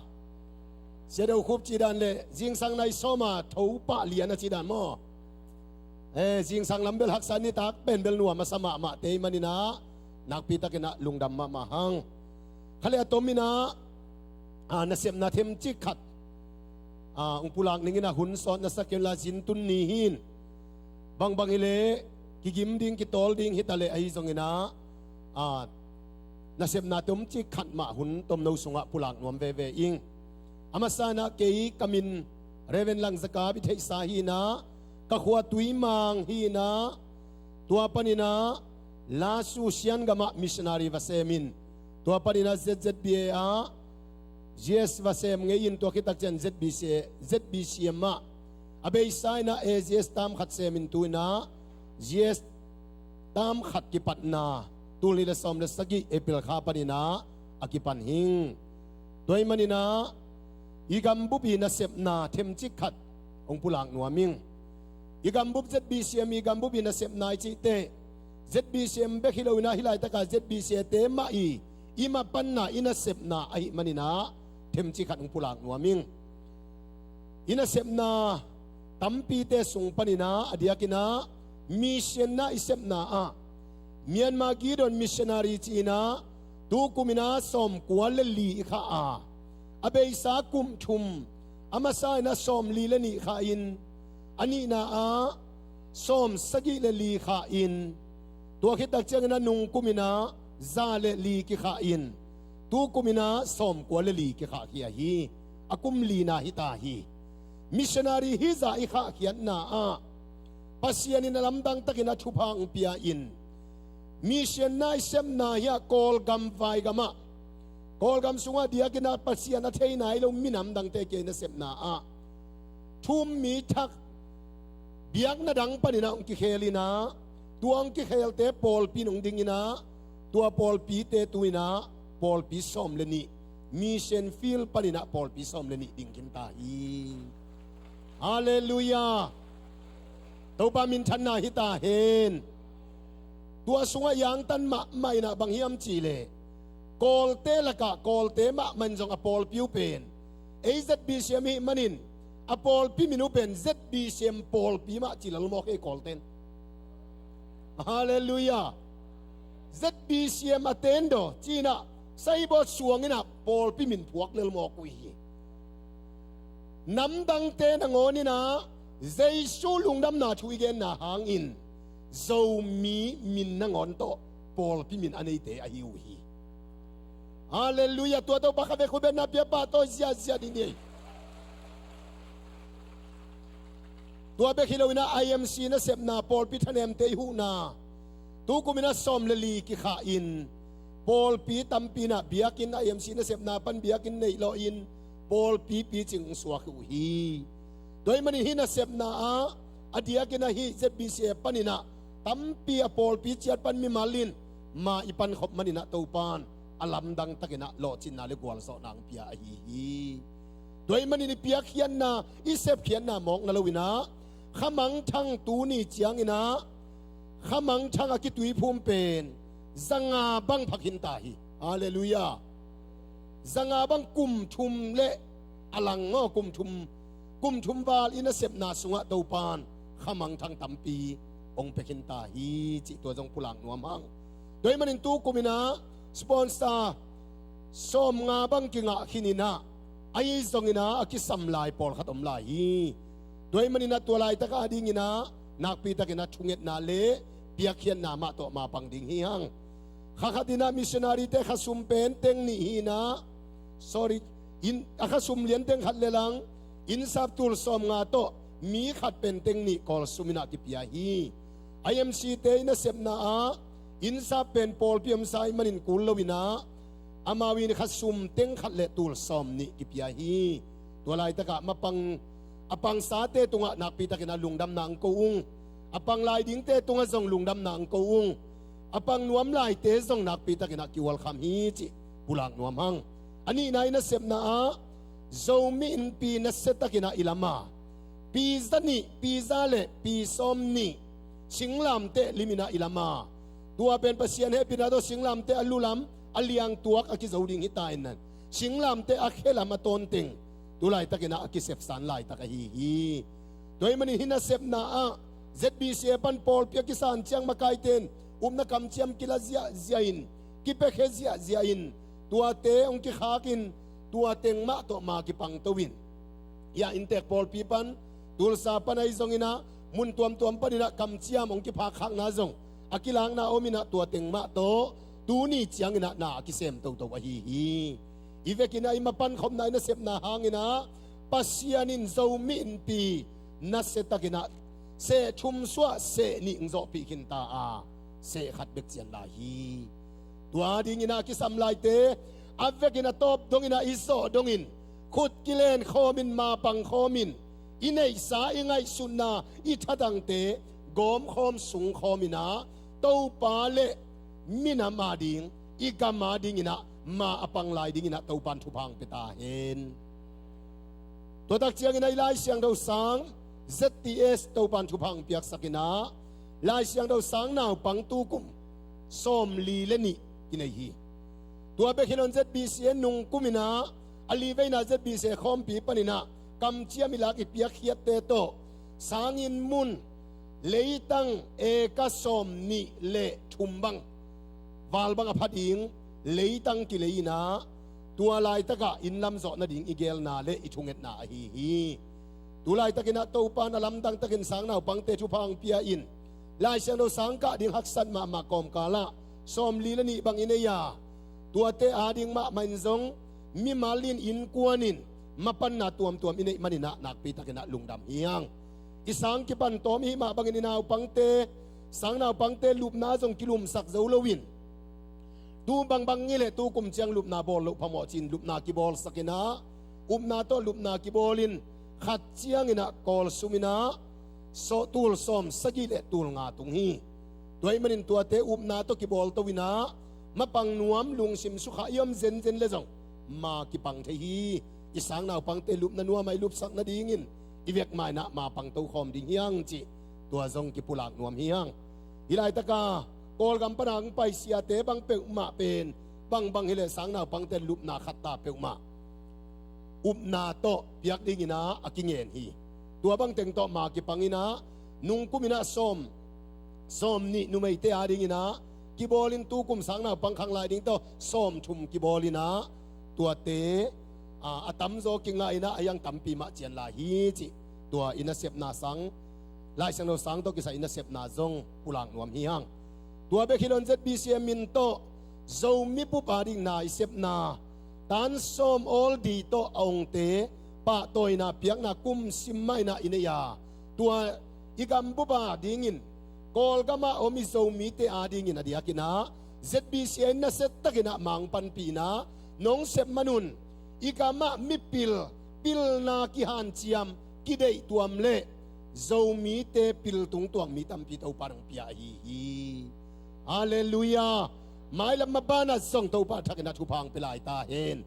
Sia Do Khup cih dan le zingsang nai sawma tho pah lian a cih dan maw? Eh, zingsang lam bel haksa, nitak pen bel nuam a sa mahmahte ahih manin ah nakpitakin ah lungdam mahmah hang. Kha le a tom in ah, ah, nasepna themcik khat, ah, hong pulak ning in ah, hun sawt na sa kei un la, zin tun ni hi-in, bangbang hi leh kigim ding kitawl ding hi ta leh ahi zongin ah, ah, nasepna tomcik khat mah hun tomno sungah pulak nuam veve ing. A masa in ah kei ka min Reverend Lang Za Kap i theihsa hi-in ah, ka khua Tuimang hi-in ah, tua panin ah Lasu Siangam ah missionary va sem in, tua panin ah Z Z B A ah G S va sem ngei in, tua khit tak ciang Z B C A, Z B C M ah a beisa in ah A G S tam khat sem in, tu-in ah G S tam khat kipatna tul nih le sawm le sagih April kha panin ah a kipan hi ing. Tua ahih manin ah i gambup i nasepna themcik khat hong pulak nuam ing. I gambup Z B C M i gambup i nasepna i cih teh, Z B C M bek hi lo-in ah hih laitak a Z B C A te mah i i mapanna i nasepna ahih manin ah themcik khat hong pulak nuam ing. I nasepna tampite sung panin ah a diakin ah mission na i sepna ah Myanmar Gideon missionary ci-in ah tu kum in ah sawmkua le li i khah a, a beisa kum thum, a masa in ah sawmli le nih khah in, a nihna ah sawmsagih le li khah in, tua khit tak ciangin ah nung kum in ah za le li kikhah in, tu kum in ah sawmkua le li kikhahkhia hi. A kum lina hi ta hi. Missionary hih zah i khahkhiatna ah Pasian in a lamdang takin a thupha hong pia in, mission na i sepna hi a, Kawlgam vaigam ah, Kawlgam sungah diakin ah Pasian a thei nai lo minam dangte kiang i nasepna ah thu-um mi thak biakna dang panin ah hong kikhel in ah, tua hong kikhelte pawlpi in hong ding in ah, tua pawlpite tu-in ah pawlpi sawm le nih, mission field panin ah pawlpi sawm le nih ding khin ta hi. Halleluiah. Topa minthanna hi ta hen. Tua sungah i angtan mahmah in ah bang hiam cih leh, Kawlte lakah Kawlte mahmah in zong a pawlpi uh pen, ei Z B C M ahih manin a pawlpi min uh pen Z B C M pawlpi mah ci lel mawk ei Kawlte in. Halleluiah. Z B C M a teng daw ci-in ah saibawt suang in ah pawlpi min phuak lel mawk uh hi. Namdangte nangawn in ah Jesu lungdamna thu i genna hangin Zomi min nangawn tawh pawlpi min a neite ahi uh hi. Halleluiah. Tua Topa kha vek khut beng na pia pah tawh ziahziah dih ni. Tua bek hi lo-in ah I M C nasepna pawlpi thanemte i huhna tu kum in ah sawm le li kikhah in, pawlpi tampi in ah biakinn, I M C nasepna pan biakinn neih lawh in pawlpi picing hong suak uh hi. Tua ahih manin hih nasepna ah a diakin ah hih Z B C A panin ah tampi a pawlpi ciat pan mimal in ma i pankhop manin ah Topan a lamdang takin ah lawhcinna le gualzawhna hong pia ahi hi. Tua ahih manin i piakkhiatna, i sepkhiatna mawk na lo-in ah khamangthang tuni ciangin ah khamangthang a kituiphum pen zanga bang pha khin ta hi. Halleluiah. Zanga bang kum thum le a lang aw, kum thum, kum thum val i nasepna sungah Topan khamangthang tampi hong pia khin ta hi cih tua zong pulak nuam hang. Tua ahih manin tu kum in ah sponsor sawmnga bang kingah khin in ah, ahi zongin ah a kisam lai pawlkhat om lai hi. Tua ahih manin ah tua laitak a dingin ah nakpitakin ah thungetna le piakkhiatna mah tawh mapang ding hi hang. Kha khat in ah missionary-te khasum pen teng nih hi in ah, sorry, in, a khasum lian teng khat le lang, innsap tul sawmnga tawh mi khat pen teng nih Kawlsum in ah kipia hi. I M C-te i nasepna ah innsap pen pawlpi omsa ahih manin kul lo in ah, amau in khasum teng khat le tul sawmnih kipia hi. Tua laitak ah mapang, a pangsate tungah nakpitakin ah lungdamna hong ko ung. A pang lai dingte tungah zong lungdamna hong ko ung. A pang nuam laite zong nakpitakin ah ki-welcome hi cih pulak nuam hang. A nihna i nasepna ah Zomi Innpi nasiatakin ah i lam a, pi za nih, pi za le pi sawmnih singlamteh lim in ah i lam a, tua pen Pasian hehpihna tawh singlamteh a lu lam a liang tuak a kizo ding hi ta in ah, singlamteh a khe lam a tawnteng tu laitakin ah a kisepsan laitak ahi hi. Tua ahih manin hih nasepna ah Z B C A pan pawlpi a kisan ciang makaite in upna kamciam kila ziahziah in, kipiakhia ziahziah in, tuate hong kikhakin tua teng mah tawh ma kipangto in, hih ah inntek pawlpi pan, Tulsa pan ahi zongin ah, mun tuamtuam panin ah kamciam hong kiphakkhakna zong a kilakna om in ah tua teng mah tawh tuni ciangin ah na a kisem toto ahi hi. I vekin ah i mapan khopna i nasepna hangin ah Pasian in Zomi Innpi nasiatakin ah seh thum suah seh nih hong zawhpih khin ta a, seh khat bek cian lai hi. Tua dingin ah kisam laite a vekin a tawp dongin ah i zawh dongin khut kilen khawmin, mapang khawmin, i neihsa, i ngaihsutna, i thatangte gawmkhawm sungkhawmin ah Topa le minam a ding, i gam a dingin ah ma a pang lai dingin ah Topan thupha hong pia ta hen. Tua tak ciangin ah i Lai Siangtho sang Z T S Topan thupha hong piaksak in ah Lai Siangtho sang naupang tu kum sawmli le nih kinei hi. Tua bek hi loin Z B C A nung kum in ah a li veina Z B C A khawmpi panin ah kamciam i lak i piakkhiatte tawh sanginn mun leitang eka sawmnih le thum bang, val bang a pha ding leitang kilei in ah, tua laitak ah inn lam zawh nading i geelna le i thungetna ahi hi. Tu laitakin ah Topan a lamdang takin sang naupangte thupha hong pia in, Lai Siangtho sang kah ding haksat mahmah kawmkal ah sawmli le nih bang i nei a, tuate a ding mahmah in zong mimal in, innkuan in mapanna tuamtuam i neih manin ah nakpitakin ah lungdam hi hang. I sang kipan tawm i hih mah bangin i naupangte, sang naupangte lupna zong kilumsak zo loin, tu bangbang ngei leh tu kum ciang lupna bawl loh phamawh ci-in lupna kibawlsak in ah, upna tawh lupna kibawlin khat ciangin ah Kawlsum in ah sawh tul sawm sagih le tul nga tung hi. Tua ahih manin tuate upna tawh kibawlto in ah mapang nuam, lungsim sukha i om zenzen le zong ma kipang thei hi. I sang naupangte lupna nuam ah i lupsak nadingin i vek ma in ah ma pangto khawm ding hi hang cih tua zong kipulak nuam hi hang. Hih laitaka Kawlgam pana hong pai siate bang peuhmah pen bangbang hi leh sang naupangte lupna khatta peuhmah upna tawh piak dingin ah a kingen hi. Tua bang teng tawh ma kipang in ah nung kum in ah sawm, sawmnih numeite a dingin ah kibawlin tu kum sang naupang khang lai ding tawh sawmthum kibawlin ah tuate a, a tamzaw kingah in ah a hiang tampi mah cian lai hi cih tua i nasepna sang, Lai Siangtho sang tawh kisai i nasepna zong pulak nuam hi hang. Tua bek hi loin Z B C A min tawh Zomi bup a ding na i sepna tan sawm awl di tawh a ongte pahtawina piakna kum sim mah in ah i nei a, tua i gambup a dingin Kawlgam ah om i Zomite a dingin a diakin ah Z B C A in nasiatakin ah ma hong panpih in ah nong sep man un i gam ah mipil pilna kihanciam, kideihtuam le Zomite pil tungtuak mi tampi Topa in hong pia ahi hi. Halleluiah. Mailam maban ah zong Topa thakin ah thupha hong pia lai ta hen.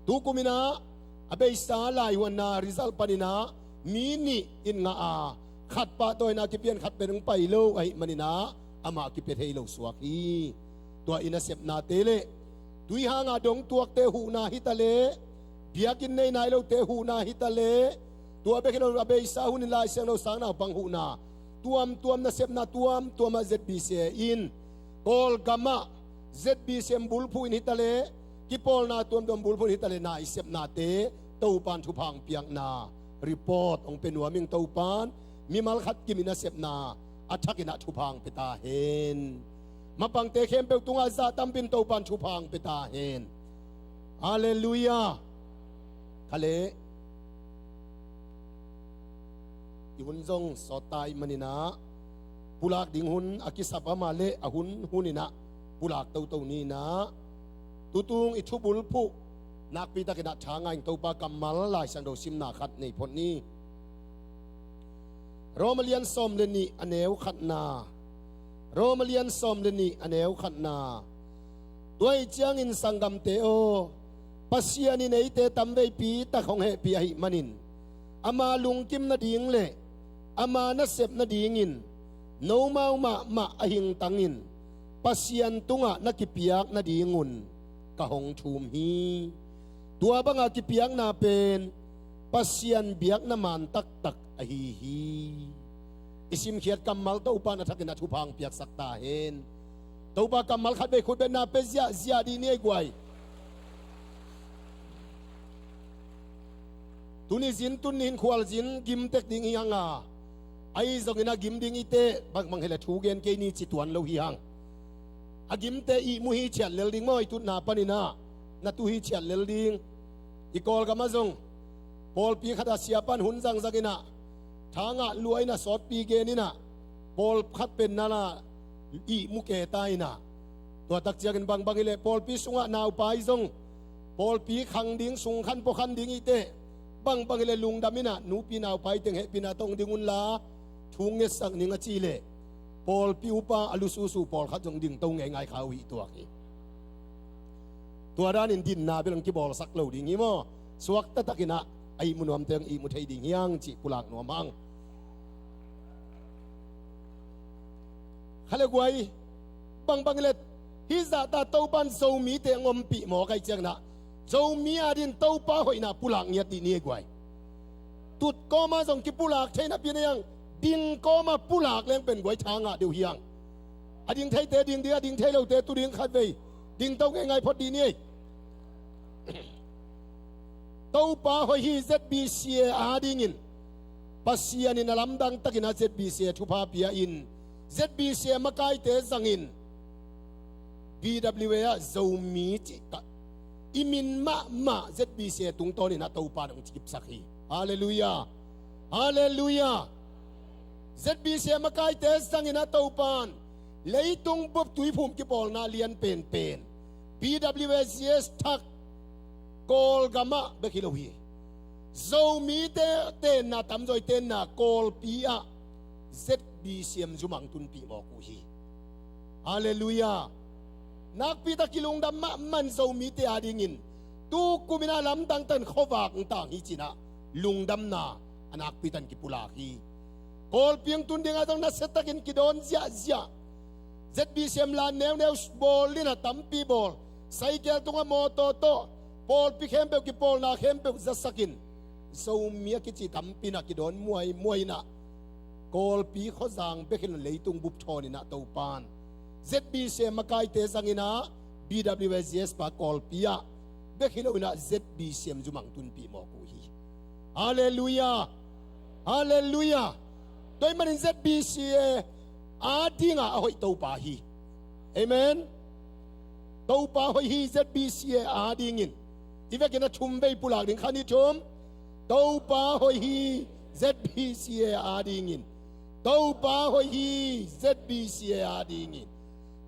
Tu kum in ah a beisa laihuanna result panin ah mi nih in ngah a, khat pahtawina kipia in khat pen hong pai lo ahih manin ah amah kipia thei lo suak hi. Tua i nasepnate le tui hanga dongtuakte huhna hi ta leh Biakinn nei nai lote huhna hi ta leh, tua bek hi lo a beisa hunin Lai Siangtho sang naupang huhna tuamtuam, nasepna tuamtuam ah Z B C A in Kawlgam ah Z B C M bulphuh in hi ta leh, kipawlna tuamtuam bulphuh in hi ta leh, nasepnate Topan thupha hong piakna report hong pia nuam ing. Topan mimal khat kim in nasepna a thakin ah thupha hong pia ta hen. Mapangte khempeuh tungah zah tampin Topan thupha hong pia ta hen. Halleluiah. Kha leh i hun zong sawt ta ahih manin ah, pulak ding hun a kisap a mah leh a hun hunin ah pulak toto ni in ah, tutung i thubulphuh nakpi takin ah tha ngai ing. Topa kammal Lai Siangtho simna khat nei phot ni. Roma lian sawm le nih a neu khatna. Roma lian sawm le nih a neu khatna. Tua ahih ciangin sanggamte aw, Pasian in eite tamveipi tak hong hehpih ahih manin, ama lungkim nading le ama nasep nadingin nomau mahmah a hingtangin Pasian tungah na kipiak nadingun ka hong thum hi. Tua banga kipiakna pen Pasian biakna man taktak ahi hi. I simkhiat kammal Topa na thakin a thupha hong piaksak ta hen. Topa kammal khat vei khutbetna pia ziahziah dih ni ei guai. Tuni zin tuni hin khualzin gimtek ding hi hang a, ahi zongin a gim ding i teh bangbang hileh thu gen kei ni ci tuan lo hi hang. A gimte ihmu hi ciat lel ding maw, i tutna panin ah na tu hi ciat lel ding. I Kawlgam ah zong pawlpi khat ah siapan hun zangzang in ah, thangah lua in ah, sawtpi gen in ah, pawl khat pen na la ihmu kei ta in ah. Tua tak ciangin bangbang hileh pawlpi sungah naupai zong pawlpi khang ding, sungkhan puakhan ding i teh, bangbang hileh lungdam in ah, nupi naupai teng hehpihna tawh hong ding unla, thu ngetsak ning a cih leh, pawlpi upa a lususu pawlkhat zong dingto ngeingai kha uh hi tuak hi. Tua danin dinna bel hong kibawlsak lo ding hi maw? Suakta takin ah a ihmu nuamte hong ihmu thei ding hi hang cih pulak nuam hang. Kha le guai, bangbang hileh hih zahta Topan Zomite hong ompih mawk ahih ciangin ah, Zomi adingin Topa hoihna pulak ngiat dih ni ei guai. Tut kawma zong kipulak thei napi na hi hang, ding kawma pulak leng pen guai tha ngah deuh hi hang. A ding theite ding ding, a ding thei lote tu ding khatvei dingto ngeingai phot dih ni ei. Topa hoih hi Z B C A adingin. Pasian in a lamdang takin ah Z B C A thupha pia in, Z B C A makaite zangin B W A ah Zomi cih ka i min mahmah Z B C A tungtawnin ah Topan hong kipsak hi. Halleluiah. Halleluiah. Z B C A makaite zangin ah Topan leitung bup tuiphum kipawlna lian penpen B W A Z S thak Kawlgam ah bek hi lo hi. Zomite tenna tamzaw i tenna Kawlpi ah Z B C M zumang tunpih mawk uh hi. Halleluiah. Nakpi tak kilungdam mahmah in Zomite adingin tu kum in ah lamdang takin khuavak hong tang hi ci-in ah lungdamna a nakpi takin kipulak hi. Kawlpi hong tun dingah zong nasia takin kidawn ziahziah. Z B C M lan neuneu bawl in ah tampi bawl. Saikel tungah mawtaw tawh pawlpi khempeuh kipawlna khempeuh zasak in, Zomi a kici tampi in ah kidawn muaimuai in ah Kawlpi khuazang bek hi lo in leitung bup thawn in ah Topan Z B C M makaite zangin ah B W A Z S pa Kawlpi ah bek hi lo in ah Z B C M zumang tunpih mawk uh hi. Halleluiah. Halleluiah. Tua ahih manin Z B C A adingah a hoih Topa hi. Amen. Topa hoih hi Z B C A adingin. I vekin a thum vei pulak ding, khat, nih, thum. Topa hoih hi Z B C A adingin. Topa hoih hi Z B C A adingin.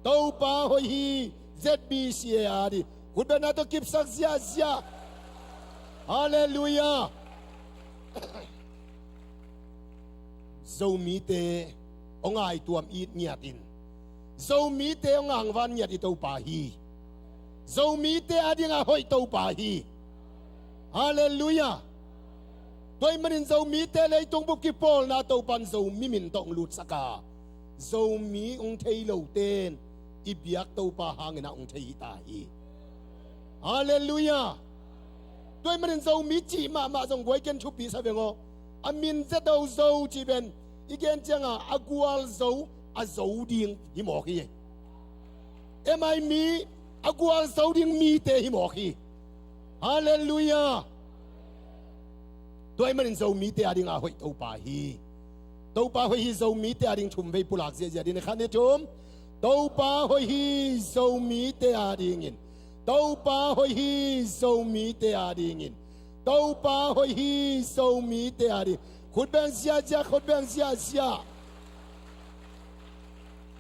Topa hoih hi Z B C A ading. Khutbetna tawh kipsak ziahziah. Halleluiah. Zomite hong ngaituam it ngiat in, Zomite hong angvan ngiat i Topa hi. Zomite adingah hoih Topa hi. Halleluiah. Tua ahih manin Zomite leitung bup kipawlna Topan Zomi min tawh hong lutsak a, Zomi hong thei lote in i biak Topa hangin ah hong thei hi ta hi. Halleluiah. Tua ahih manin Zomi cih mahmah zong guai ken thupi sa veng aw. A min Zedo Zo cih pen i gen ciangin a gualzo a zo ding hi mawk hi. M I mi a gualzo ding mite hi mawk hi. Halleluiah. Tua ahih manin Zomite adingin a hoih Topa hi. Topa hoih hi Zomite ading thumvei pulak ziahziah ding ni khat ni thum. Topa hoih hi Zomite adingin. Topa hoih hi Zomite adingin. Topa hoih hi Zomite ading. Khut beng ziahziah, khut beng ziahziah.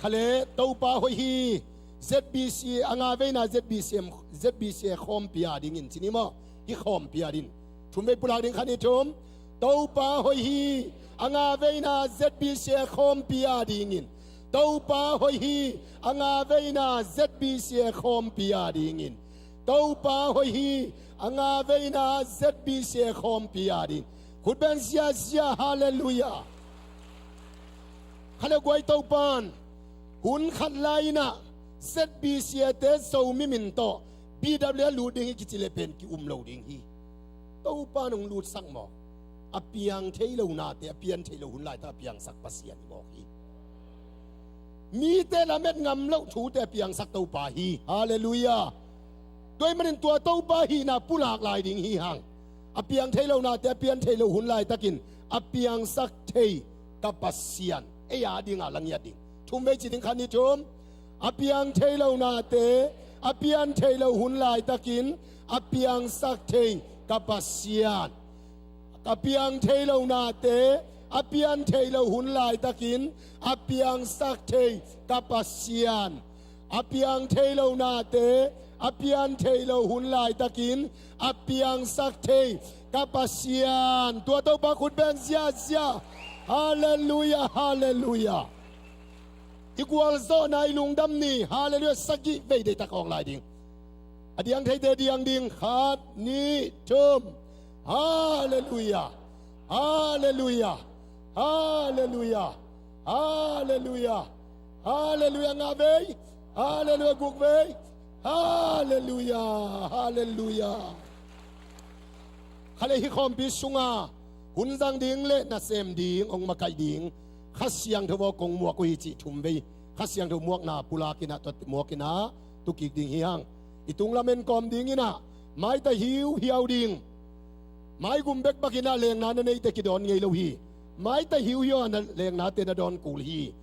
Kha le Topa hoih hi Z B C a nga veina Z B C M, Z B C A khawmpi adingin ci ni maw? Hih khawmpi adingin. Thumvei pulak ding khat ni thum. Topa hoih hi a nga veina Z B C A khawmpi adingin. Topa hoih hi a nga veina Z B C A khawmpi adingin. Topa hoih hi a nga veina Z B C A khawmpi adingin. Khut beng ziahziah, halleluiah. Kha le guai Topa'n hun khat lai-in ah Z B C A te Zomi min tawh B W A lut ding hi kici le pen ki-um lo ding hi. Topa'n hong lutsak maw? A piang thei lo nate, a pian thei lo hun laitak a piangsak Pasian hi mawk hi. Mite lamet ngam loh thute a piangsak Topa hi. Halleluiah. Tua ahih manin tua Topa hihna pulak lai ding hi hang. A piang thei lo nate, a pian thei lo hun laitakin a piangsak thei ka Pasian, ei adingin la ngiat ding. Thumvei ci ding khat ni thum. A piang thei lo nate, a pian thei lo hun laitakin a piangsak thei ka Pasian. A piang thei lo nate, a pian thei lo hun laitakin a piangsak thei ka Pasian. A piang thei lo nate, a pian thei lo hun laitakin a piangsak thei ka Pasian. Tua Topa khut beng ziahziah. Halleluiah, halleluiah. I gualzawhna i lungdam ni. Halleluiah. Sagih vei deihtak awng lai ding. A diang theite diang ding. Khat, nih, thum. Halleluiah. Halleluiah. Halleluiah. Halleluiah. Halleluiah. Nga vei. Halleluiah. Guk vei. Halleluiah. Halleluiah. Kha le hih khawmpi sungah hun zang ding le nasem ding hong makaih ding Kha Siangtho aw kong muak uh hi cih thumvei Kha Siangtho muakna pulakin ah tua muakin ah tukik ding hi hang. I tung lamen kawm dingin ah maita hiuhiau ding. Maigum bekbakin ah lengna na neite kidawn ngei lo hi. Maita hiuhiau ah na lengnate na dawn kul hi.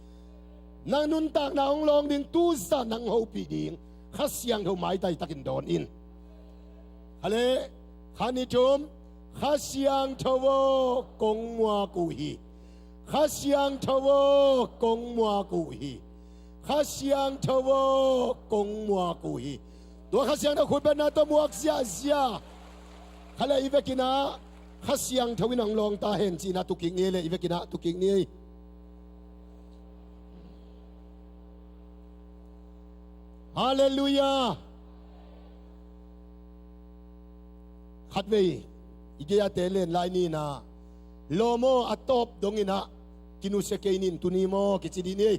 Na nuntakna hong lawng ding, tu zah nang hopih ding Kha Siangtho maitai takin dawn in. Kha le, khat nih thum. Kha Siangtho aw kong muak uh hi. Kha Siangtho aw kong muak uh hi. Kha Siangtho aw kong muak uh hi. Tua Kha Siangtho khut betna tawh muak ziahziah. Kha le, i vekin ah Kha Siangtho in hong lawng ta hen ci-in ah tukik ni ei le, i vekin ah tukik ni ei. Halleluiah. Khatvei i gei-ate len lai ni-in ah, lawm aw, a tawp dongin ah kinusia kei ning, tuni maw kici dih ni.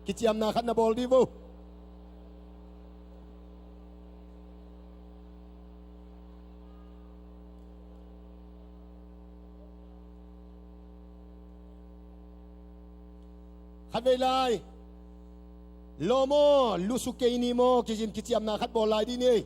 Kiciamna khat na bawl dih vo. Khatvei lai. Lawm aw, lusuk kei ni maw, kicin kiciamna khat bawl lai dih ni.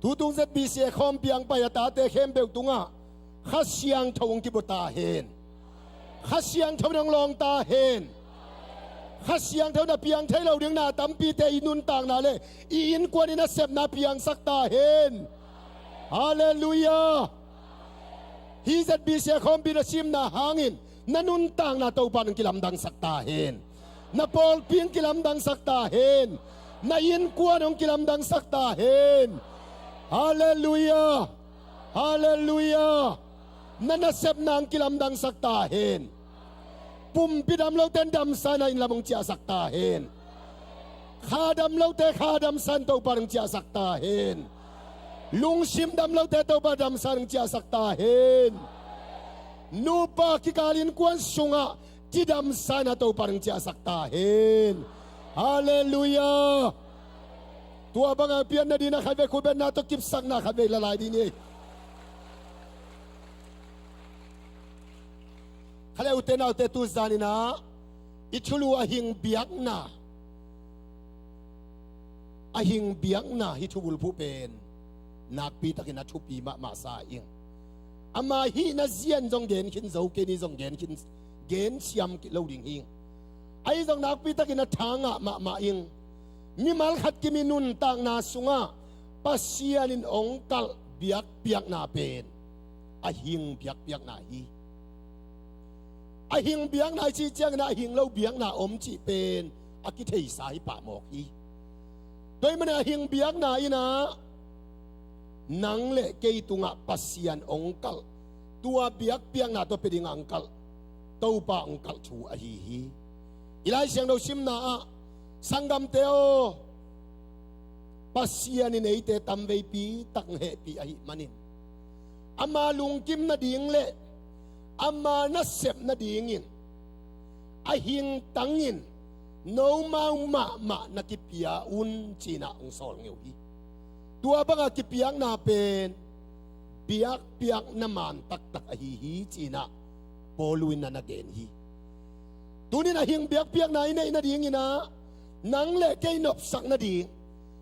Tutung Z B C A khawmpi ah hong pai a tate khempeuh tungah Kha Siangtho hong kibua ta hen. Kha Siangtho in hong lawng ta hen. Kha Siangtho in a piang thei lo ding na tampite i nuntakna le i innkuan i nasepna piangsak ta hen. Halleluiah. Hih Z B C A khawmpi na simna hangin na nuntakna Topa in hong kilamdangsak ta hen. Na pawlpi hong kilamdangsak ta hen. Na innkuan hong kilamdangsak ta hen. Halleluiah. Halleluiah. Na nasepna hong kilamdangsak ta hen. Pumpi dam lote in damsa in a inn lam hong ciahsak ta hen. Kha dam lote kha damsa in Topa in hong ciahsak ta hen. Lungsim dam lote Topa damsa in hong ciahsak ta hen. Nupa kikal innkuan sungah cidamsa in a Topa nang ciahsak ta hen. Halleluiah. Tua bangah pian nading a khat vei khut betna tawh kipsakna khat vei la lai ding hi. Khaleuh ute naute, tu zanin ah i thulu a hing biakna, a hing biakna hi thubulphuh pen nakpitakin a thupi mahmah sa ing. Ama hihna zian zong gen khin zo, kei ni zong gen khin, gen siam kit lo ding hi. Ahi zong nakpitakin a tha ngah mahmah ing. Mimal khat kim i nuntakna sungah Pasian in ong kalh biakpiakna pen a hing biakpiakna hi. A hing biakna i cih ciangin a hing lo biakna om cih pen a kitheisa hi pah mawk hi. Tua ahih manin a hing biakna in ah nang le kei tungah Pasian ong kalh, tua biakpiakna tawh pia dingah ong kalh Topa ong kalh thu ahi hi. I Lai Siangtho simna ah, sanggamte aw, Pasian in eite tamveipi tak hehpih ahih manin ama lungkim nading le ama nasep nadingin a hingtangin nomau mahmah na kipia un, ci-in ah ong sawl ngeu hi. Tua bangah kipiakna pen biakpiakna man taktak ahi hi, ci-in ah Paulu in na na gen hi. Tunin a hing biakpiakna i neih nadingin ah nang le kei nopsak nading,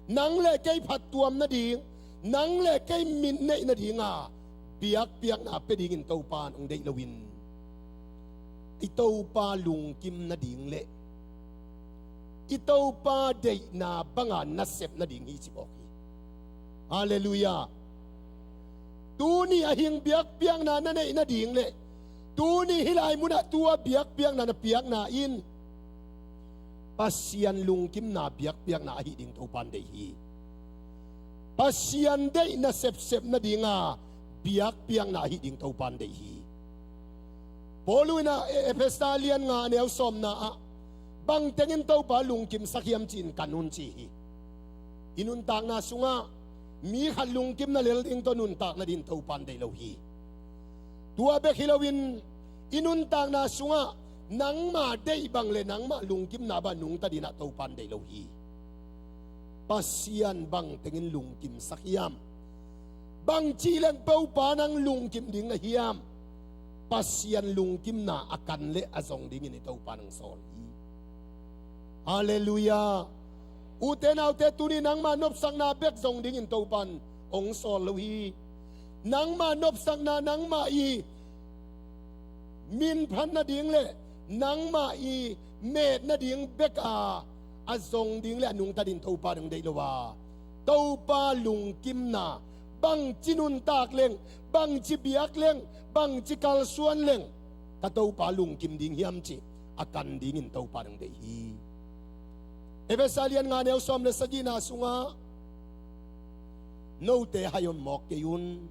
nang le kei phattuam nading, nang le kei mit neih nadinga biakpiakna pia dingin Topa in ong deih loin, i Topa lungkim nading le i Topa deihna banga nasep nading hi, ci mawk hi. Halleluiah. Tuni a hing biakpiakna na neih nading le tuni hih lai munah tua biakpiakna na piakna in Pasian lungkimna biakpiakna ahi ding Topa in deih hi. Pasian deihna sepsep nadinga biakpiakna ahi ding Topa in deih hi. Paulu in ah E-, Efesa lian nga a neu sawmna ah, bangtengin Topa lungkimsak hiam ci-in kan un, ci hi. I nuntakna sungah mi khat lungkimna lel ding tawh nuntak nading Topa in deih lo hi. Tua bek hi loin i nuntakna sungah nangma deih bang le nangma lungkimna bang nungta dingin ah Topa in deih lo hi. Pasian bangtengin lungkimsak hiam? Bangci leng Topa nang lungkim ding na hiam? Pasian lungkimna a kan le a zong dingin i Topa nang sawl hi. Halleluiah. Ute naute, tuni nangma nopsakna bek zong dingin Topa in ong sawl lo hi. Nangma nopsakna, nangma i minphat nading le nangma i met nading bek a, a zong ding le a nungta ding Topa in ong deih lo a, Topa lungkimna, bangci nuntak leng, bangci biak leng, bangci kalsuan leng, ka Topa lungkim ding hiam cih a kan dingin Topa in ong deih hi. Efesa lian nga neu sawm le sagihna sungah, note hai on mawk kei un.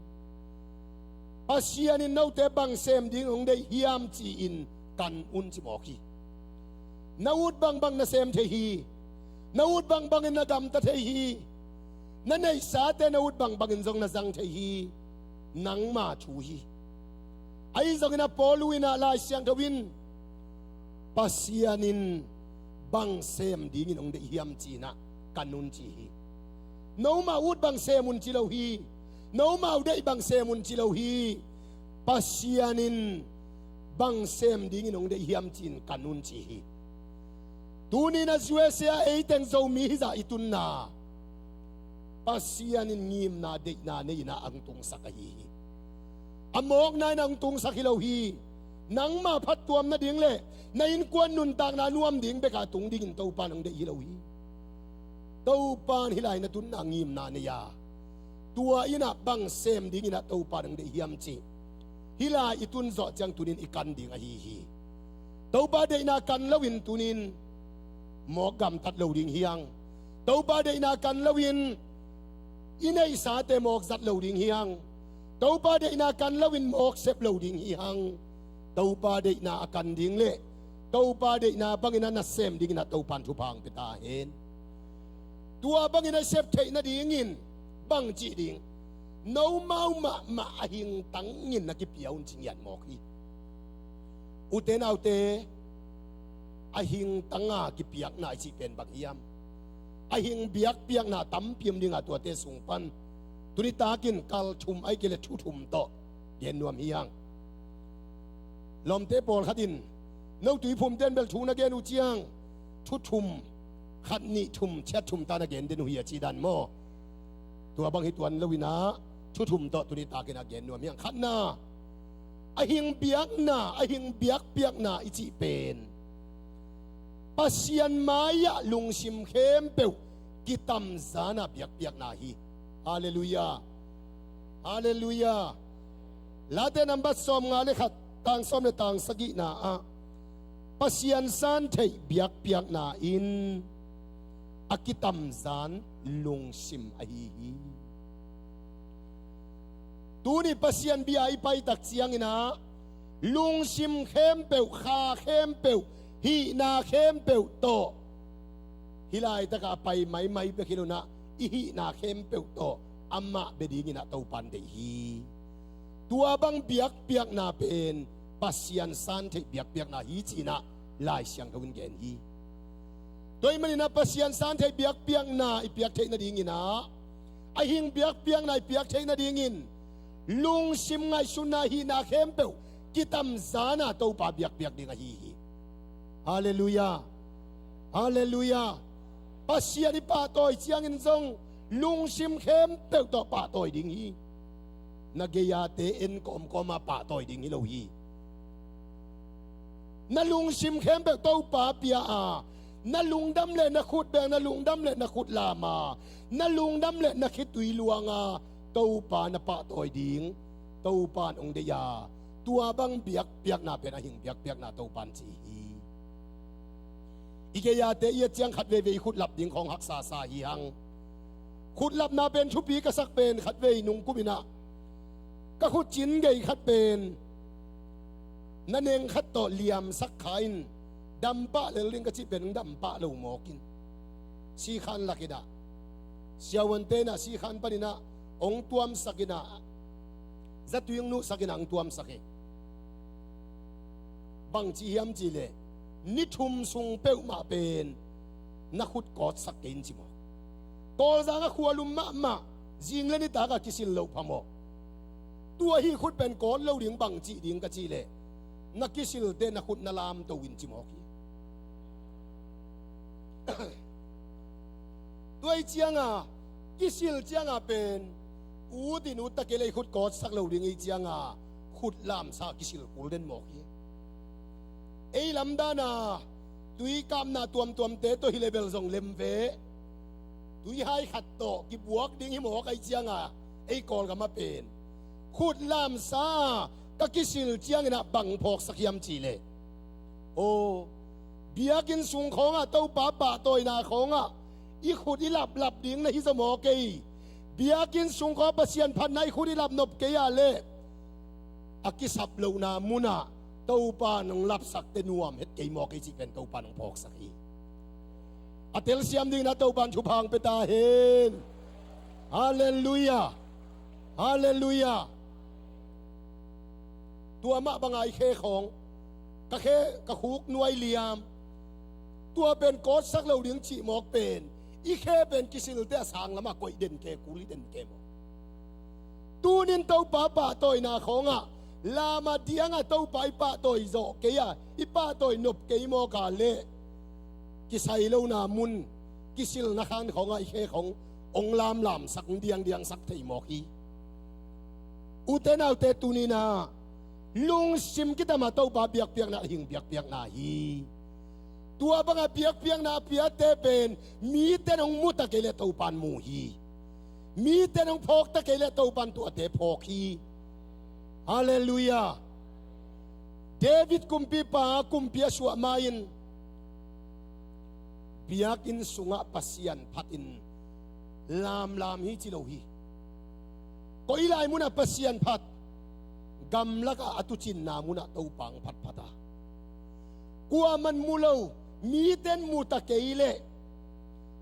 Pasian in note bang sem ding ong deih hiam ci-in kan un, ci mawk hi. Na ut bangbang na sem thei hi. Na ut bangbangin na gamta thei hi. Na neihsate na ut bangbangin zong na zang thei hi. Nangma thu hi. Ahi zongin a Paulu in ah Lai Siangtho in Pasian in bang sem dingin ong deih hiam ci-in ah kan un, ci hi. Nomau ut bang sem un ci lo hi. Nomau deih bang sem un ci lo hi. Pasian in bang sem dingin ong deih hiam ci-in kan un, ci hi. Tuni-in a U S A ah eiteng Zomi hizah i tunna, Pasian in ngimna deihna nei-in ah ong tungsak ahi hi. A mawkna in ah ong tungsak hi lo hi. Nangma phattuam nading le na innkuan nuntakna nuam ding bek a tung dingin Topa in ong deih hi lo hi. Topa in hih lai na tunna ngimna nei a, tua in ah bang sem dingin ah Topa in ong deih hiam cih hih lai i tun zawh ciang tuni-in i kan ding ahi hi. Topa deihna kan loin tuni-in mawk gamtat lo ding hi hang. Topa deihna kan loin i neihsate mawk zat lo ding hi hang. Topa deihna kan loin mawk sep lo ding hi hang. Topa deihna a kan ding le Topa deihna bangin a nasem dingin ah Topa in thupha ong pia ta hen. Tua bangin a sep theih nadingin bang cih ding? Nomau mahmah a hingtangin na kipia un, ci ngiat mawk hi. Ute naute, a hing tanga kipiakna i cih pen bang hiam? A hing biakpiakna tampi om dinga, tuate sung pan tuni takin kal thum ahih kei leh thu thum tawh gen nuam hi hang. Lawmte pawlkhat in, no tuiphumte in bel thu na gen uh ciang thu thum, khat nih thum, chiat thum ta na gen den uh hi a ci dan maw? Tua bang hi tuan lo in ah, thu thum tawh tuni takin a gen nuam hi hang. Khatna, a hing biakna, a hing biakpiakna i cih pen Pasian mai-ah lungsim khempeuh kitamzan a biakpiakna hi. Halleluiah. Halleluiah. Late nambat sawmnga le khat, tang sawm le tang sagihna ah Pasian san theih biakpiakna in a kitamzan lungsim ahi hi. Tuni Pasian bia i paitak ciangin ah lungsim khempeuh, kha khempeuh, hihna khempeuh tawh, hih laitakah a pai maimai bek hi lo in ah, i hihna khempeuh tawh amah bia dingin ah Topan deih hi. Tua bang biakpiakna pen Pasian san theih biakpiakna hi ci-in ah Lai Siangtho in gen hi. Tua ahih manin ah Pasian san theih biakpiakna i piak theih nadingin ah, a hing biakpiakna i piak theih nadingin lungsim, ngaihsutna, hihna khempeuh kitamzan a Topa biakpiak ding ahi hi. Halleluiah. Halleluiah. Pasian i pahtawi ciangin zong lungsim khempeuh tawh pahtawi ding hi. Na gei-ate en kawmkawm a pahtawi ding hi lo hi. Na lungsim khempeuh Topa pia a, na lungdam le na khut beng, na lungdam le na khut lam a, na lungdam le na khitui luang a Topa na pahtawi ding Topa in hong deih a, tua bang biakpiakna pen a hing biakpiakna Topa in ci hi. I gei-ate i et ciang khat veivei i khut lap ding khawng haksa sa hi hang. Khut lapna pen thupi ka sak pen khat vei nungkum in ah, ka khut cin gei khat pen na neng khat tawh liamsak kha in, dam pah lel ding ka cih pen hong dam pah lo mawk in, sikhan lak in ah, siavuante in ah sikhan panin ah hong tuamsak in ah, zatui hong nuhsak in ah hong tuamsak hi. Bangci hiam cih leh, ni thum sung peuhmah pen na khut kawtsak kei in ci mawk. Kawlzang a khualum mahmah, zing le nitak a kisil loh phamawh. Tua hih khut pen kawt lo ding, bangci ding ka cih leh, na kisilte na khut na lamto in ci mawk hi. Tua ahih cianga, kisil cianga pen ut in ut ta kei leh i khut kawtsak lo ding ahih cianga, khut lamsa kisil kul den mawk hi. Ei lamdana tui kapna tuamtuamte tawh hi leh bel zong lem ve. Tuihai khat tawh kibuak ding hi mawk ahih cianga, ei Kawlgam ah pen khut lamsa ka kisil ciangin ah bang phawksak hiam cih leh, aw, biakinn sung khawngah Topa pahtawina khawngah i khut i laplap ding na hi zaw maw kei? Biakinn sung khawng Pasian phatna i khut i lap nop kei ah leh, a kisap lohna munah Topa in hong lapsakte nuam het kei maw kei cih pen Topa in hong phawksak hi. A telsiam dingin ah Topa in thupha hong pia ta hen. Halleluiah. Halleluiah. Tua mah banga i khe khawng, ka khe, ka khuk nuai liam, tua pen kawtsak lo ding cih mawk pen, i khe pen kisilte a sang lamah koih den ke, kul hi den ke maw? Tunin Topa pahtawina khawngah, lam a diangah Topa i pahtawi zawh kei a, i pahtawi nop kei mawk a leh, kisai lohna mun, kisilna khan khawngah i khe khawng hong lamlamsak, hong diangdiangsak thei mawk hi. Ute naute, tuninah lungsim kitama Topa biakpiakna, hing biakpiakna hi. Tua banga biakpiakna a piate pen mite in hong mu ta kei leh Topa in mu hi. Mite in hong phawk ta kei leh Topa in tuate phawk hi. Halleluiah. David kumpipa kumpi a suah ma-in biakinn sungah Pasian phatin lamlam hi ci lo hi. Koi lai munah Pasian phat? Gamlakah a tucinna munah Topa hong phatphat a, kuaman mu lo, mite in mu ta kei leh,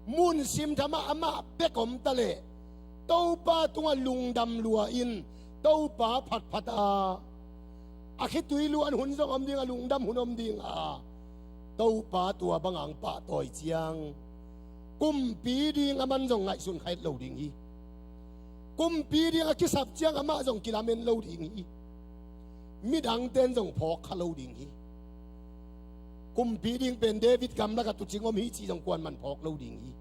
mun simthamah amah bek om ta leh, Topa tungah lungdam lua-in Topa phatphat a, A khitui luan hun zong om ding, a lungdam hun om ding a, Topa tua banga hong pahtawi ciang, kumpi ding aman zong ngaihsun kha het lo ding hi. Kumpi ding a kisap ciang amah zong kilamen lo ding hi. Midangte in zong phawk kha lo ding hi. Kumpi ding pen David gamlak ah tuucing om hi cih zong kuaman phawk lo ding hi.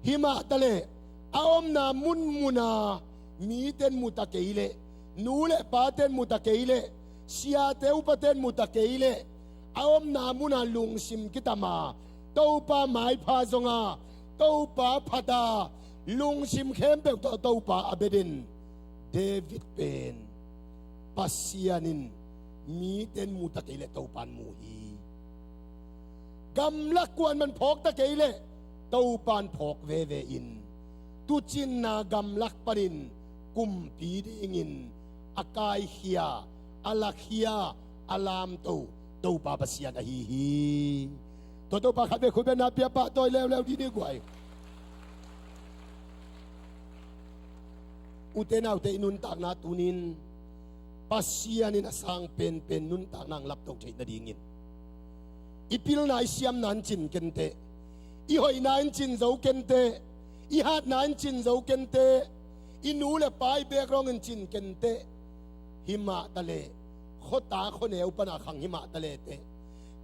Himah taleh a omna munmun a mite in mu ta kei leh, nu le pate in mu ta kei leh, siate upate in mu ta kei leh, a omna mun a lungsim kitam a, Topa maipha zong a, Topa phat a, lungsim khempeuh tawh Topa a bia den David pen Pasian in mite in mu ta kei leh Topa in mu hi. Gamlak kuaman phawk ta kei leh Topa in phawk veve in, tuucinna gamlak panin kumpi dingin a kaikhia, a lakhia, a lamto Topa Pasian ahi hi. Tua Topa khat vei khut beng na pia pahtawi leuleu dih ni guai. Ute naute, i nuntakna tuni-in Pasian in a sang penpen nuntakna hong lapto theih nadingin, i pilna, i siamna in cin kei inteh, i hoihna in cin zo kei inteh, i hatna in cin zo kei inteh, i nu le pa, i background in cin kei inteh. Himah taleh khuata khuaneu pana khang himah taleh teh,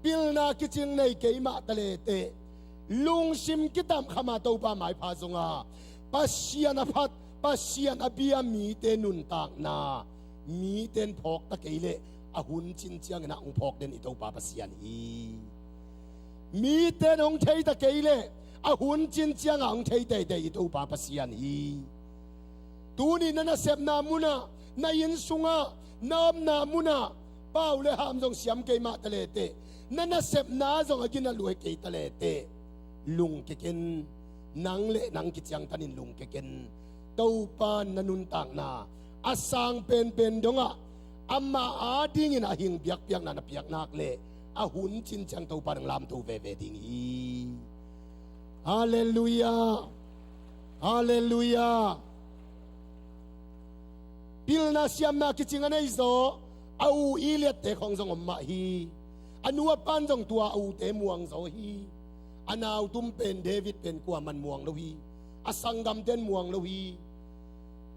pilna kicing nei kei mah taleh teh, lungsim kitam kham a Topa maipha zong a, Pasian a phat, Pasian a bia mite nuntakna mite in phawk ta kei leh, a hun cin ciangin a hong phawk den i Topa Pasian hi. Mite in hong thei ta kei leh, a hun cin ciangah hong thei teitei i Topa Pasian hi. Tuni na nasepna munah, na inn sungah, na omna munah pau le ham zong siam kei mah taleh teh, na nasepna zong a gina luai kei taleh teh, lungkia ken, nang le nang kiciangtanin lungkia ken. Topa in na nuntakna a sang penpen dongah amah adingin a hing biakpiakna na piak nak leh, a hun cin ciang Topa in hong lamto veve ding hi. Halleluiah. Halleluiah. Pilna siamna kicing a nei zaw, a u Eliab-te khawng zong om mah hi. A nu a pan zong tua a ute muang zaw hi. A nau tum pen David pen kuaman muang lo hi. A sanggamte in muang lo hi.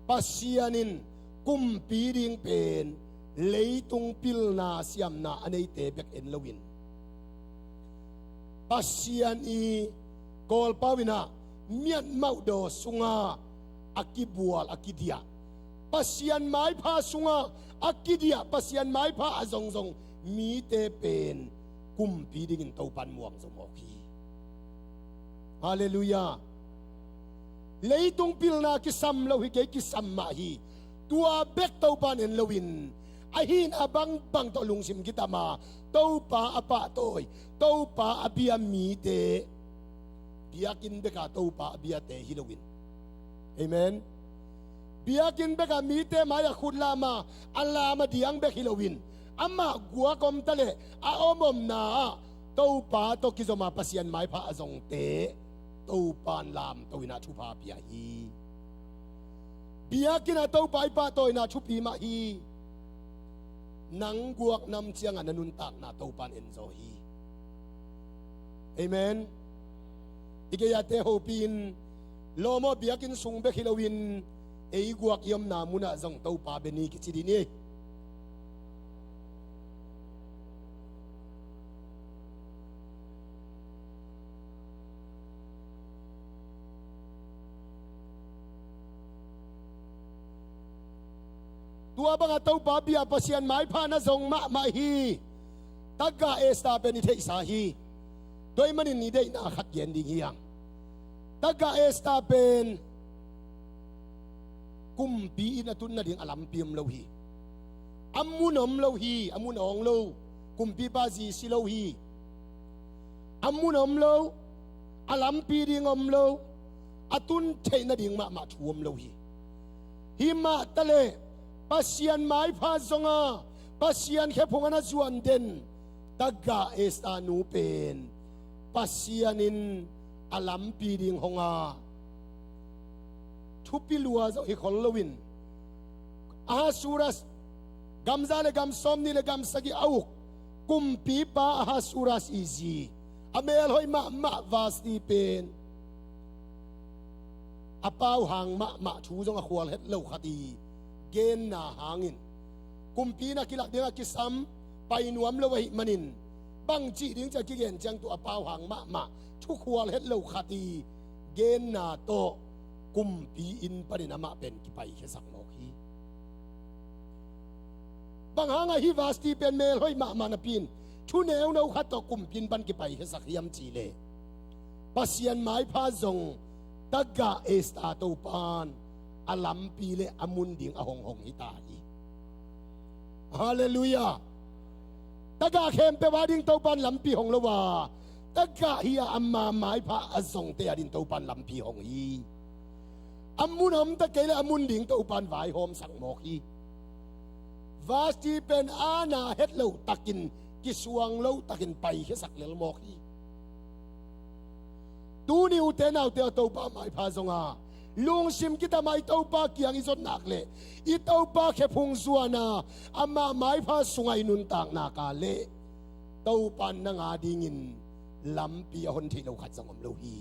Pasian in kumpi ding pen leitung pilna siamna a neite bek en loin, Pasian i Kawlpau in ah miatmauh daw sungah a kibual, a kidiah, Pasian maipha sungah a kidiah, Pasian maipha a zongzong mite pen kumpi dingin Topa in muang zo mawk hi. Halleluiah. Leitung pilna kisam lo hi kei, kisam mah hi. Tua bek Topa in en loin, ahi in a bangbang tawh lungsim kitam a, Topa a pahtawi, Topa a bia mite, biakinn bek a Topa a biate hi loin. Amen. Biakinn bek a mite mai-ah khut lam a, a lam a diang bek hi loin, amah guak om taleh a om omna ah Topa tawh kizom a Pasian maipha a zongte Topa in lamto in ah thupha pia hi. Biakinn ah Topa i pahtawina thupi mah hi. Nang guak nam ciangah na nuntakna Topa in en zaw hi. Amen. I gei-ate hopih in, lawm aw, biakinn sung bek hi loin ei guak i omna munah zong Topa bia ni kici dih ni. Tua banga Topa bia Pasian maipha na zong mahmah hi. Tagah Esther pen i theihsa hi. Tua ahih manin i deihna khat gen ding hi hang. Tagah Esther pen kumpi inn a tun nading a lampi om lo hi. A mun om lo hi, a mun a awng lo. Kumpipa zi si lo hi. A mun om lo, a lampi ding om lo, a tun theih nading mahmah thu om lo hi. Himah taleh Pasian maipha zong a, Pasian khephung a na zuan den tagah Esther nu pen Pasian in a lampi ding hong a, thupi lua zong hi khol loin, Ahasuerus Gam za le gam sawmnih le gam sagih a uk kumpipa Ahasuerus i zi, a melhoih mahmah Vashti pen a pauhang mahmah, thu zong a khual het lo khat i genna hangin, kumpi na kilak ding a kisam pai nuam lo ahih manin, bangcih ding ci a kigen ciang tu a pauhang mahmah, thu khual het lo khat i genna tawh kumpi inn panin amah pen kipaikhiasak mawk hi. Bang hangah hih Vashti pen melhoih mahmah napi-in thu neuno khat tawh kumpi inn pan kipaikhiasak hiam cih leh, Pasian maipha zong tagah Esther Topan a lampi le a mun ding a hong hong hi ta hi. Halleluiah. Tagah khempeuh a ding Topan lampi hong lo a, tagah hi a, ama maipha a zongte a ding Topan lampi hong hi. A mun a om ta kei le a mun ding Topan vaihawmsak mawk hi. Vashti pen a na het lo takin, kisuang lo takin paikhiasak lel mawk hi. Tuni ute naute a Topa maipha zonga lungsim kitama i Topa kiang i zot nak le i Topa khephung zuana ama maipha sunga i nuntak naka le Topan nang a dingin lampi a hon theih lo khat zong om lo hi.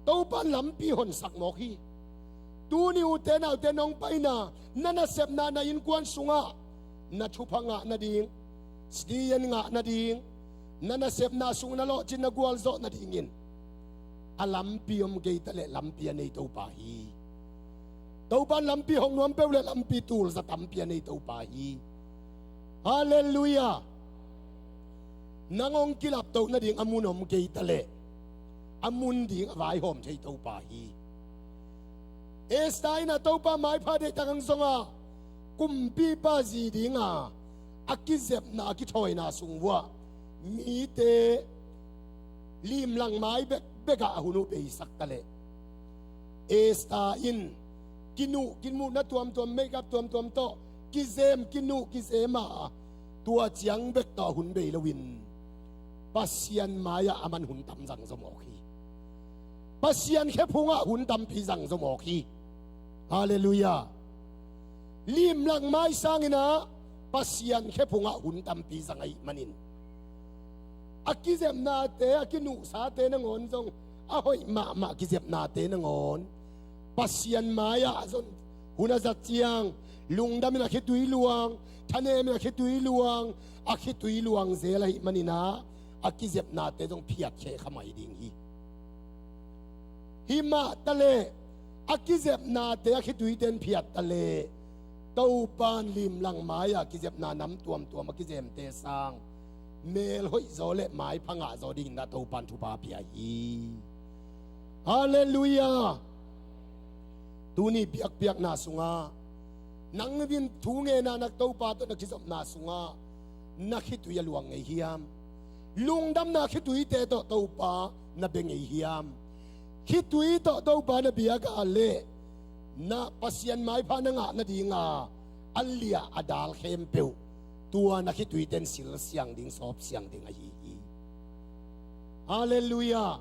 Topan lampi honsak mawk hi. Tuni ute naute nong paina, na nasepna, na innkuan sungah na thupha ngah nading, sdian ngah nading, na nasepna sung na lawhcin na gualzawh nadingin a lampi om kei ta le lampi a nei Topa hi. Topan lampi hong nuam peuh le lampi tulza tampi a nei Topa hi. Halleluiah. Nang hong kilaptoh nading a mun om kei ta le a mun ding a vaihawm thei Topa hi. Esther in a Topa maipha deihtak hang zonga kumpipa zi dinga a kizepna a kithawina sung vuah mite limlang mai bekbekah a hun uh beisak ta le Esther in kinuh, kimuhna tuamtuam, makeup tuamtuam tawh kizem, kinuh, kizem a, tua ciang bek tawh a hun bei loin Pasian mai-ah a man hun tam zang zaw mawk hi. Pasian khephungah hun tampi zang zaw mawk hi. Halleluiah. Limlang mai sangin ah Pasian khephungah hun tampi zang ahih manin a kizepnate, a kinuhsate nangawn zong a hoih mahmah kizepnate nangawn Pasian mai-ah a zon hun a zat ciang lungdamin a khitui luang, thanemin a khitui luang, a khitui luang zel ahih manin ah a kizepnate zong phiatkhe kha mai ding hi. Himah ta le a kizepnate a khituite in phiat ta le Topan limlang mai-ah kizepna nam tuamtuam a kizemte sang melhoih zaw le maipha ngah zaw dingin ah Topan thupha pia hi. Halleluiah. Tuni biakpiakna sungah nang in thu ngenna na Topa tawh na kizopna sungah na khitui a luang ngei hiam? Lungdamna khituite tawh Topa na bia ngei hiam? Khitui tawh Topa na biak a leh na Pasian maipha na ngah nadinga a liah a dal khempeuh tua na khituite in silsiang ding, sawpsiang ding ahi hi. Halleluiah.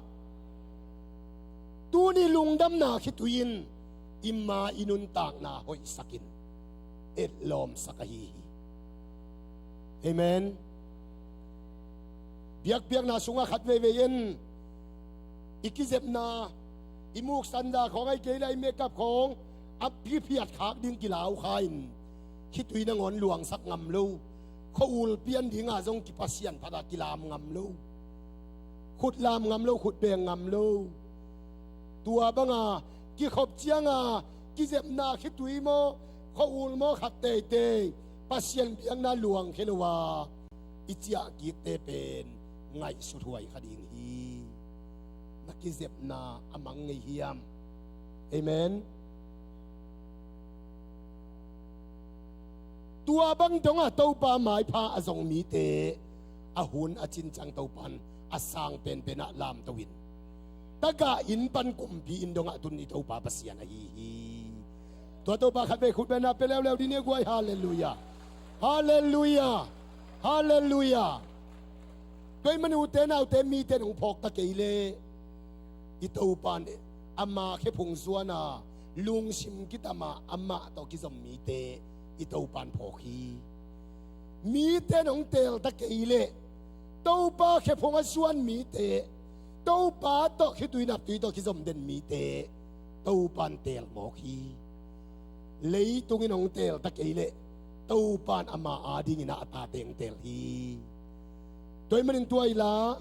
Tuni lungdamna khitui in i ma i nuntakna hoihsakin etlawmsak ahi hi. Amen. Biakpiakna sungah khat veivei in i kizepna, i muksan za khawng, ahih kei leh i makeup khawng a kiphiat khak ding kilau kha in khitui nangawn luangsak ngam lo. Khua-ul pian dinga zong kipasian phat a kilam ngam lo. Khut lam ngam lo, khut beng ngam lo. Tua banga kikhop cianga kizepna khitui maw, khua-ul maw khat teitei Pasian biakna luangkhia lo a i ciah kikte pen ngaihsuthuai kha ding hi. Na kizepna a mang ngei hiam? Amen. Tua bang dongah Topa maipha a zong mite a hun a cin ciang Topan a sang penpenah lamto in tagah inn pan kumpi inn dongah tun i Topa Pasian ahi hi. Tua Topa khat vei khut bengna pia leuleu dih ni guai. Halleluiah. Halleluiah. Halleluiah. Tua ahih manin ute naute, mite nong phawk ta kei leh i Topan ama khephung zuana lungsim kitama amah tawh kizom mite i Topan phawk hi. Mite in hong teel ta kei leh, Topa khephung a zuan mite, Topa tawh khitui naptui tawh kizom den mite Topan teel mawk hi. Leitung in hong teel ta kei leh, Topan ama adingin a tate hong teel hi. Tua ahih manin tua i la,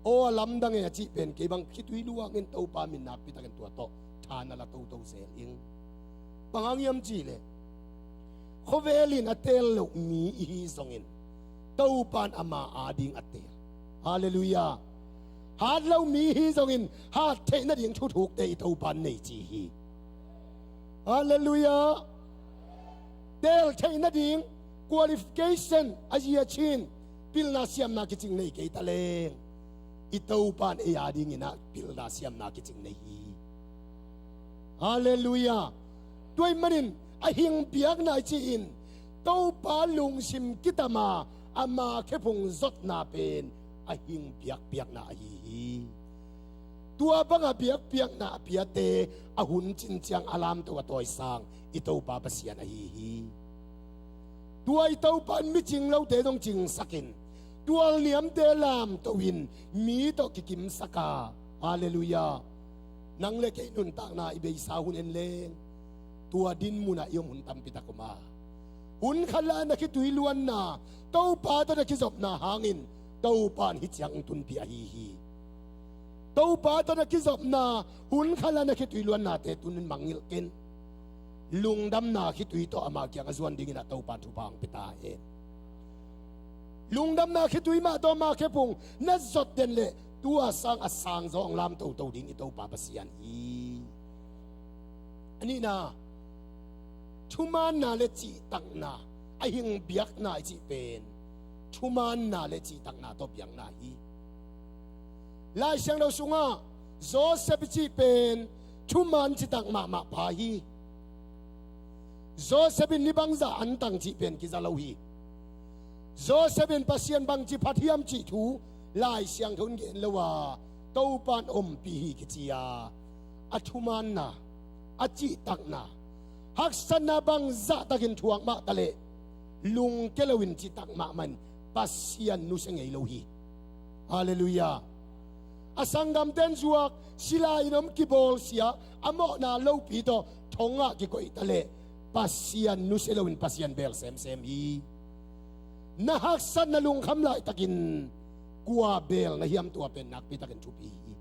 aw a lamdang e a cih pen kei bang khitui luangin Topa min nakpi takin tua tawh tha na la toto zel ing. Bang hang hiam cih leh, khovel in a teel loh mi i hi zongin, Topan ama ading a teel. Halleluiah. Hat lo mi i hi zongin, hat theih nading thuthukte i Topan nei ci hi. Halleluiah. Teel theih nading qualification a zia cin, pilna siamna kicing nei kei ta leng, i Topan ei adingin ah pilna siamna kicing nei hi. Halleluiah. Tua ahih manin a hing biakna i cih in, Topa lungsim kitam a, ama khephung zotna pen a hing biakpiakna ahi hi. Tua banga biakpiakna a piate a hun cin ciang a lamto a tawisang i Topa Pasian ahi hi. Tua i Topa in mi cing lote zong cingsakin, tualniamte lamto in mi tawh kikimsak a. Halleluiah. Nang le kei nuntakna i beisa hun en leng, tua din munah i om hun tampi tak om a, hun khat la na khitui luanna, Topa tawh na kizopna hangin Topa in hih ciang hong tunpih ahi hi. Topa tawh na kizopna, hun khat la na khitui luannate tun in mangngilh ken. Lungdamna khitui tawh ama kiang a zuan dingin ah Topa in thupha hong pia ta hen. Lungdamna khitui mah tawh ama khephung na zot den leh, tua sang a sangzaw hong lam toto ding i Topa Pasian hi. A nihna, thumaanna le cihtakna, a hing biakna i cih pen thumaanna le cihtakna tawh biakna hi. Lai Siangtho sungah Joseph i cih pen thumaan citak mahmah pa hi. Joseph in ni bangzah antang cih pen kiza lo hi. Joseph in Pasian bangci phat hiam cih thu Lai Siangtho in gen lo a, Topa in ompih hi kici a, a thumaanna, a cihtakna, haksatna bangzahtakin thuak mah taleh, lungke loin citak mahmah in Pasian nusia ngei lo hi. Halleluiah. A sanggamten zuak, sila in om kibawlsia, a mawhna lopi tawh thongah kikoih taleh, Pasian nusia loin Pasian beel semsem hi. Na haksat na lungkham laitakin kua beel na hiam, tua pen nakpi takin thupi hi.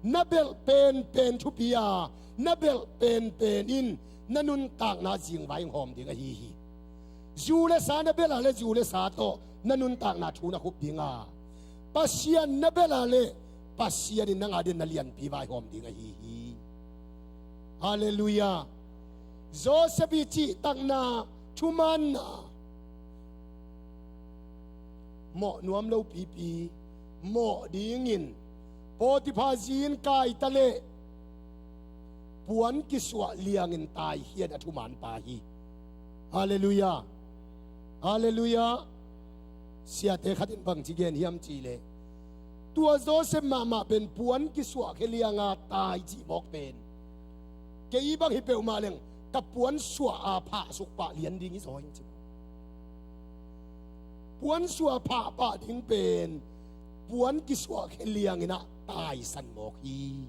Na belh penpen thupi a, na belh penpen in na nuntakna zingvai hong hawm ding ahi hi. Zu le sa na belh a leh zu le sa tawh na nuntakna thu na khup ding a, Pasian na belh a leh Pasian in nang a dingin na lianpi vaihawm ding ahi hi. Halleluiah. Joseph i cihtakna, thumaanna, mawh nuam lo pipi, mawh dingin Potiphar zi in kai taleh, puan kisuah liangin taikhiat a thumaan pa hi. Halleluiah. Halleluiah. Siate khat in bangci gen hiam cih leh, tua Joseph mahmah pen puan kisuahkhia lianga tai cih mawk pen, kei bang hi peuhmah leng ka puan suah a phahsuk pah lian ding hi zaw ing ci. Puan suah phahpah ding pen puan kisuahkhia liangin ah taisan mawk hi.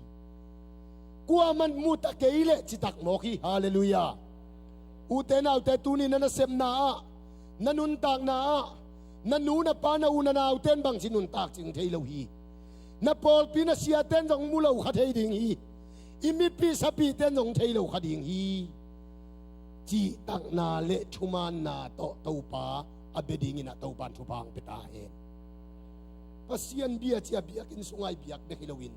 Kuamah in mu ta kei leh citak mawk hi. Halleluiah. Ute naute, tuni na nasepna ah, na nuntakna ah, na nu na pa, na u na naute in bangci nuntak cing thei lo hi. Na pawlpi na siate in zong mu lo kha thei ding hi. I mipih sapihte in zong thei lo kha ding hi. Cihtakna le thumaanna tawh Topa a bia dingin ah Topa in thupha hong pia ta hen. Pasian bia ci a biakinn sungah i biak bek hi loin,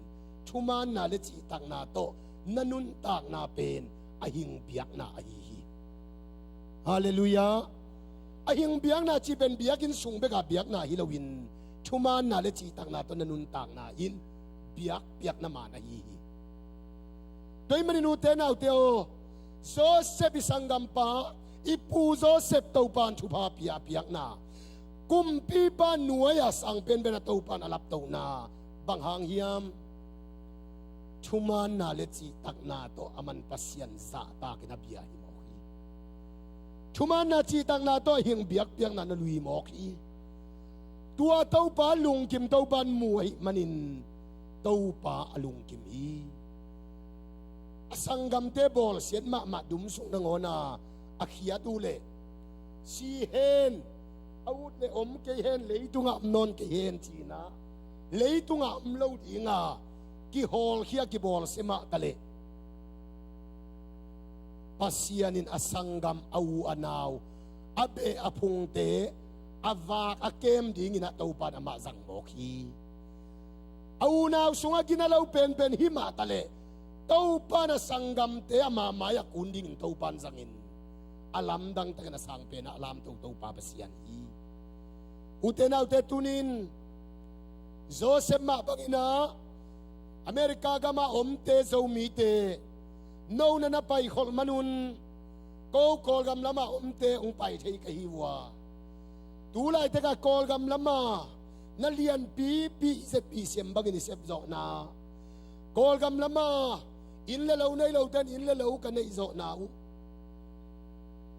thumaanna le cihtakna tawh na nuntakna pen a hing biakna ahi hi. Halleluiah. A hing biakna cih pen biakinn sung bek a biakna hi loin, thumaanna le cihtakna tawh na nuntakna in biakpiakna maan ahi hi. Tua ahih manin ute naute aw, Joseph i sanggampa, i pu Joseph Topa in thupha pia a piakna, kumpipa nuai-a sang penpen a Topa in a laptohna bang hang hiam? Thumaanna le cihtakna tawh aman Pasian zahtakin a bia hi mawk hi. Thumaanna cihtakna tawh hing biakpiakna na lui mawk hi. Tua Topa lungkim Topa in mu ahih manin Topa a lungkim hi. A sanggamte bawlsiat mahmah dum sung nangawna a khiat uh leh si hen, a ut le om kei hen, leitungah om nawn kei hen cinah leitungah om lo dinga kihawlkhia kibawlsia mah taleh Pasian in a sanggam, a u a nau, a beh a phungte a vak a kem dinginah Topa in amah zang mawk hi. A unau sungah gina lo penpen hi mah taleh Topa in a sanggamte ama mai-ah kun dingin Topa in zangin a lamdang takin a sang penah a lamto Topa Pasian hi. Ute naute, tunin Joseph mah banginah America gamah omte Zomite no na na paikholh manun ko Kawlgam lamah omte hong pai thei ka hi uh a, tulaitekah Kawlgam lama na lianpipi ZBCM bangin i sepzawhna, Kawlgam lama inn le lo nei lote in inn le lo ka neihzawhna uh,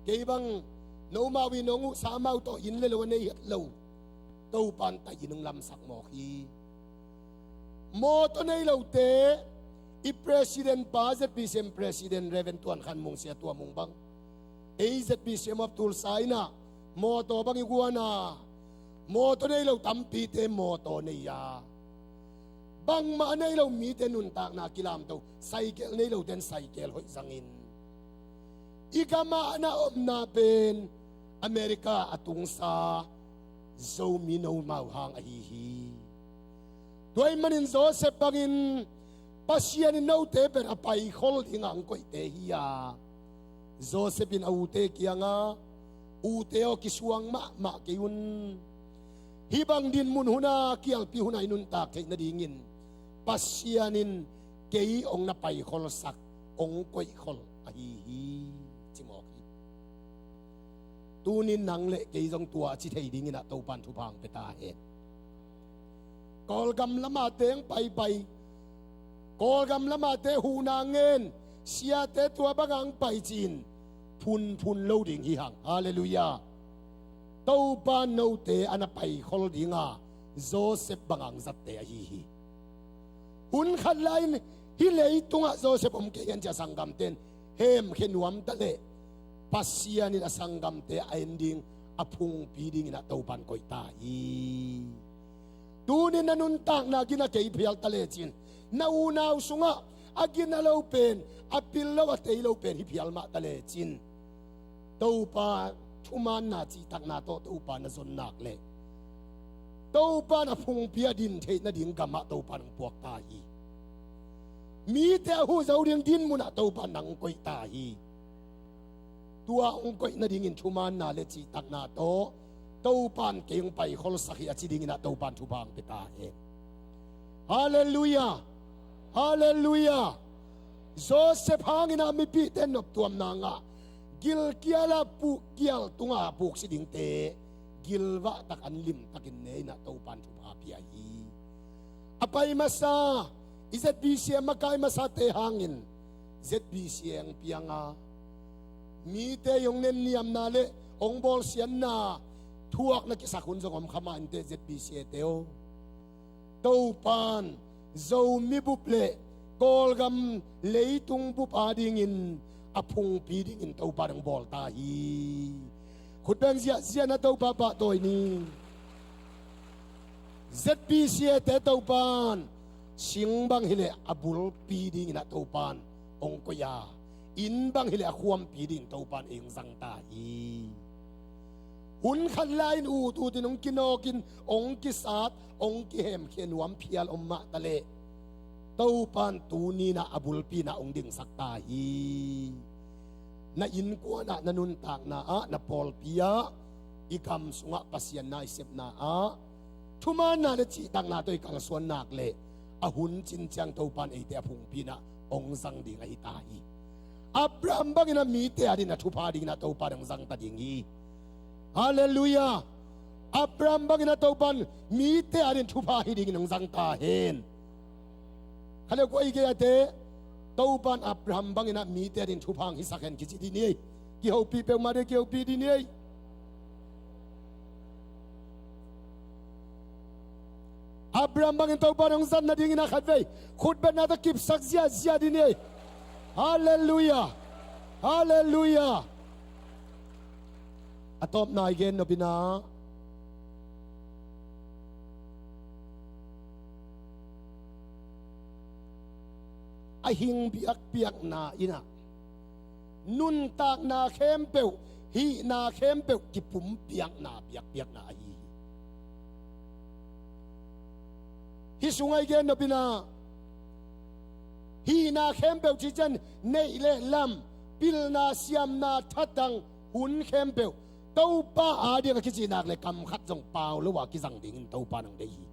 kei bang nomau in hong uh samau tawh inn le lo a nei het lo Topa in taihin hong lamsak mawk hi. Mawtaw nei lote i president pa, ZBCM president Reverend Tuan Khan Mung, Sia Tua Mung bang, ei ZBCM of Tulsa inah mawtaw bang i guana, mawtaw nei lo tampite mawtaw nei a, bangmah a nei lo mite nuntakna kilamto, saikel nei lote in saikel hoih zangin i gamah na omna pen America a tungsa Zomi nomau hang ahi hi. Tua ahih manin Joseph bangin Pasian in note pen a paikhol dinga hong koihte hi a, Joseph in a ute kiangah, ute aw, kisuang mahmah kei un. Hih bang dinmun huna, kialpi huna i nuntak theih nadingin Pasian in kei hong na paikholsak, hong koihkhol ahi hi, ci mawk hi. Tunin nang le kei zong tua a ci thei dinginah Topa in thupha hong pia ta hen. Kawlgam lamate hong paipai, Kawlgam lamate huhna ngen, siate tua banga hong pai ci-in phunphun lo ding hi hang. Halleluiah. Topa in note a na paikhol dinga Joseph banga hong zatte ahi hi. Hun khat lai-in hih leitungah Joseph om kei hen ci-a sanggamte in hemkhia nuam taleh Pasian in a sanggamte a en ding, a phungpi dinginah Topa in koih ta hi. Tunin na nuntakna gina kei phial talecin, na unau sungah a gina lo pen, a pil lo, a tei lo pen hi phial mah talecin, Topa thumaanna cihtakna tawh Topa na zon nak leh Topa in a phungpi a din theih nading gamah Topa in hong puak ta hi. Mite a huh zo ding dinmunah Topa in nang hong koih ta hi. Tua hong koih nadingin thumaanna le cihtakna tawh Topa in kei hong paikholsak hi a ci dinginah Topa in thupha hong pia ta hen. Halleluiah. Halleluiah. Joseph hanginah mipite noptuamna ngah, gilkialah puk, kial tunga puksi dingte gilvahtak an limtakin ne inah Topa in thupha pia hi. A pai masa, i ZBCM a kai masate hangin ZBCA hong pianga, mite i hong nenniamna le hong bawlsiatna thuak na kisak hun zong om kha mah inteh, ZBCA te aw. Topa in Zomi bup le Kawlgam leitung bup adingin a phungpi dingin Topa in hong bawl ta hi. Khutbeng ziahziah na Topa pahtawi ni. ZBCA te Topa in sing bang hileh a bulpi dingin a Topa in hong koih a, inn bang hileh a khuampi dingin Topa in ei hong zang ta hi. Hun khat lai-in ut utin hong kinawkin hong kisat, hong kihemkhia nuam phial om mah taleh Topa in tuni inah a bulpi inah hong dingsak ta hi. Na innkuanah, na nuntakna ah, na pawlpi ah, i gam sungah Pasian na i sepna ah thumaanna le cihtakna tawh i kalsuan nak leh a hun cinciang Topa in eite a phungpi inah hong zang ding ahi ta hi. Abraham bangin a mite adingin a thupha dingin a Topa in hong zang ta ding hi. Halleluiah. Abraham bangin a Topa in mite adingin thupha hi dingin hong zang ta hen. Khaleuh kua i gei ate, Topa in Abraham bangin a mite adingin thupha hong hisak hen kici dih ni. Kihopih peuhmah ding, kihopih ding hi ei. Abraham bangin Topa nong zat nadingin a khatvei khutbetna tawh kipsak ziahziah ding hi ei. Halleluiah. Halleluiah. A tawpna i gen nopina, a hing biakpiakna in ah nuntakna khempeuh, hihna khempeuh kipumpiakna biakpiakna ahi hi. Hih sungah i gen nopina, hihna khempeuh cih ciang neih le lam, pilna, siamna, thatang, hun khempeuh Topa ading a kicih nak le kam khat zong pau lo a kizang dingin Topa nong deih hi.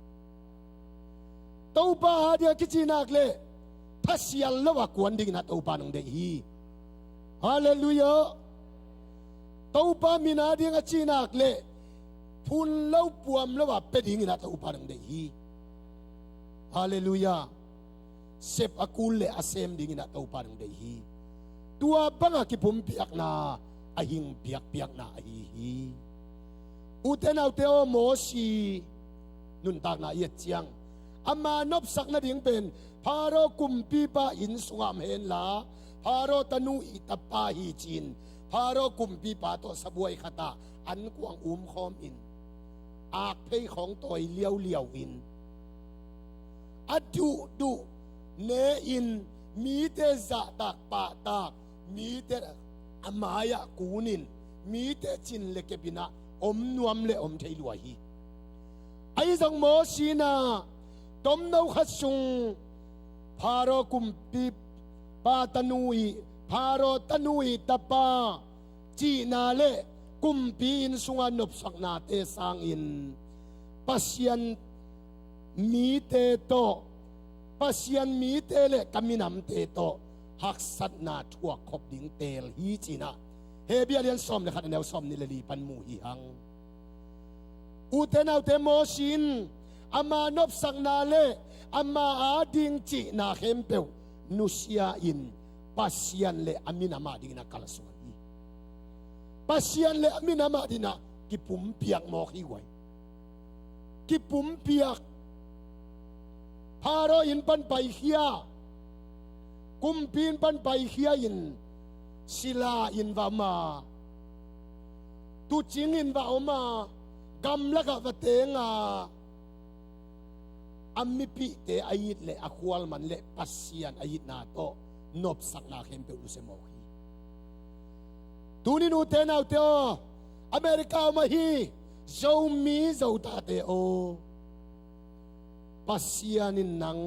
Topa ading a kicih nak le thasial lo a kuan dingin ah Topa nong deih hi. Halleluiah. Topa min ading a cih nak le phun lo puam lo a pia dingin ah Topa nong deih hi. Halleluiah. Sep a kul le a sem dingin ah Topa nong deih hi. Tua banga kipumpiakna a hing biakpiakna ahi hi. Ute naute aw, Mosi nuntakna i et ciang, ama nopsak nading pen Pharaoh kumpipa inn sungah om henla, Pharaoh tanu i tapa hi ci-in Pharaoh kumpipa tawh sabuai khatah ankuang umkhawm in, akphei khawng tawi liauliau in, a duhduh ne-in, mite zahtak pahtak, mite a mai-ah kun in, mite cin le kep in ah om nuam le om thei lua hi. Ahi zong Mosi in ah tomno khat sung Pharaoh kumpipa tanu i, Pharaoh tanu i tapa cihna le kumpi inn sunga nopsaknate sangin Pasian mite tawh, Pasian mite le ka minamte tawh haksatna thuak khop ding teel hi ci-in ah Hebru a lian sawm le khat, a neu sawmnih le li pan mu hi hang. Ute naute, Mosi in ama nopsakna le ama ading cihna khempeuh nusia in Pasian le a minam adingin a kalsuan hi. Pasian le a minam adingin a kipumpiak mawk hi uh ai. Kipumpiak. Pharaoh inn pan paikhia, kumpi inn pan paikhia in sila in va om a, tuucing in va om a, gamlakah va teng a, a mipihte a it le a khualman le Pasian a itna tawh nopsakna khempeuh nusia mawk hi. Tuni-in ute naute aw, America om ahi Zomi Zotate aw, Pasian in nang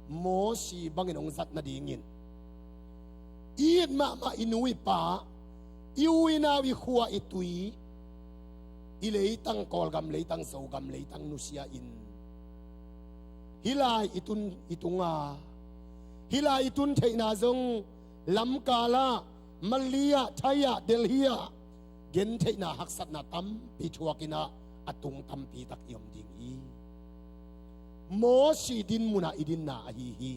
Mosi bangin hong zat nadingin i it mahmah i nu i pa, i u i nau, i khua i tui, i leitang, Kawlgam leitang, Zogam leitang nusia in hih lai i tun, i tung a, hih lai i tun theihna zong lamkal ah, Mali ah, Thai ah, Delhi ah gentheihna haksatna tampi thuak in ah a tung tampi tak i om ding hi. Mosi din mun ah i dinna ahi hi.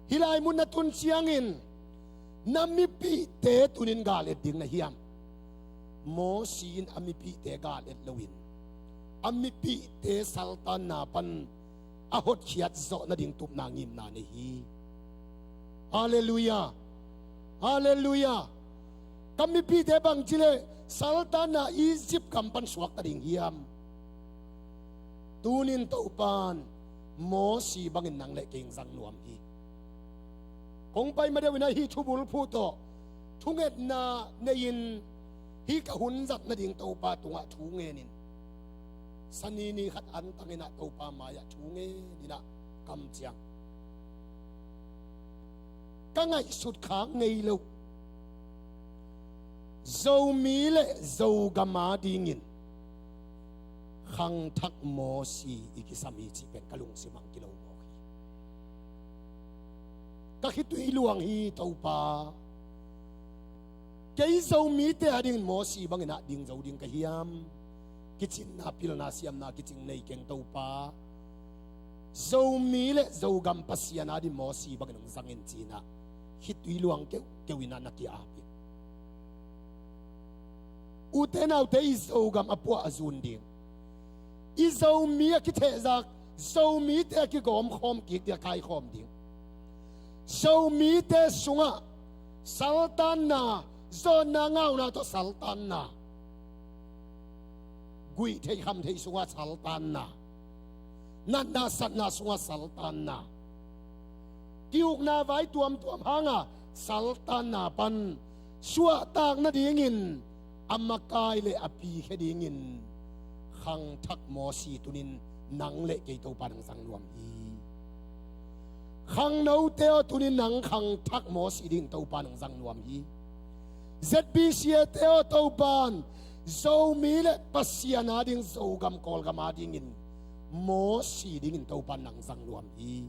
Hih lai mun na tun ciangin na mipihte tuni-in gal et ding na hiam? Mosi in a mipihte gal et loin a mipihte saltanna pan a hotkhiat zawh nading tupna ngimna nei hi. Halleluiah. Halleluiah. Ka mipihte bangci le saltanna Egypt gam pan suakta ding hiam? Tuni-in Topa'n Mosi bangin nang le kei hong zang nuam hi. Kong pai ma deuh in ah hih thubulphuh tawh thungetna nei-in hih ka hun zat nading Topa tungah thu ngen in, Sani ni khat antang in ah Topa mai-ah thu ngen in ah kam ciang, ka ngaihsut khak ngei lo Zomi le Zogam adingin khangthak Mosi i kisam hi cih pen ka lungsim ah kilo mawk hi. Ka khitui luang hi Topa. Kei Zomite adingin Mosi bangin ah ding zo ding ka hiam? Kicinna, pilna, siamna kicing nei keng Topa. Zomi le Zogam Pasian adingin Mosi bangin hong zang in ci-in ah khitui luang keuhkeuh in ah na ki-ap in. Ute naute, i Zogam a puah a zun ding, i Zomi a kithehzak, Zomite a kigawmkhawm kik ding, a kaikhawm ding, Zomite sungah saltanna, zawnna ngauna tawh saltanna, guihtheih khamtheih sungah saltanna, natna satna sungah saltanna, ki-ukna vai tuamtuam hanga saltanna pan suahtak nadingin a makai le a pikhia dingin khangthak Mosi tunin nang le kei Topa nang zang nuam hi. Khangnote aw, tunin nang khangthak Mosi dingin Topa nang zang nuam hi. Z B C A te aw, Topan Zomi le Pasian ading, Zogam Kawlgam adingin Mosi dingin Topan nang zang nuam hi.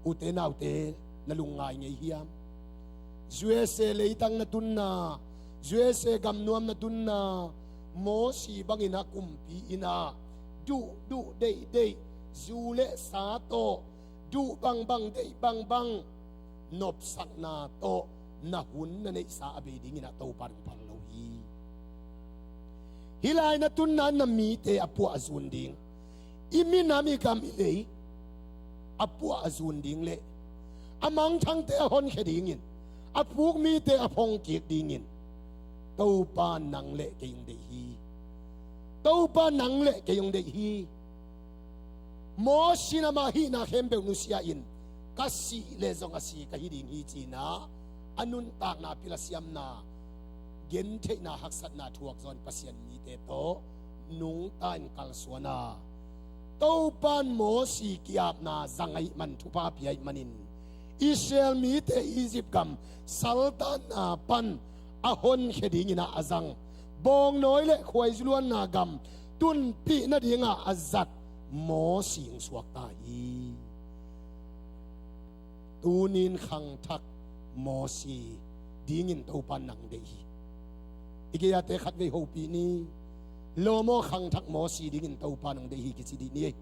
Ute naute, na lungngai ngei hiam? U S A leitang na tunna, U S A gamnuam na tunna, Mosi bangin a kumpi in a duh duh deih deih, zu le sa tawh, duh bangbang, deih bangbang, nopsakna tawh na hun na neihsa a bei dingin a Topa nang phal lo hi. Hih lai na tunna na mite a puah a zun ding, i minam i gam i lei a puah a zun ding le a mangthangte a honkhia dingin, a puk mite a phongkik dingin Topa nang le kei hong deih hi. Topa nang le kei hong deih hi. Mosi in amah hihna khempeuh nusia in, ka sih le zong a si ka hi ding hi, ci-in a nuntakna, pil a siamna, gentheihna, haksatna thuak zawh in Pasian mite tawh nungta in kalsuan a, Topan Mosi ki-apna zang ahih man, thupha pia ahih manin Israel mite Egypt gam saltanna pan a honkhia dingin a zang, bawngnawi le khuaizu luanna gam tunpih nadinga a zat Mosi hong suakta hi. Tunin khangthak Mosi dingin Topa nang deih hi. I gei-ate khatvei hopih ni. Lawm aw, khangthak Mosi dingin Topa nang deih hi, kici dih ni.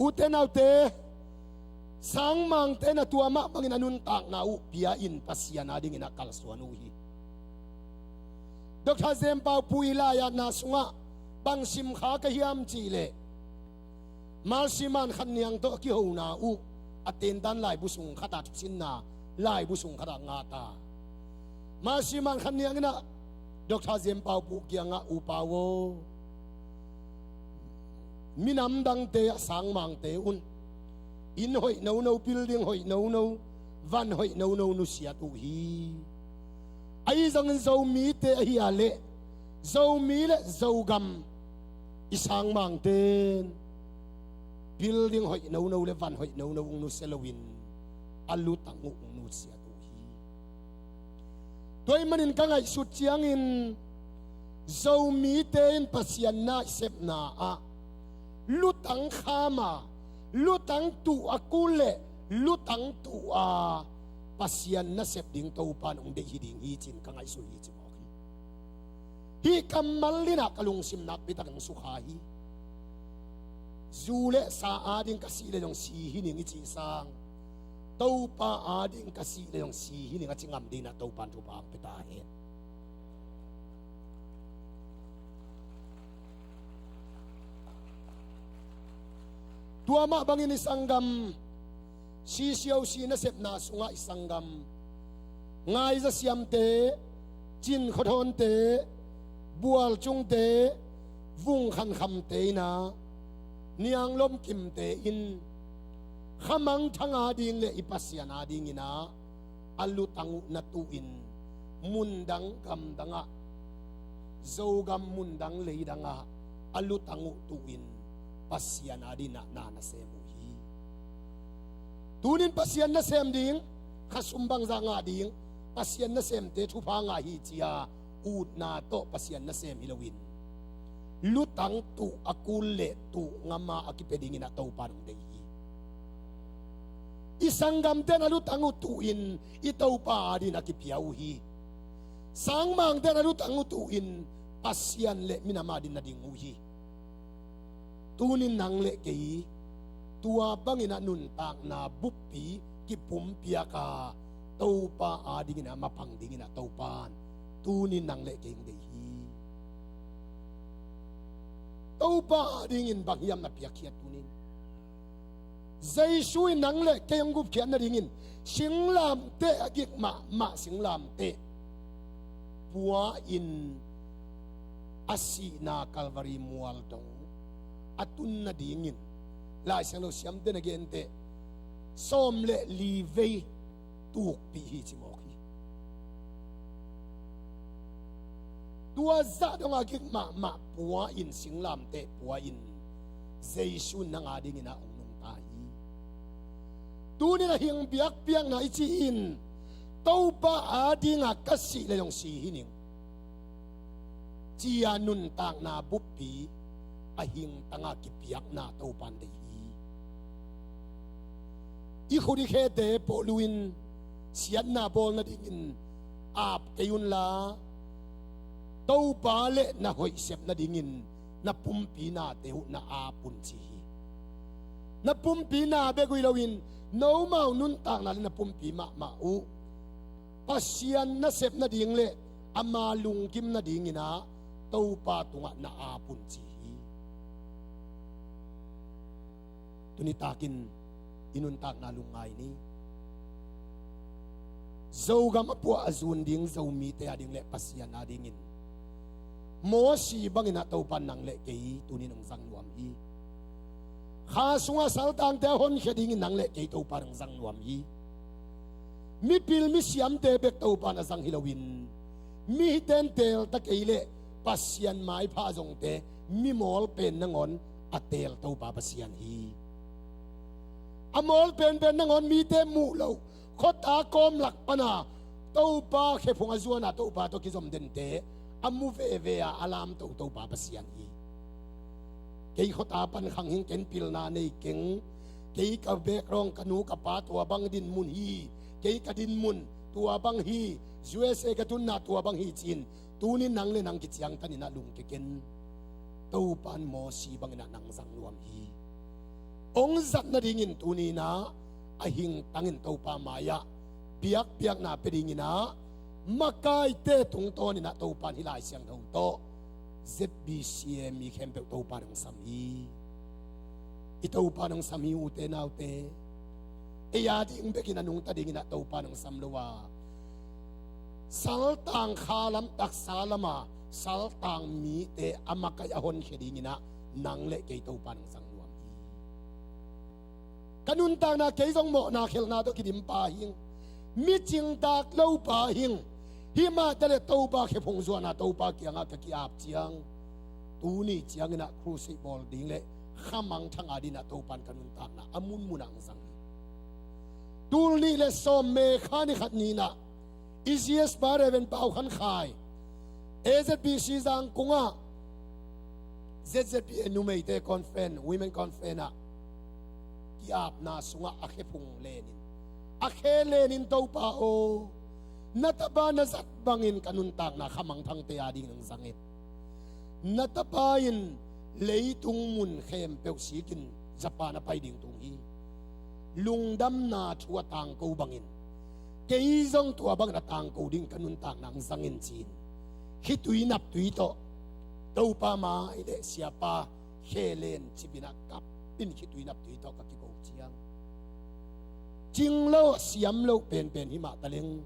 Ute naute, sangmangte in a tua mah bangin a nuntakna uh pia in Pasian adingin a kalsuan uh hi. Doctor Jem Pau Pu i lai-atna sungah bang simkha ka hiam cih leh, Malsiman khat niang tawh a kihona uh a tentan laibu sung khatah thusinna, laibu sung khatah ngahta. Malsiman khat niang in a Doctor Jem Pau Pu kiangah, U Pau aw, minam dangte ah sangmangte un inn hoih nono, building hoih nono, van hoih nono nusiat uh hi. Ahi zongin Zomite ahi a leh, Zomi le Zogam i sangmangte in building hoih nono le van hoih nono hong nusia loin a lutang uh hong nusiat uh hi. Tua ahih manin ka ngaihsut ciangin Zomite in Pasian na i sepna ah lutang kham a, lutang tuh a kul le lutang tuh a Pasian nasep ding Topa in hong deih hi ding hi ci-in ka ngaihsut hi, ci mawk hi. Hih kammal in a ka lungsim nakpi takin hong sukha hi. Zu le sa ading ka sih le zong si hi ning i cih sang, Topa ading ka sih le zong si hi ning a ci ngam dingin a Topa in thupha hong pia ta hen. Tua mah bangin i sanggam, C C O C nasepna sungah i sanggam, ngaizasiamte, cinkhuathawnte, bualcungte, vungkhankhamte in a, nianglomkimte in khamangthang ading le i Pasian adingin a, a lutang uh na tuhin, mundang gamdangah, Zogam mundang leidangah a lutang uh tuhin Pasian adingin a na nasem uh hi. Tunin Pasian nasem ding, khasum bangzah ngah ding, Pasian nasemte thupha ngah hi ci-a utna tawh Pasian nasem hi loin, lutang tuh a kul le tuh ngam a a kipia dingin a Topa in hong deih hi. I sanggamte in a lutang uh tuhin i Topa adingin a kipia uh hi. Sangmangte in a lutang uh tuhin Pasian le minam adingin na ding uh hi. Tunin nang le kei tua bangin a nuntakna buppi kipumpiak a Topa adingin a mapang dingin a Topan tunin nang le kei hong deih hi. Topa adingin bang hiam na piakkhiat tunin? Jesu in nang le kei hong gupkhiat nadingin singlamteh, a gik mahmah singlamteh pua in a sihna Calvary mual dong a tun nadingin Lai Siangtho siamte na gente sawm le li vei tukpih hi ci mawk hi. Tua zah dong a gik mahmah pua in, singlamteh pua in Jesu nang adingin a hong nungta hi. Tunin a hing biakpiakna i cih in Topa adinga ka sih le zong si hi ning ci-a nuntakna buppi a hingtanga kipiakna Topan deih hi. I khut i khete pawh lu in siatna bawl nadingin ap kei unla, Topa le na hoih sep nadingin na pumpi nate uh na ap un ci hi. Na pumpi na bek uh hi loin nomau nuntakna le na pumpi mahmah uh Pasian nasep nading le ama lungkim nadingin ah Topa tungah na ap un ci hi. Tuni takin i nuntakna lungngai ni. Zogam a puah a zun ding Zomite ading le Pasian adingin Mosi bangin ah Topa nang le kei tunin hong zang nuam hi. Kha sungah saltangte a honkhia dingin nang le kei Topa hong zang nuam hi. Mipil misiamte bek Topa na zang hi loin mihiten teelta kei le Pasian maipha zongte mimawl pen nangawn a teel Topa Pasian hi. A mawl penpen nangawn mite muh loh khuata kawm lak pana Topa khephung a zuana Topa tawh kizom dente a mu veve a a lamto Topa Pasian hi. Kei khuata pan khang hing, ken pilna nei keng, kei ka background ka nu ka pa tua bang dinmun hi, kei ka dinmun tua bang hi, U S A ka tunna tua bang hi ci-in tunin nang le nang kiciangtanin ah lungkia ken. Topan Mosi bangin ah nang zang nuam hi. Hong zat nadingin tunin ah a hingtangin Topa mai-ah biakpiakna pia dingin ah makaite tungtawnin ah Topan hih Lai Siangtho tawh Z B C A mi khempeuh Topan hong sam hi. I Topan hong sam hi, ute naute. Ei ading bekin a nungta dingin ah Topan hong sam lo a, saltang kha lam, taksa lama saltang mite a makaih a honkhia dingin ah nang le kei Topan hong zang nuam hi. Ka nuntakna kei zong mawhna khelhna tawh kidim pa hing, mi cingtak lo pa hing. Hih mah taleh Topa khephung zuana Topa kiangah ka ki-ap ciang, tuni ciangin ah crusade bawl ding le khamangthang adingin ah Topan ka nuntakna a munmun ah hong zang hi. Tul nih le sawm May kha ni khat ni-in ah i G S pa Reverend Pau Khan Khai, A Z B C Zangkung ah Z Z B A numeite conference, women conference ah ki-apna sungah a khephung lenin, a khe lenin, Topa aw, na tapa na zat bangin ka nuntakna khamangthangte adingin hong zang in. Na tapa in leitung mun khempeuh sikin Japan a pai ding tung hi. Lungdamna thu a tangko bangin kei zong tua bangin a tangko ding ka nuntakna hong zang in ci-in khitui naptui tawh Topa mai le siapa khe len cipin ah kap in khitui naptui tawh ka kiko ciang, cing lo siam lo penpen hi mah taleng,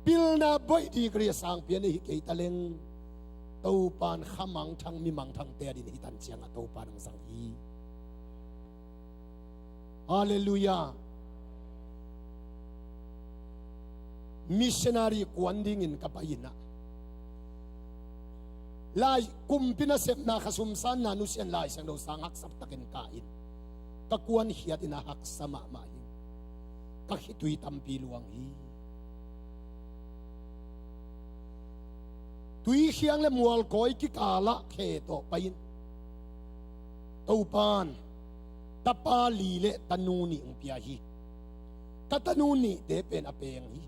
pilna boih degree a sangpi a nei hi kei taleng, Topan khamangthang mimangthangte adingin hih tan ciangah Topan hong zang hi. Halleluiah. Missionary kuan dingin ka pai-in ah, lai kumpi nasepna, kha sumsanna, nusian Lai Siangtho sang haksa takin ka in, ka kuankhiat in ah haksa mahmah hi. Ka khitui tampi luang hi. Tuikhiang le mualkawi kikalah khe tawh pai-in, Topan tapa li le tanu nih hong pia hi. Ka tanu nihte pen a peng hi.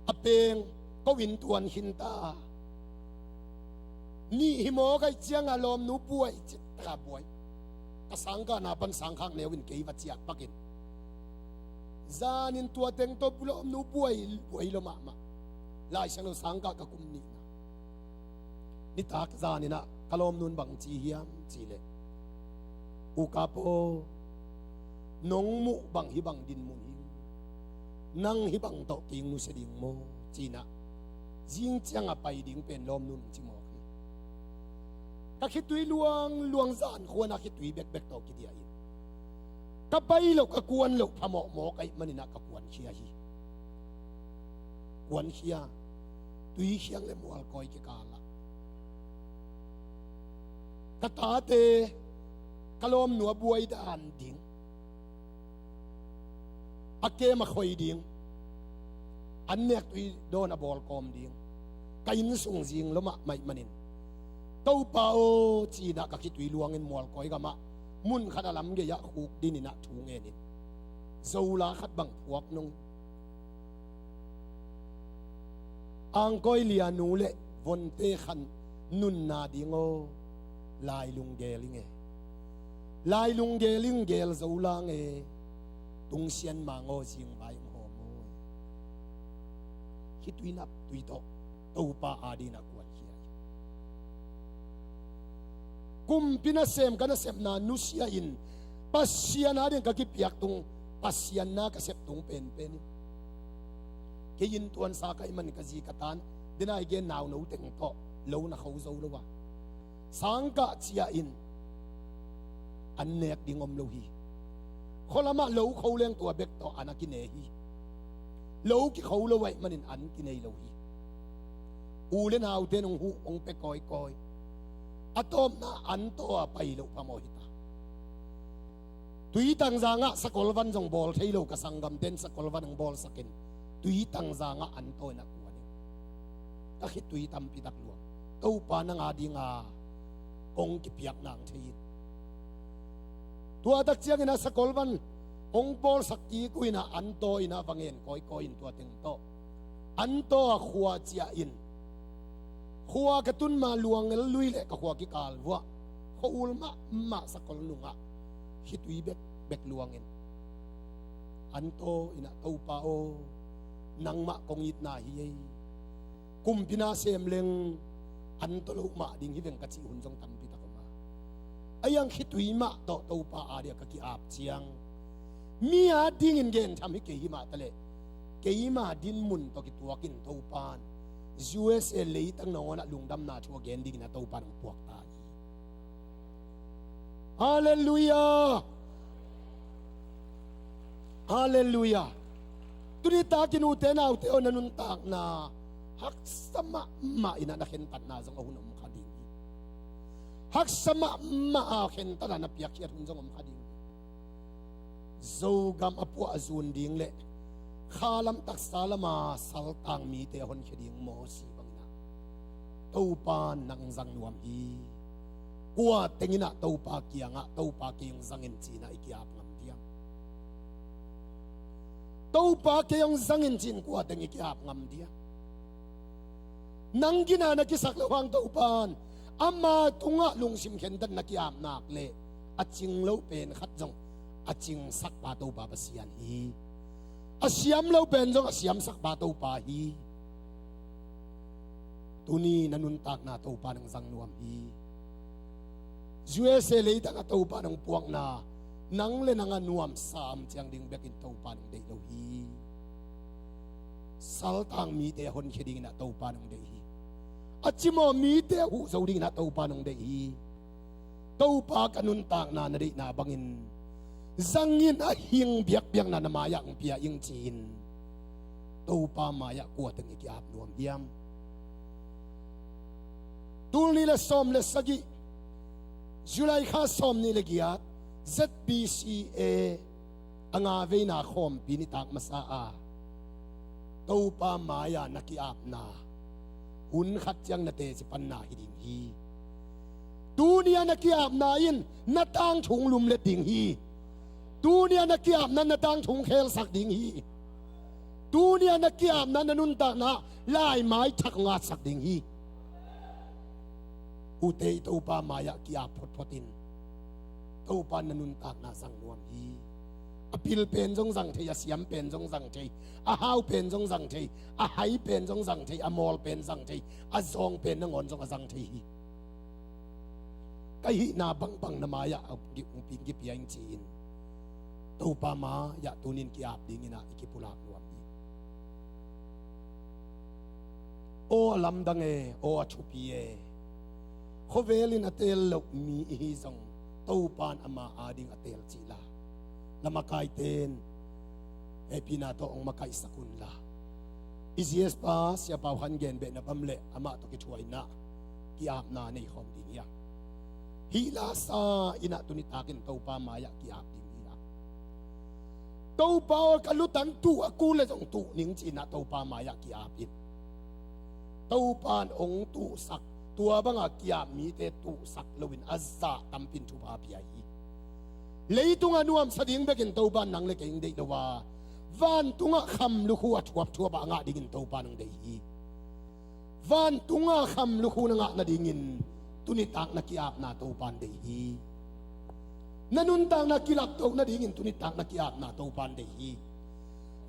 A peng ko inn tuan khin ta. Nih hi mawk ahih ciangah lawmnu buai cih taka buai. Ka sangkahna pan sangkhak neu in kei va ciah pakin zanin tua teng tawh lawmnu buai, buai lo mahmah. Laisiangtho sangkah ka kum nihna nitak zaninah ka lawmnun bang ci hiam cihleh, U Kap aw, nong muh bang hih bang dinmun hi, nang hih bang tawh kei nusia ding maw cinah zing ciangah pai ding pen lawmnun ci mawk hi. Ka khitui luangluang zan khuanah khitui bekbek tawh kidiah in ka pai loh ka kuan loh phamawh mawk ahih maninah ka kuankhia hi. Kuankhia, tuikhiang le mualkawi kikalah ka tate ka lawmnu a buai dan ding, a kem a khoi ding, an nek tui dawn a bawlkawm ding ka inn sung zing lo mahmah ahih manin, Topa aw cinah ka khitui luangin mualkawi gamah mun khat a lam gei-ah khuk dininah thu ngenin zola khat bang phuak nong Angkawi lianu le vonte khan nunna ding aw, lailung gel ing e. Lailung gel ing, gel zo lang e. Tungsian mang aw, zingvai ong hawm aw. Khitui nap tui tawh Topa adinah kuankhia hi. Kumpi nasem ka nasepna nusia in Pasian ading ka kipiak tung, Pasian na ka sep tung penpen in kei inntuansa ka hih man ka zi ka tan, dena i gen nauno teng tawh lo na kho zo lo a, sangkah ciah in an nek ding om lo hi. Khualamah lo kho leng tua bek tawh an a kine hi. Lo kikho lo ahih manin an kinei lo hi. U le naute in hong huh hong pia kawikawi. A tawpna an taw a pai loh phamawh hi ta. Tuitang zangah sakolvan zong bawl thei lo ka sanggamte in sakolvan hong bawlsakin tuitang zangah an tawi na kuan in ka khitui tampi tak luang. Topa nang adinga kong kipiak nang thei in. Tua tak ciangin a sakolvan hong bawlsak kik uh in a an tawi in a va ngen kawikawi in tua teng tawh an taw a khua ciah in, khua ka tun ma luangel lui le ka khua kikal vuah khua ul mahmah sakol nungah khitui bekbek luangin an taw in a, Topa aw, nangmah kong itna hi ei. Kumpi nasem leng an taw loh mah ding hi veng ka cih hun zong tampi tak om a, a iang khitui mah tawh Topa adia ka ki-ap ciang mi adingin gen tham hi kei hi mah taleh keima dinmun tawh kituakin Topa in U S A leitang nangawnah lungdamna thu a gen dingin a Topa in hong puak ta hi. Halleluiah. Halleluiah. Tuni takin ute naute aw, na nuntakna haksa mahmah in a na khentatna zong a hun om kha ding hi. Haksa mahmah a khentat a na piakkhiat hun zong om kha ding hi. Zogam a puah a zun ding le kha lam taksa lama saltang mite a honkhia ding mawsi bangin a Topa nang zang nuam hi. Kua tengin a Topa kiangah Topa kei hong zangin ci-in a i ki-ap ngam diam? Topa kei hong zangin ci-in kua teng i ki-ap ngam diam? Nang gina na kisak loh hang Topa in ama tungah lungsim khentat na ki-ap nak leh a cing lo pen khat zong a cingsakpa Topa Pasian hi. A siam lo pen zong a siamsakpa Topa hi. Tuni na nuntakna Topa nang zang nuam hi. U S A leitang a Topa nang puakna nang le nang a nuamsa om ciang ding bekin Topa nang deih lo hi. Saltang mite a honkhia dingin a Topa nang deih hi. A cimawh mite a huh zo dingin a Topa nang deih hi. Topa ka nuntakna na deihna bangin zangin a hing biakpiakna na mai-ah hong pia ing ci-in Topa mai-ah kua teng i ki-ap nuam hiam? Tul nih le sawm le sagih, July kha sawm nih le giat, Z B C A a nga veina khawmpi nitak masa a Topa mai-a na ki-apna hun khat ciang na teci panna hi ding hi. Tuni-a na ki-apna in na tangthu hong lumlet ding hi. Tuni-a na ki-apna na tangthu hong khelsak ding hi. Tuni-a na ki-apna na nuntakna laimai thak hong atsak ding hi. Ute i Topa mai-ah ki-ap photphot in Topa na nuntakna zang nuam hi. A pil pen zong zang thei, a siam pen zong zang thei, a hau pen zong zang thei, a hai pen zong zang thei, a mawl pen zang thei, a zawng pen nangawn zong a zang thei hi. Ka hihna bangbang na mai-ah a hong ping kipia in ci-in Topa mai-ah tunin ki-ap dingin ah i kipulak nuam hi. Aw a lamdang e, aw a thupi e, khovel in a teel loh mi i hi zong Topa in ama ading a teel cih la, la makaite in hehpihna tawh hong makaihsak un la. I G S pa Sia Pau Khan gen behna bang leh amah tawh kithuah in ah ki-apna nei khawm ding hi a. Hih la sa in ah tuni takin Topa mai-ah ki-ap ding hi a. Topa aw, ka lutan tuh a kul leh zong tuh ning ci-in ah Topa mai-ah ki-ap in. Topa in hong tuhsak, tua banga ki-ap mite tuhsak loin a zah tampi in thupha pia hi. Leitungah nuamsa ding bekin Topa in nang leh kei hong deih lo a, vantungah kham lukhu a thuapthuap ah a ngah dingin Topa in hong deih hi. Vantunga kham lukhu na ngah nadingin tunitak na ki-apna Topa in deih hi. Na nuntakna kilaptoh nadingin tunitak na ki-apna Topa in deih hi.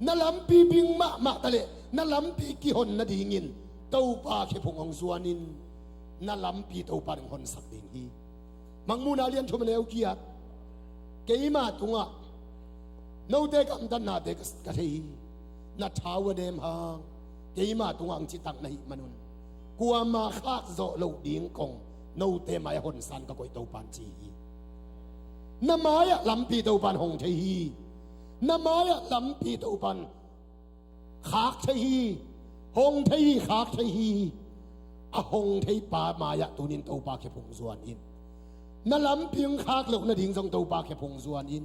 Na lampi bing mahmah taleh na lampi kihon nadingin Topa khephung hong zuan in. Na lampi Topa in hong honsak ding hi. Mangmuhna lian thum a neu giat. Keima tungah note gamtatnate ka, ka thei hi. Na thau a nem hang keima tungah hong citak na hih manun kuama khak zawh loh ding kong note mai-ah honsa in ka koih, Topa in ci hi. Na mai-ah lampi Topa in hong thei hi. Na mai-ah lampi Topa in khak thei hi. Hong thei hi, khak thei hi. A hong thei pa mai-ah tunin Topa khephung zuan in. Na lampi hong khak loh nading zong Topa khephung zuan in.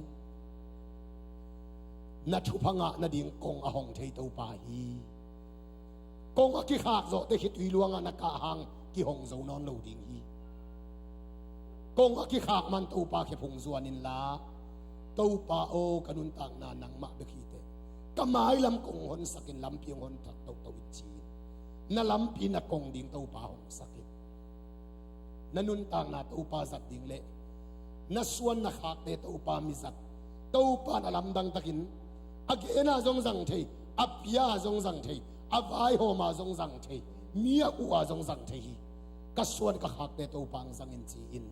Na thupha ngah nading kong a hong thei Topa hi. Kong a kikhak zawhte khitui luangah na kah hang kihong zo nawn lo ding hi. Kong a kikhak man Topa khephung zuan in la, Topa aw, ka nuntakna nangmah bek hi teh, ka mailam kong honsak in, lampi hong honsak toto in ci-in na lampi na kong ding Topa hong sak in. Na nuntakna Topa zat ding leh na suan na khakte Topa mi zat. Topa in a lamdang takin a gen-a zong zang thei, a pia-a zong zang thei, a vaihawm-a zong zang thei, mi a uh-a zong zang thei hi. Ka suan ka khakte Topa hong zang in ci-in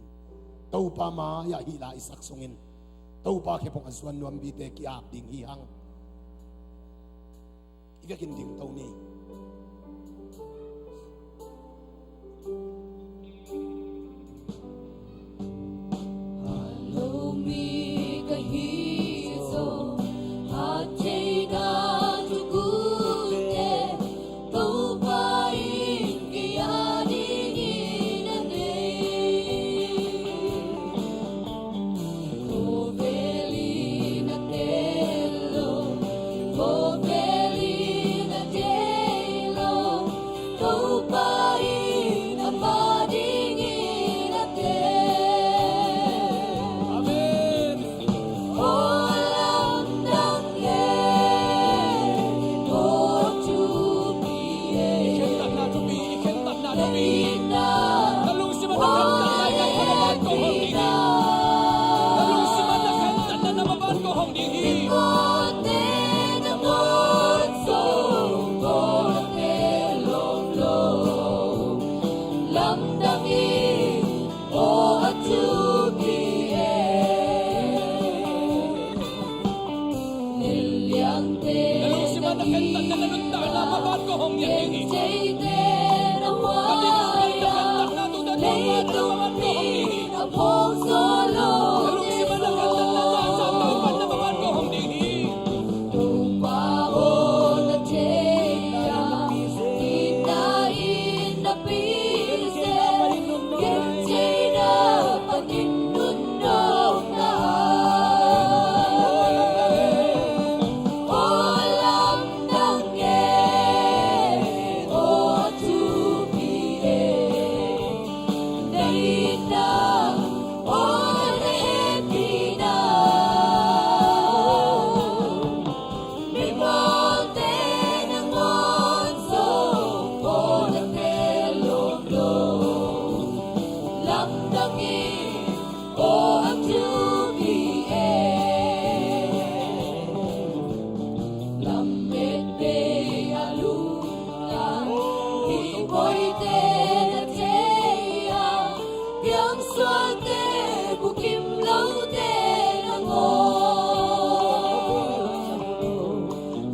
Topa mai-ah hih la i sak sungin Topa khephung a zuan nuam mite ki-ap ding hi hang. I vekin dingto ni. Na lungsim a na khentatna, na nuntakna, maban ko hong ngiat ding hi. Ka dinmun, na khentatna, tutan, maban ko hong ngiat ding hi. Na lungsim a na khentatna, na sa, maban ko hong ngiat ding hi. Aw, a tupi e, lamet bei a lungdam, hih khuate na thei a, piangsuakte, bukim lote nangawn.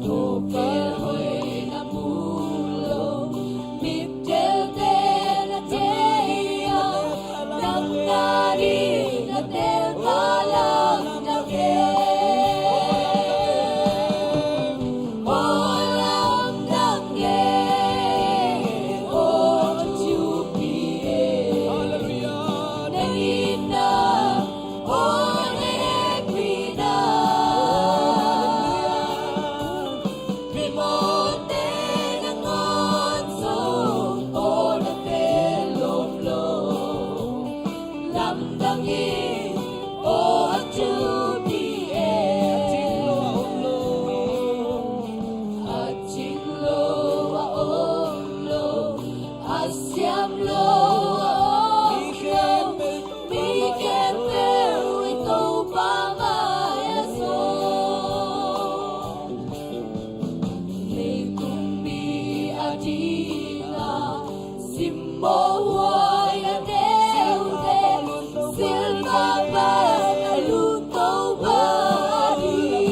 Thawhkik hoih na mu lo, mittelte na thei a, nang na ding na tel ka lamdang e. Aw lamdang e, aw tupi e. Hallelujah. Na itna, aw na hehpihna, mimawhte nangawn zong aw na tel lawm lo. Lamdang in, aw a tupi e. A cing lo a om lo, a cing lo a om lo, a siam lo a om lo, mi khempeuh i Topa mai-ah zong, leitung mi a ding a simmawh huai a neute, silva bang a lungto bang a ding.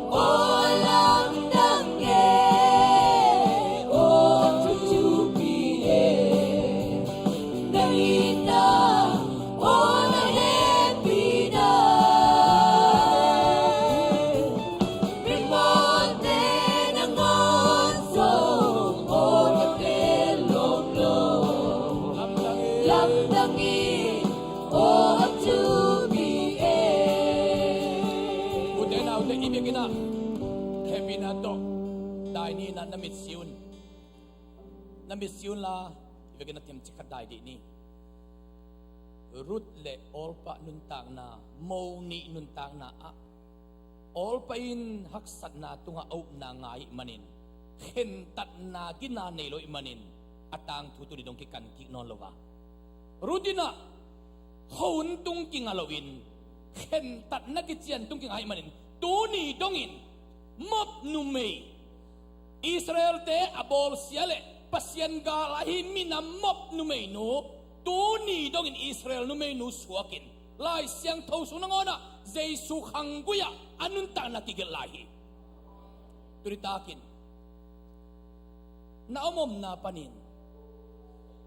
Aw lamdang e, aw tupi e. Na itna, aw na hehpihna, mimawhte nangawn zong aw na tel lawm lo. Lamdang in, aw a tupi e. Ute naute, i biakinn ah hehpihna tawh dai ni. Na, na mit si un. Na mit si unla, i biakinn ah themcik khat dai dih ni. Ruth le Orpah nuntakna, mo nih nuntakna ah Orpah in haksatna tungah a upna ngai ih manin, khentatna gina nei lo ih manin, a tangthu tuni dong kikan kik nawn lo a, Ruth in ah khuahun tung kinga loin, khentatna kician tung kinga ih manin, tuni dongin Moab numei, Israelte a bawlsia le Pasian gal ahi minam Moab numeinu, tuni dongin Israel numeinu suakin, Lai Siangtho sung nangawnah Jesu khanggui-ah a nuntakna kigelh lai hi. Tuni takin na omomna panin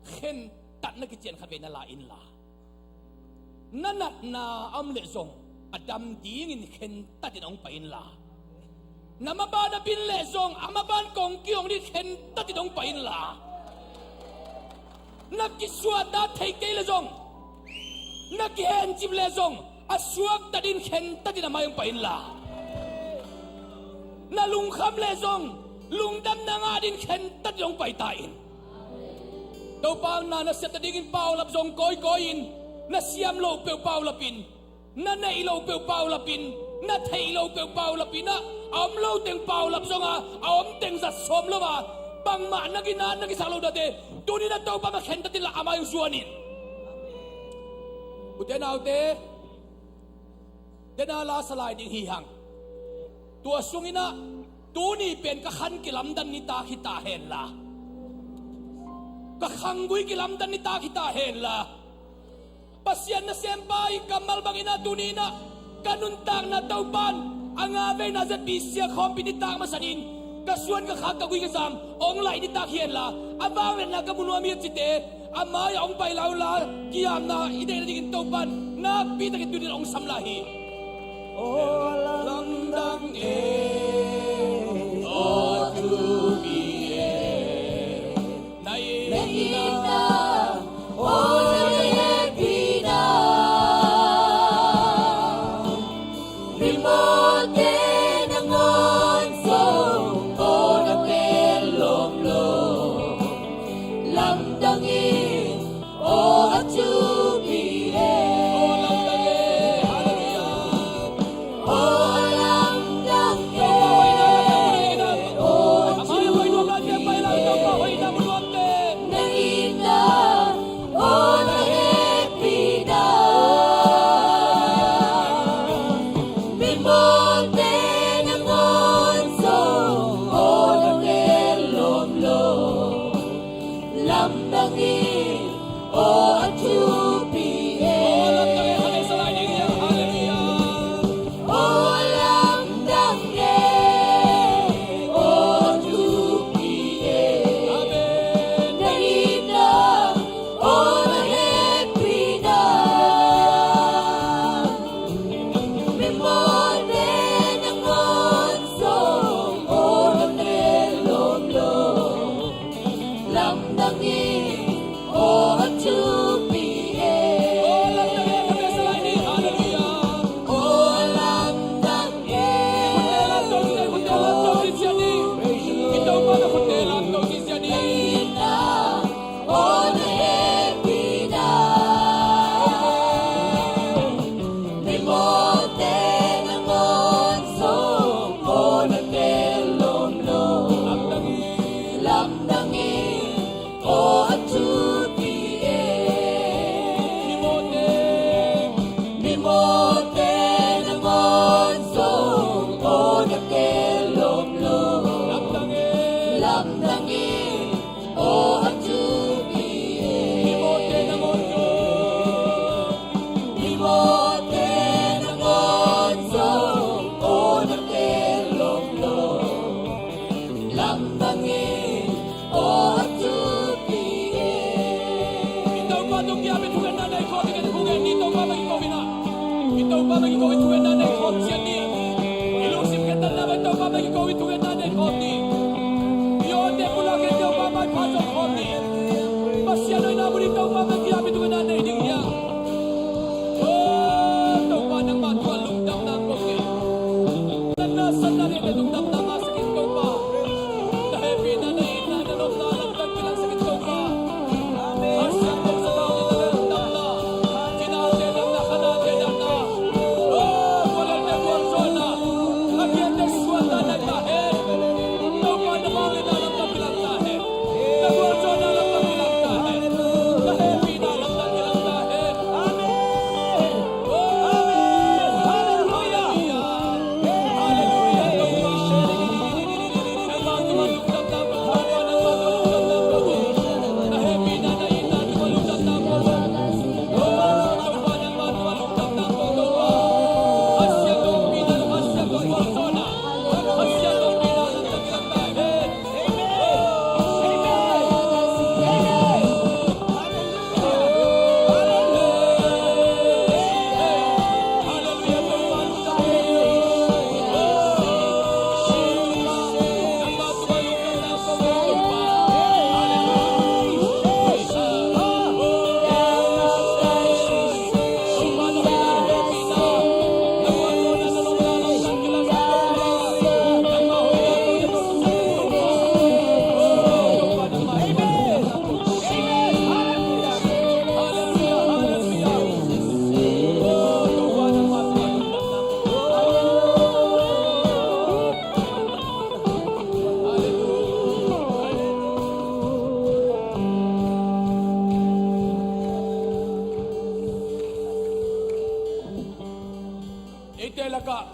khentatna kician khatvei na la inla, na natna a om leh zong a dam dingin khentatin hong pai inla, na maban a bin leh zong a maban kong kihong dingin khentatin hong pai inla, na kisuahtak theih kei leh zong, na kihencip leh zong a suaktatin khentatin a mai hong pai inla, na lungkham leh zong lungdamna ngah dingin khentatin hong pai ta in. Topa na, na siat nadingin paulap zong kawikawi in, na siam loh peuh paulap in, na neih loh peuh paulap in, na theih loh peuh paulap in ah, a om lo teng paulap zong a, a om teng zat sawm lo a, bangmah na gina, na kisak loh date, tuni-in ah Topa mah khentat inla a mai hong zuan in. Ute naute, dena la sa lai ding hi hang. Tua sungin ah, tuni pen ka khan kilamdan nitak hi ta henla, ka khanggui kilamdan nitak hi ta henla, Pasian nasempa ii kammal bangin ah tuni-in ah ka nuntakna Topa'n a nga veina Z B C a khawmpi nitak masa dingin ka suan ka khak ka gui ka zam hong laih nitak hi henla, a vangliatna ka mu nuam hi a cite a mai-ah hong pai lai unla, kiamna i deih nadingin Topa'n nakpi takin tuni-in hong sam lai hi. Aw lamdang e, aw tupi e, na itna, aw na hehpihna, mimawhte nangawn zong aw na tel lawm lo. Lamdang in, aw a tupi e. Aw lamdang e, hallelujah. Aw lamdang e, Aw, a thupi e. Aw, lamdang e, hallelujah. Aw, lamdang e. Aw, a thupi e. Amen. Na itna, aw, na hehpihna. Mimawhte nangawn zong, aw, na tel lawm lo. Lamdang in, aw, a thupi e. Aw, lamdang e, ka bia salai ni, hallelujah. Aw, lamdang e. Khut tel lamdang, khut tel lamdang, khut tel lamdang, khut tel lamdang, khut tel lamdang. Aw, na hehpihna. Mimawhte nangawn zong, aw, na tel lawm lo. Lamdang in, aw, a thupi e. Mimawhte, mimawhte nangawn zong, aw, na tel lawm lo. Lamdang in, lamdang in, aw, a thupi e. Mimawhte nangawn zong, mimawhte nangawn zong, aw, na tel lawm lo. Lamdang in, aw, a thupi e. I Topa tung kiam in thungetna nei khawm dingin thungen ni. Topa bek i ko in ah. I Topa bek i ko in thungetna nei khawm ciat ni. I lungsim khentatna bek Topa bek i ko in thungetna nei khawm ni. I awte pulak in Topa maipha zong khawm ni. Pasian hoihna mun in Topa bek kiam in thungetna nei ding hi hang. Aw, Topa nangmah tungah lungdamna kong ngen. Natna satna neite lungdamna ngahsak in Topa. Na hehpihna, na itna, na nopna lamdang kilangsak in Topa. Kha Siangtho Sathau in na lungdamna, cinate damna, khanate damna, aw, guallelte gualzawhna, a ngiate suahtakna ta hen. Topa na mawhna lamdang kilang ta hen. Na gualzawhna lamdang kilang ta hen. Na hehpihna lamdang kilang ta hen. Amen. Amen. Hallelujah. Hallelujah. Eite lakah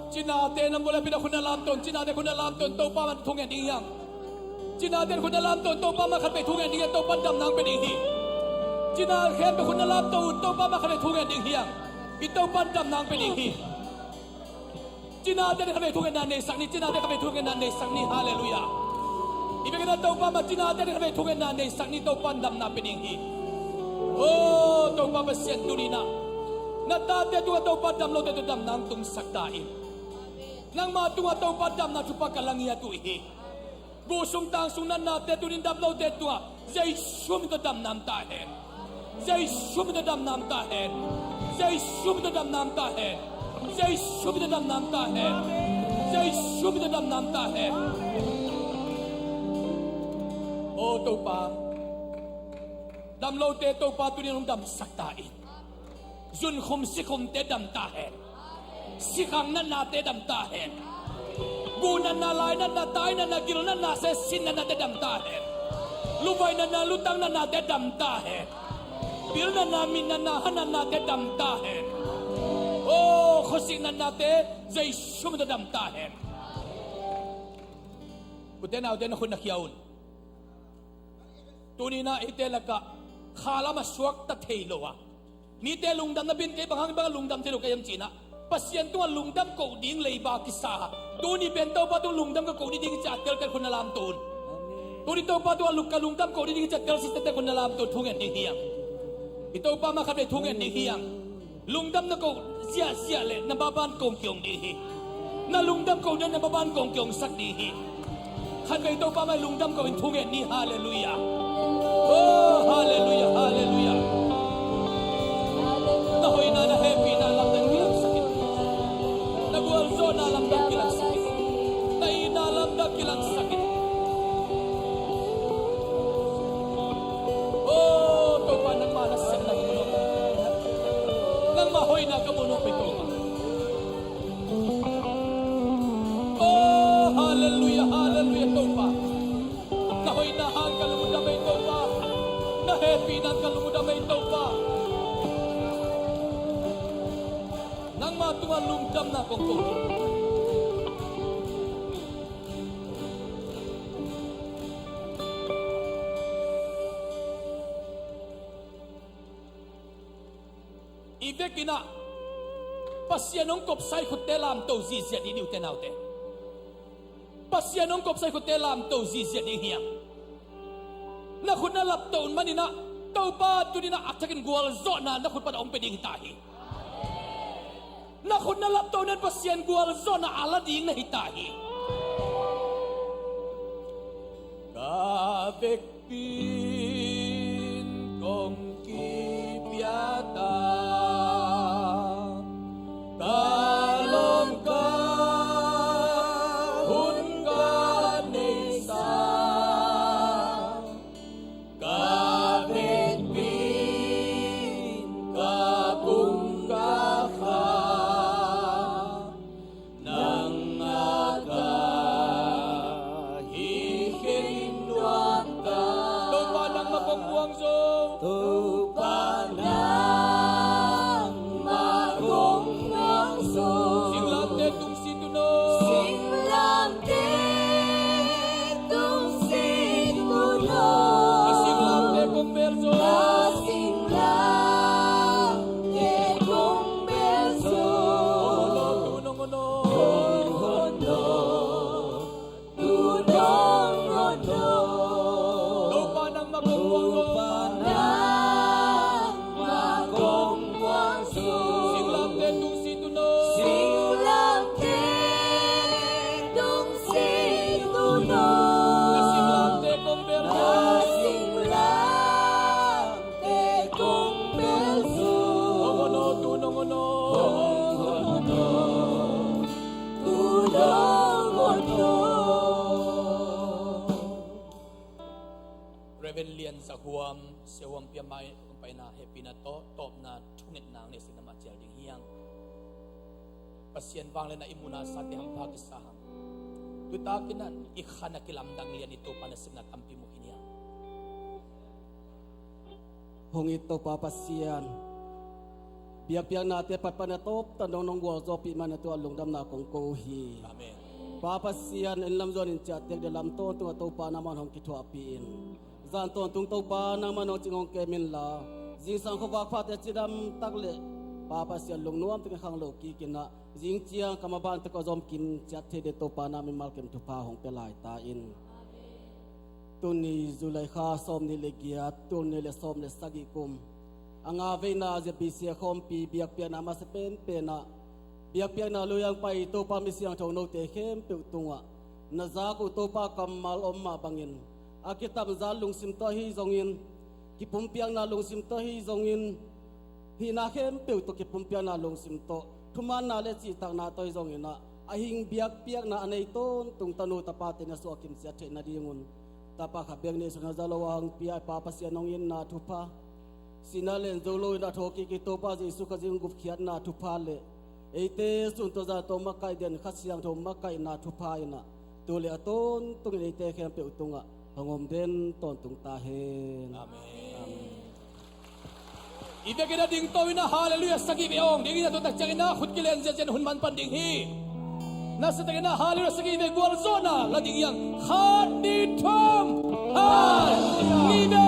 cinate na mual a pina khut na lamto un, cinate khut na lamto un, Topa mah thungen ding hi hang. Cinate khut na lamto un, Topa mah khat vei thungen ding hi hang, Topa damna pia ding hi. Cina khempeuh khut na lamto un, Topa mah khat vei thungen ding hi hang. I Topa damna pia ding hi. Cinate khat vei thungetna neisak ni, cinate khat vei thungetna neisak ni, hallelujah. I biakinn ah Topa mah cinate khat vei thungetna neisak ni, Topa damna pia ding hi. Oh, Topa Pasian tuni-in ah na tate tungah Topa dam lote tungah damna tungsak ta in. Nangmah tungah Topa damna thupha ka la ngiat uh hi. Gu sung tang sung natnate tuni-in dam lote tungah Jesu min tawh damna om ta hen. Jesu min tawh damna om ta hen. Jesu min tawh damna om ta hen. Jesu min tawh damna om ta hen. Jesu min tawh damna om ta hen. Aw Topa, dam lote Topa tuni-in hong damsak ta in. Zunkhum sikhumte dam ta hen. Sikhang natnate dam ta hen. Gu natna, lai natna, tai natna, gil natna, se sin natnate dam ta hen. Luvai natna, lutang natnate dam ta hen. Bil natna, mit natna, ha natnate dam ta hen. Oh, khuasik natnate Jesu min tawh dam ta hen. Ute naute, na khut na khia un. Tuni-in ah eite lakah khalam a suakta thei lo a, mite lungdamna bin kei bang hang bang a lungdam thei lo ka hiam ci-in ah, Pasian tungah lungdam koh ding leiba kisa a, tuni pen Topa tung lungdam ka koh ding ci-a teltel khut na lamto un. Tuni Topa tungah lung-, ka lungdam koh ding ci-a telsiate khut na lamto un, thu ngen ding hi hang. I Topa mah khatvei thu ngen ding hi hang. Lungdam na koh ziahziah leh na baban kong kiong ding hi. Na lungdam koh ding na baban kong kiongsak ding hi. Khatvei Topa mah lungdam koh in thu ngen ni. Halleluiah. Oh, halleluiah, halleluiah. Na hoihna, na hehpihna lamdang kilangsak in. Na gualzawhna lamdang kilangsak in. Na itna lamdang kilangsak in. Oh, Topa nangmah nasepna ka mu nawk. Nangmah hoihna ka mu nawk ei Topa. Oh, halleluiah, halleluiah Topa. Na hoihna hang ka lungdam ei Topa. Na hehpihna hang ka lungdam ei Topa. Nangmah tungah lungdamna kong ko hi. I vekin ah Pasian hong kopsai khutte lamto ziahziah ding hi ute naute. Pasian hong kopsai khutte lamto ziahziah ding hi hang. Na khut na laptoh un manin ah Topa tuni-in ah a thakin gualzawhna na khut pan a hong pia ding hi ta hi. Na khut na laptoh un Pasian gualzawhna a la ding na hi ta hi. Ka vekpi in kong kipia ta, ka lawm ka hun ka neihsa, ka vekpi in ka pum ka kha, nangmah ka hi khin nuam ta. Topa nangmah kong muang zo. Topa nangmah kong muang zo. Singlamteh tungsi tuunaw. Singlamteh tungsi tuunaw. Na singlamteh kong bel zo. Na singlamteh kong bel zo. Hong hon aw, tu nong hon aw. Hong hon aw, tu nong hon aw. Topa nangmah kong muang zo. Topa nangmah kong muang zo. Singlamteh tungsi tuunaw. Singlamteh tungsi tuunaw. Na singlamteh kong bel zo. Na singlamteh kong bel zo. Hong hon aw, tu nong hon aw. Hong hon aw, tu nong hon aw. Reverend Lian Za Huam, Sia Huam Pia mai hong paina hehpihna tawh tawpna thungetna hong neihsak na mah cial ding hi hang. Pasian vangliatna i muhna sate hampha kisa hang. Tutakin ah i khan a kilamdang lian i Topa nasepna tampi mu khin hi hang. Hong it Topa Pasian, biakpiaknate patpatna tawptan dong nong gualzawhpih man a tua lungdamna kong ko hi. Amen. Pa Pasian, inn lam zuanin ciahtek ding lam tawntung a Topa nangman hong kithuahpih in. Zan tawntung Topa nangman hong cing hong kem inla, zingsang khuavak phate cidam tak le Pa Pasian lungnuam takin khanglo kikin ah, zing ciang ka maban tak a zom kim ciat thei ding Topa na mimal kem thupha hong pia lai ta in. Tuni July kha sawmnih le giat, tul nih le sawm le sagih kum, a nga veina Z B C a khawmpi biakpiakna masa penpen ah, biakpiakna lui-ah hong pai Topa mi siangtho note khempeuh tungah na zak uh Topa kammal om mah bangin, a kitamzan lungsim tawh ahi zongin, kipumpiakna lungsim tawh ahi zongin, hihna khempeuh tawh kipumpiakna lungsim tawh, thumanna le cihtakna tawh ahi zongin ah, a hing biakpiakna a nei tawntung tanu tapate na suah kim ciat theih nadingun, tapa khat bek neihsun a za lo a hong pia i Pa Pasian hong itna thupha, sihna len zo loin a thawhkik i Topa Jesu Khazih hong gupkhiatna thupha le eite sun tawh zan tawh makaih den Kha Siangtho makaihna thupha in ah, tu le a tawntungin eite khempeuh tungah hong om den tawntung ta hen. Amen. Amen. I vekin a dingto in ah halleluiah sagih vei awng ding in ah, tua tak ciangin ah khut kilen ziahziah in hun man pan ding hi. Nasa takin ah halleluiah sagih vei gualzawhna la ding hi hang. Khat, nih, thum. Halleluiah.